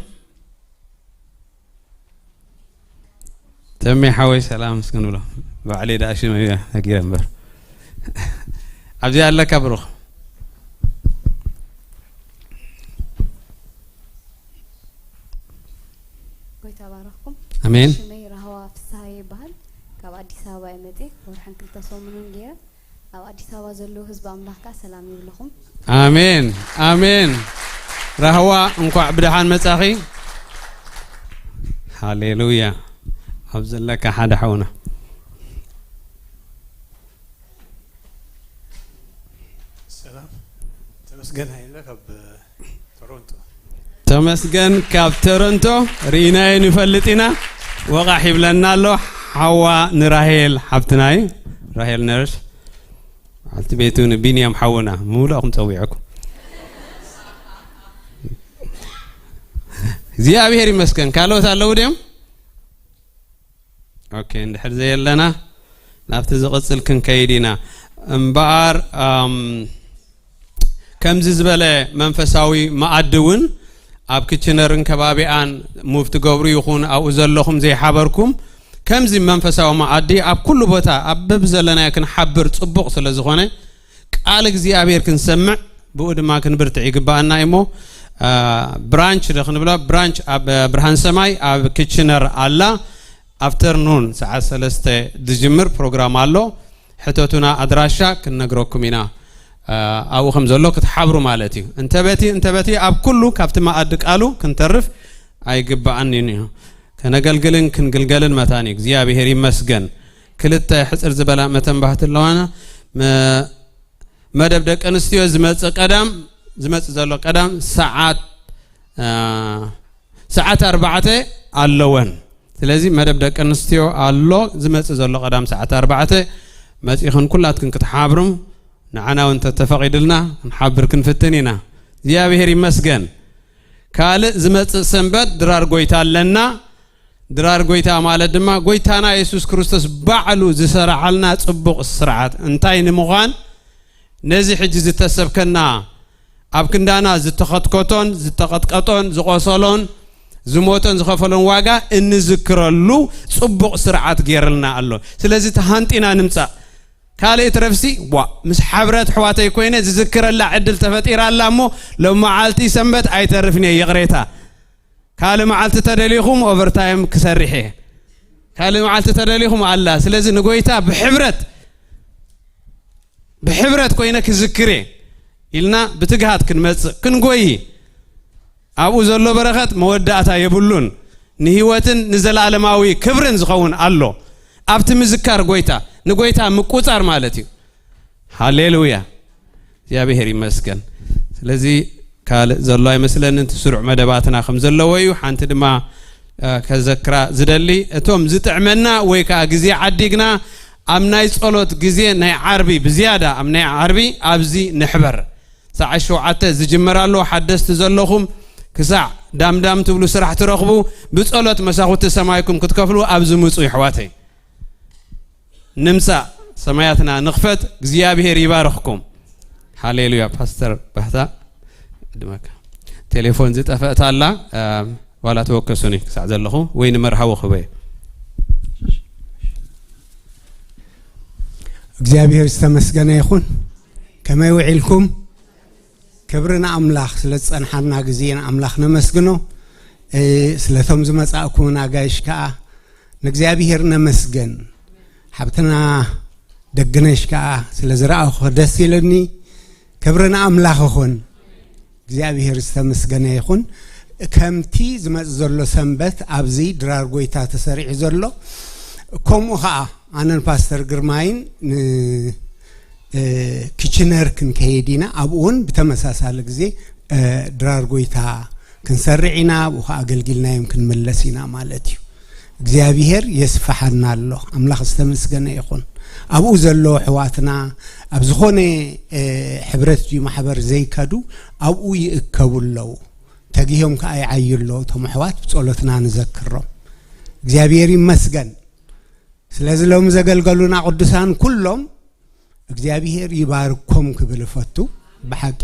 ተሜ ሓወይ ሰላም እስኪ ንብሎ። ባዕለይ ደኣ ሽመይ ነጊረ እምበር። ኣብዚ ኣለካ ብሩኽ። ጎይታ ባረኽኩም። ኣሜን። ሽመይ ራህዋ ፍስሃየ ይበሃል። ካብ ኣዲስ ኣበባ እየ መፅየ። ወርሕን ክልተ ሰሙንን ገይረ። ኣብ ኣዲስ ኣበባ ዘለዉ ህዝቢ ኣምላኽ ከኣ ሰላም ይብለኹም። ኣሜን ኣሜን። ራህዋ እንኳዕ ብደሓን መጻኺ። ሃሌሉያ። ኣብ ዘለካ ሓደ ሓውና ተመስገን ካብ ቶሮንቶ ርኢናዮ ንፈልጥ ኢና። ወቓሕ ይብለና ኣሎ ሓዋ ንራሄል ሓብትና እዩ። ራሄል ነርስ፣ በዓልቲ ቤቱ ንቢንያም ሓውና ምውላእኩም ጸዊዐኩም። እግዚኣብሔር ይመስገን። ካልኦት ኣለዉ ድዮም? ኦኬ፣ እንድሕር ዘየለና ናብቲ ዝቕጽል ክንከይድ ኢና። እምበኣር፣ ኣም፣ ከምዚ ዝበለ መንፈሳዊ መኣዲ እውን ኣብ ክችነርን ከባቢኣን ሙቭ ትገብሩ ይኹን ኣብኡ ዘለኹም ዘይሓበርኩም፣ ከምዚ መንፈሳዊ መኣዲ ኣብ ኩሉ ቦታ ኣብ በብዘለናዮ ክንሓብር ጽቡቕ ስለ ዝኾነ፣ ቃል እግዚኣብሔር ክንሰምዕ ብኡ ድማ ክንብርትዕ ይግባኣና እሞ፣ አ፣ ብራንች ዶ ክንብላ፣ ብራንች ኣብ ብርሃን ሰማይ ኣብ ክችነር ኣላ። ኣፍተርኑን ሰዓት ሰለስተ ዝጅምር ፕሮግራም ኣሎ። ሕተቱና፣ ኣድራሻ ክንነግረኩም ኢና። አ፣ ኣብኡ ከም ዘሎ ክትሓብሩ ማለት እዩ። እንተበቲ፣ እንተበቲ ኣብ ኩሉ ካብቲ መኣዲ ቃሉ ክንተርፍ ኣይግባኣንን እዩ። ከነገልግልን ክንግልገልን መታን እዩ። እግዚኣብሔር ይመስገን። ክልተ ሕጽር ዝበላ መተንባህቲ ኣለዋና። መ-፣ መደብ ደቂ ኣንስትዮ ዝመጽእ ቀዳም፣ ዝመጽእ ዘሎ ቀዳም ሰዓት፣ አ፣ ሰዓት ኣርባዕተ ኣለወን። ስለዚ መደብ ደቂ ኣንስትዮ ኣሎ፣ ዝመጽእ ዘሎ ቀዳም ሰዓት ኣርባዕተ መጺእኽን ኩላትክን ክትሓብሩም፣ ንዓና እውን እንተተፈቒድልና ክንሓብር ክንፍትን ኢና። እግዚኣብሔር ይመስገን። ካልእ ዝመጽእ ሰንበት ድራር ጎይታ ኣለና። ድራር ጎይታ ማለት ድማ ጎይታና የሱስ ክርስቶስ ባዕሉ ዝሰራሓልና ጽቡቕ ስርዓት እንታይ ንምዃን፣ ነዚ ሕጂ ዝተሰብከና ኣብ ክንዳና ዝተኸትከቶን ዝተቐጥቀጦን ዝቖሰሎን ዝሞቶን ዝኸፈሎን ዋጋ እንዝክረሉ ጽቡቕ ስርዓት ገይርልና ኣሎ። ስለዚ ተሃንጢና ንምጻእ። ካልእ ትረፍሲ፣ ዋ፣ ምስ ሓብረት ኣሕዋተይ ኮይነ ዝዝክረላ ዕድል ተፈጢራ ኣላ እሞ፣ ሎም መዓልቲ ሰንበት ኣይተርፍን እየ፣ ይቕሬታ። ካልእ መዓልቲ ተደሊኹም ኦቨርታይም ክሰርሕ እየ። ካልእ መዓልቲ ተደሊኹም ኣላ። ስለዚ ንጎይታ ብሕብረት፣ ብሕብረት ኮይነ ክዝክር እየ ኢልና ብትግሃት ክንመጽእ፣ ክንጎይ፣ ኣብኡ ዘሎ በረኸት መወዳእታ የብሉን። ንህይወትን ንዘላለማዊ ክብርን ዝኸውን ኣሎ። ኣብቲ ምዝካር ጎይታ፣ ንጎይታ ምቁጻር ማለት እዩ። ሃሌሉያ። እግዚኣብሔር ይመስገን። ስለዚ ካልእ ዘሎ ኣይመስለንን። እቲ ስሩዕ መደባትና ከም ዘለዎ እዩ። ሓንቲ ድማ፣ እ፣ ከዘክራ ዝደሊ፣ እቶም ዝጥዕመና ወይ ከዓ ግዜ ዓዲግና ኣብ ናይ ጸሎት ግዜ ናይ ዓርቢ ብዝያዳ ኣብ ናይ ዓርቢ ኣብዚ ንሕበር። ሰዓት ሸውዓተ ዝጅመር ኣሎ። ሓደስቲ ዘለኹም ክሳዕ ዳምዳም ትብሉ ስራሕ ትረኽቡ፣ ብጸሎት መሳኹቲ ሰማይኩም ክትከፍሉ ኣብዚ ምጹ ይሕዋተይ። ንምጻእ ሰማያትና ንኽፈት። እግዚኣብሔር ይባርኽኩም። ሃሌሉያ። ፓስተር ባህታ፣ ዕድመካ። ቴሌፎን ዝጠፈእት ኣላ፣ እ፣ ዋላ ተወከሱኒ ክሳዕ ዘለኹ ወይ ንመርሃዊ ክበየ። እግዚኣብሔር ዝተመስገነ ይኹን። ከመይ ውዒልኩም? ክብሪ ንኣምላኽ፣ ስለ ዝጸንሓና ግዜ ንኣምላኽ ነመስግኖ። እ፣ ስለቶም ዝመጻእኩምና ኣጋይሽ ከኣ ንእግዚኣብሔር ነመስገን። ሓብትና ደግነሽ ከኣ ስለ ዝረኣኹ ደስ ኢሉኒ። ክብሪ ንኣምላኽ ይኹን። እግዚኣብሔር ዝተመስገነ ይኹን። ከምቲ ዝመጽእ ዘሎ ሰንበት ኣብዚ ድራር ጎይታ ተሰሪዑ ዘሎ፣ ከምኡ ኸኣ ኣነን ፓስተር ግርማይን ን-፣ እ፣ ኪችነር ክንከይድ ኢና። ኣብኡ እውን ብተመሳሳሊ ግዜ፣ እ፣ ድራር ጎይታ ክንሰርዕ ኢና። ኣብኡ ኸኣ ኣገልጊልናዮም ክንምለስ ኢና ማለት እዩ። እግዚኣብሔር የስፍሓና ኣሎ። ኣምላኽ ዝተመስገነ ይኹን። ኣብኡ ዘለዉ ኣሕዋትና ኣብ ዝኾነ፣ እ፣ ሕብረት ድዩ ማሕበር ዘይከዱ ኣብኡ ይእከቡ ኣለዉ። ተጊሆም ከኣ ይዓዩ ኣለዉ። እቶም ኣሕዋት ብጸሎትና ንዘክሮም። እግዚኣብሔር ይመስገን። ስለዚ ሎሚ ዘገልገሉና ቅዱሳን ኩሎም እግዚኣብሔር ይባርኮም ክብል እፈቱ። ብሓቂ፣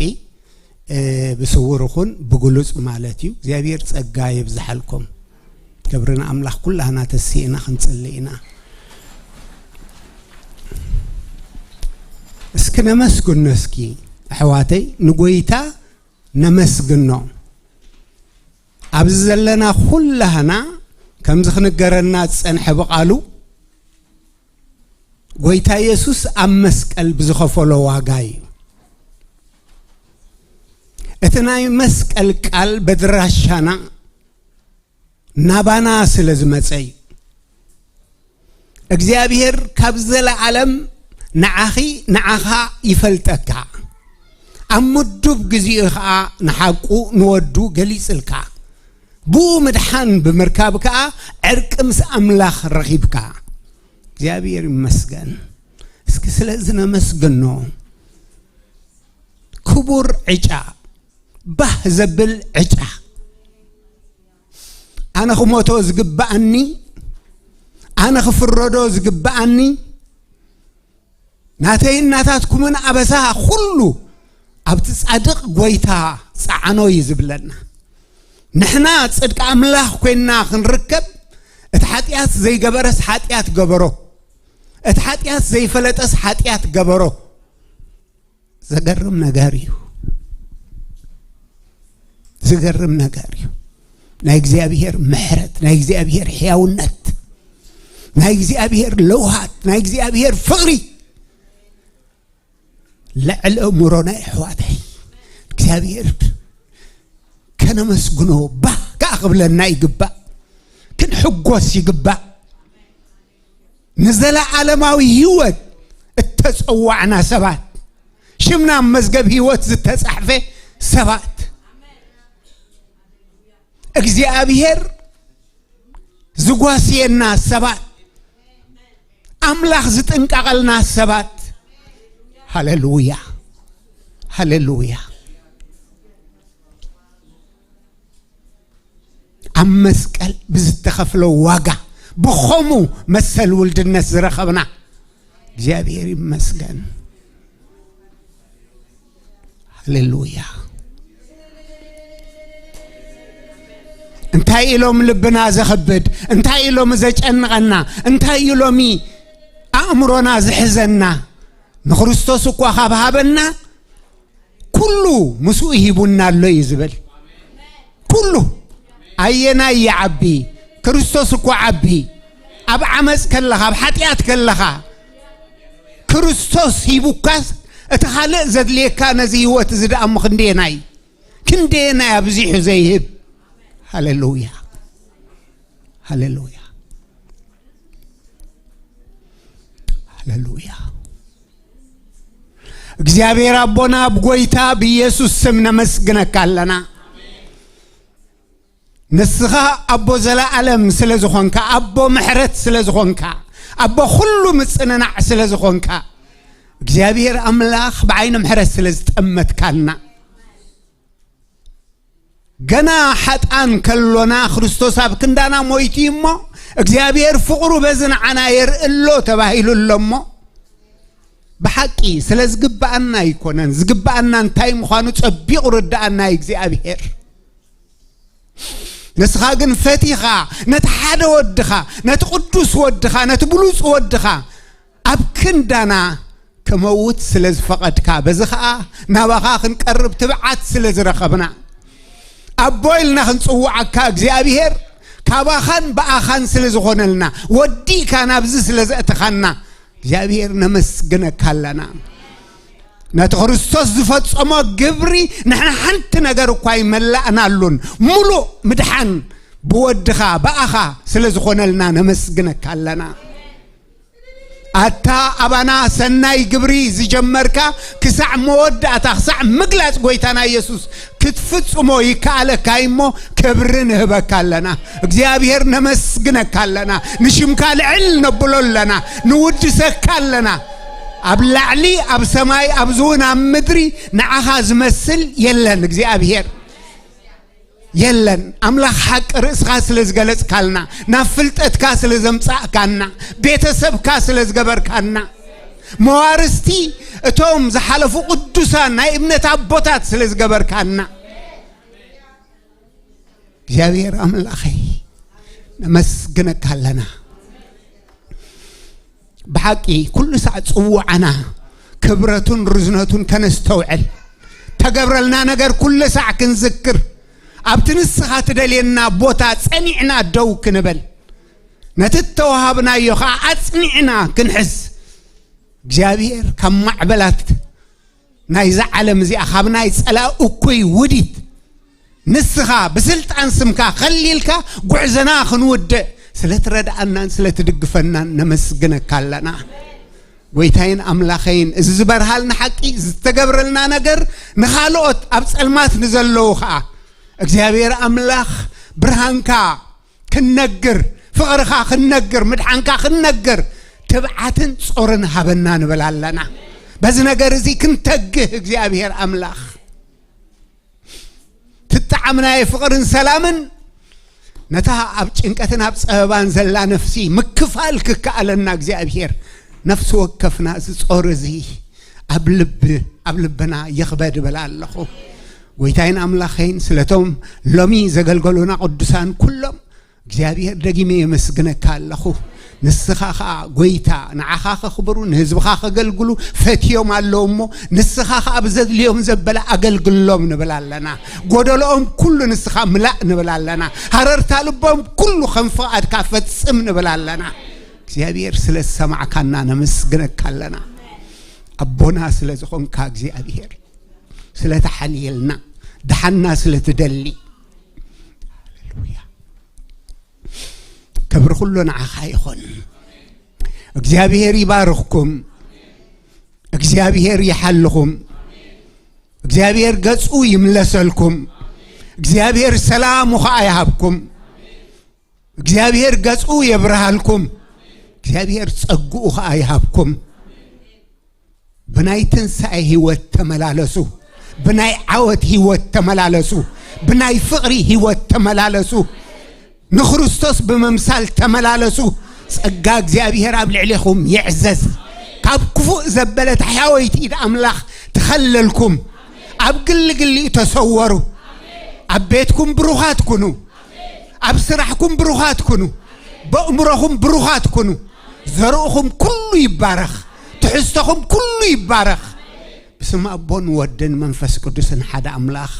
እ፣ ብስውር ይኹን ብግሉጽ ማለት እዩ። እግዚኣብሔር ጸጋ የብዝሓልኩም። ክብሪ ንኣምላኽ። ኩላህና ተሲእና ክንጽሊ ኢና። እስኪ ነመስግኖ እስኪ ኣሕዋተይ፣ ንጎይታ ነመስግኖ። ኣብዚ ዘለና ኩላህና ከምዚ ክንገረና ዝጸንሐ ብቓሉ ጎይታ የሱስ ኣብ መስቀል ብዝኸፈሎ ዋጋ እዩ። እቲ ናይ መስቀል ቃል በድራሻና ናባና ስለ ዝመጸ እዩ። እግዚኣብሔር ካብ ዘለዓለም ንዓኺ፣ ንዓኻ ይፈልጠካ። ኣብ ምዱብ ግዜኡ ኸኣ ንሓቁ ንወዱ ገሊጽልካ። ብኡ ምድሓን ብምርካብ ከኣ ዕርቂ ምስ ኣምላኽ ረኺብካ። እግዚኣብሔር ይመስገን። እስኪ ስለዚ ነመስግኖ። ክቡር ዕጫ፣ ባህ ዘብል ዕጫ። ኣነ ክሞቶ ዝግብኣኒ፣ ኣነ ክፍረዶ ዝግብኣኒ፣ ናተይን ናታትኩምን ኣበሳ ኩሉ ኣብቲ ጻድቕ ጐይታ ጸዓኖ እዩ ዝብለና። ንሕና ጽድቂ ኣምላኽ ኮይንና ክንርከብ፣ እቲ ሓጢኣት ዘይገበረስ ሓጢኣት ገበሮ፣ እቲ ሓጢኣት ዘይፈለጠስ ሓጢኣት ገበሮ። ዘገርም ነገር እዩ። ዝገርም ነገር እዩ። ናይ እግዚኣብሔር ምሕረት፣ ናይ እግዚኣብሔር ሕያውነት፣ ናይ እግዚኣብሔር ለውሃት፣ ናይ እግዚኣብሔር ፍቕሪ ልዕሊ ኣእምሮና የሕዋተይ። እግዚኣብሔር ከነመስግኖ ባህ ከኣ ክብለና ይግባእ። ክንሕጎስ ይግባእ። ንዘለዓለማዊ ህይወት እተጸዋዕና ሰባት፣ ሽምና ኣብ መዝገብ ህይወት ዝተጻሕፈ ሰባት፣ እግዚኣብሔር ዝጓስየና ሰባት፣ ኣምላኽ ዝጥንቀቐልና ሰባት። ሃሌሉያ፣ ሃሌሉያ። ኣብ መስቀል ብዝተኸፍለ ዋጋ ብኸሙ መሰል ውልድነት ዝረኸብና እግዚኣብሔር ይመስገን። ሃሌሉያ። እንታይ ኢሎም ልብና ዘኸብድ? እንታይ ኢሎም ዘጨንቐና? እንታይ ኢሎሚ ኣእምሮና ዝሕዘና? ንክርስቶስ እኳ ካብ ሃበና ኩሉ ምስኡ ሂቡና ኣሎ እዩ ዝብል። ኩሉ ኣየናይ ይዓቢ? ክርስቶስ እኮ ዓቢ። ኣብ ዓመፅ ከለኻ፣ ኣብ ሓጢኣት ከለኻ ክርስቶስ ሂቡካስ፣ እቲ ካልእ ዘድልየካ ነዚ ህይወት እዚ ደኣ እሞ ክንደየናይ፣ ክንደየናይ ኣብዚሑ ዘይህብ። ሃሌሉያ፣ ሃሌሉያ፣ ሃሌሉያ። እግዚኣብሔር ኣቦና፣ ኣብ ጐይታ ብኢየሱስ ስም ነመስግነካ ኣለና። ንስኻ ኣቦ ዘለኣለም ስለ ዝኾንካ፣ ኣቦ ምሕረት ስለ ዝኾንካ፣ ኣቦ ኩሉ ምጽንናዕ ስለ ዝኾንካ፣ እግዚኣብሔር ኣምላኽ ብዓይኒ ምሕረት ስለ ዝጠመትካና፣ ገና ሓጥኣን ከሎና ክርስቶስ ኣብ ክንዳና ሞይቱ እዩ እሞ፣ እግዚኣብሔር ፍቕሩ በዚ ንዓና የርኢ ኣሎ ተባሂሉ ኣሎ እሞ፣ ብሓቂ ስለ ዝግብኣና ኣይኮነን። ዝግብኣና እንታይ ምዃኑ ጸቢቑ ርድኣና እዩ እግዚኣብሔር። ንስኻ ግን ፈቲኻ ነቲ ሓደ ወድኻ፣ ነቲ ቅዱስ ወድኻ፣ ነቲ ብሉጽ ወድኻ ኣብ ክንዳና ከመውት ስለ ዝፈቐድካ፣ በዚ ኸኣ ናባኻ ክንቀርብ ትብዓት ስለ ዝረኸብና፣ ኣቦ ኢልና ክንጽውዓካ እግዚኣብሔር ካባኻን ብኣኻን ስለ ዝኾነልና፣ ወዲእካ ናብዚ ስለ ዘእተኻና እግዚኣብሔር ነመስግነካ ኣለና። ነቲ ክርስቶስ ዝፈጸሞ ግብሪ ንሕና ሓንቲ ነገር እኳ ኣይመላእናሉን። ምሉእ ምድሓን ብወድኻ ብኣኻ ስለ ዝኾነልና ነመስግነካ ኣለና። ኣታ ኣባና ሰናይ ግብሪ ዝጀመርካ ክሳዕ መወዳእታ፣ ክሳዕ ምግላጽ ጐይታና ኢየሱስ ክትፍጽሞ ይከኣለካ እሞ ክብሪ ንህበካ ኣለና። እግዚኣብሔር ነመስግነካ ኣለና። ንሽምካ ልዕል ነብሎ ኣለና። ንውድሰካ ኣለና። ኣብ ላዕሊ፣ ኣብ ሰማይ፣ ኣብዚ እውን ኣብ ምድሪ ንዓኻ ዝመስል የለን እግዚኣብሔር። የለን። ኣምላኽ ሓቂ ርእስኻ ስለ ዝገለጽካልና፣ ናብ ፍልጠትካ ስለ ዘምጻእካና፣ ቤተሰብካ ስለ ዝገበርካና፣ መዋርስቲ እቶም ዝሓለፉ ቅዱሳን ናይ እምነት ኣቦታት ስለ ዝገበርካና፣ እግዚኣብሔር ኣምላኸይ ነመስግነካ ኣለና። ብሓቂ ኩሉ ሳዕ ጽውዓና ክብረቱን ርዝነቱን ከነስተውዕል፣ ተገብረልና ነገር ኩሉ ሳዕ ክንዝክር፣ ኣብቲ ንስኻ ትደልየና ቦታ ጸኒዕና ደው ክንብል፣ ነቲ እተዋሃብናዮ ኸኣ ኣጽኒዕና ክንሕዝ፣ እግዚኣብሔር ካብ ማዕበላት ናይዛ ዓለም እዚኣ፣ ካብ ናይ ጸላኢ እኩይ ውዲት ንስኻ ብስልጣን ስምካ ኸሊልካ ጉዕዞና ክንውድእ ስለ ትረድኣናን ስለ ትድግፈናን ነመስግነካ ኣለና። ጎይታይን ኣምላኸይን፣ እዚ ዝበርሃልና ሓቂ ዝተገብረልና ነገር ንኻልኦት ኣብ ጸልማት ንዘለዉ ኸኣ እግዚኣብሔር ኣምላኽ ብርሃንካ ክንነግር፣ ፍቕርኻ ክንነግር፣ ምድሓንካ ክንነግር ትብዓትን ጾርን ሃበና ንብል ኣለና። በዚ ነገር እዚ ክንተግህ እግዚኣብሔር ኣምላኽ ትጠዓም ናይ ፍቕርን ሰላምን ነታ ኣብ ጭንቀትን ኣብ ጸበባን ዘላ ነፍሲ ምክፋል ክከኣለና እግዚኣብሔር ነፍሲ ወከፍና እዚ ጾር እዚ ኣብ ልብ ኣብ ልብና ይኽበድ እብል ኣለኹ። ጎይታይን ኣምላኸይን ስለቶም ሎሚ ዘገልገሉና ቅዱሳን ኩሎም እግዚኣብሔር ደጊመ የመስግነካ ኣለኹ። ንስኻ ኸኣ ጎይታ ንዓኻ ከኽብሩ ንህዝብኻ ከገልግሉ ፈትዮም ኣለዉ እሞ ንስኻ ኸኣ ብዘድልዮም ዘበለ ኣገልግሎም ንብል ኣለና። ጎደሎኦም ኩሉ ንስኻ ምላእ ንብል ኣለና። ሃረርታ ልቦም ኩሉ ከም ፍቓድካ ፈጽም ንብል ኣለና። እግዚኣብሔር ስለ ዝሰማዕካና ነመስግነካ ኣለና። ኣቦና ስለ ዝኾንካ እግዚኣብሔር ስለ ተሓልየልና ደሓንና ስለ ትደሊ ሃሌሉያ። ክብሪ ኩሉ ንዓኻ ይኹን። እግዚኣብሔር ይባርኽኩም። እግዚኣብሔር ይሓልኹም። እግዚኣብሔር ገጹ ይምለሰልኩም። እግዚኣብሔር ሰላሙ ኸኣ ይሃብኩም። እግዚኣብሔር ገጹ የብርሃልኩም። እግዚኣብሔር ጸግኡ ኸኣ ይሃብኩም። ብናይ ትንሳኤ ህይወት ተመላለሱ። ብናይ ዓወት ህይወት ተመላለሱ። ብናይ ፍቕሪ ህይወት ተመላለሱ። ንክርስቶስ ብምምሳል ተመላለሱ። ጸጋ እግዚኣብሔር ኣብ ልዕሌኹም ይዕዘዝ። ካብ ክፉእ ዘበለት ሓያወይቲ ኢድ ኣምላኽ ትኸለልኩም። ኣብ ግሊ ግሊኡ ተሰወሩ። ኣብ ቤትኩም ብሩኻት ኩኑ። ኣብ ስራሕኩም ብሩኻት ኩኑ። በእምሮኹም ብሩኻት ኩኑ። ዘርእኹም ኩሉ ይባረኽ። ትሕዝቶኹም ኩሉ ይባረኽ። ብስም ኣቦን ወድን መንፈስ ቅዱስን ሓደ ኣምላኽ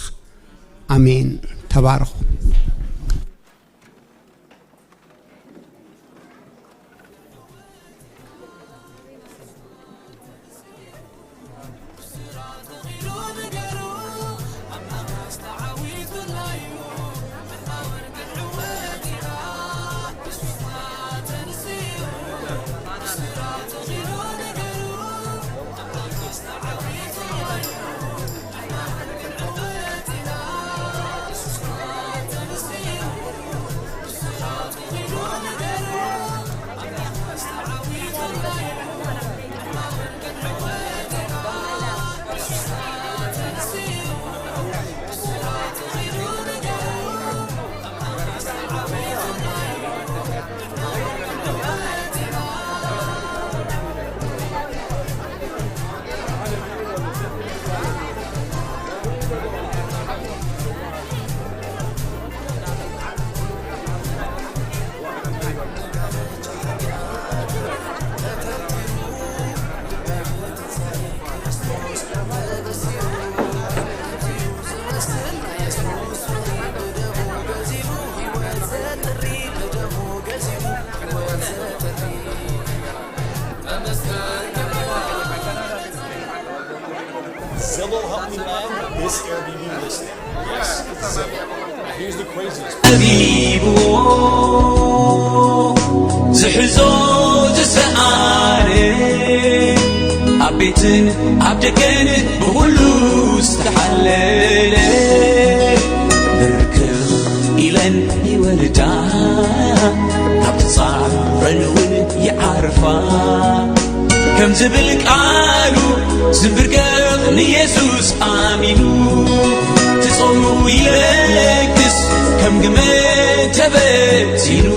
ኣሜን። ተባረኹ። Zillow helped me land this Airbnb listing. Yes, Zillow. Here's the craziest. ጠቢብዎ ዝሕዞ ዝሰኣነ ኣብ ቤትን ኣብ ደገን ብኹሉ ዝተሓለለ ብርክኽ ኢለን ይወርዳ፣ ኣብ ጻዕረን እውን ይዓርፋ። ከም ዝብል ቃሉ ዝንብርከኽ ንየሱስ ኣሚኑ፣ ትጾሙ ይለግስ ከም ግመ ተበቲኑ።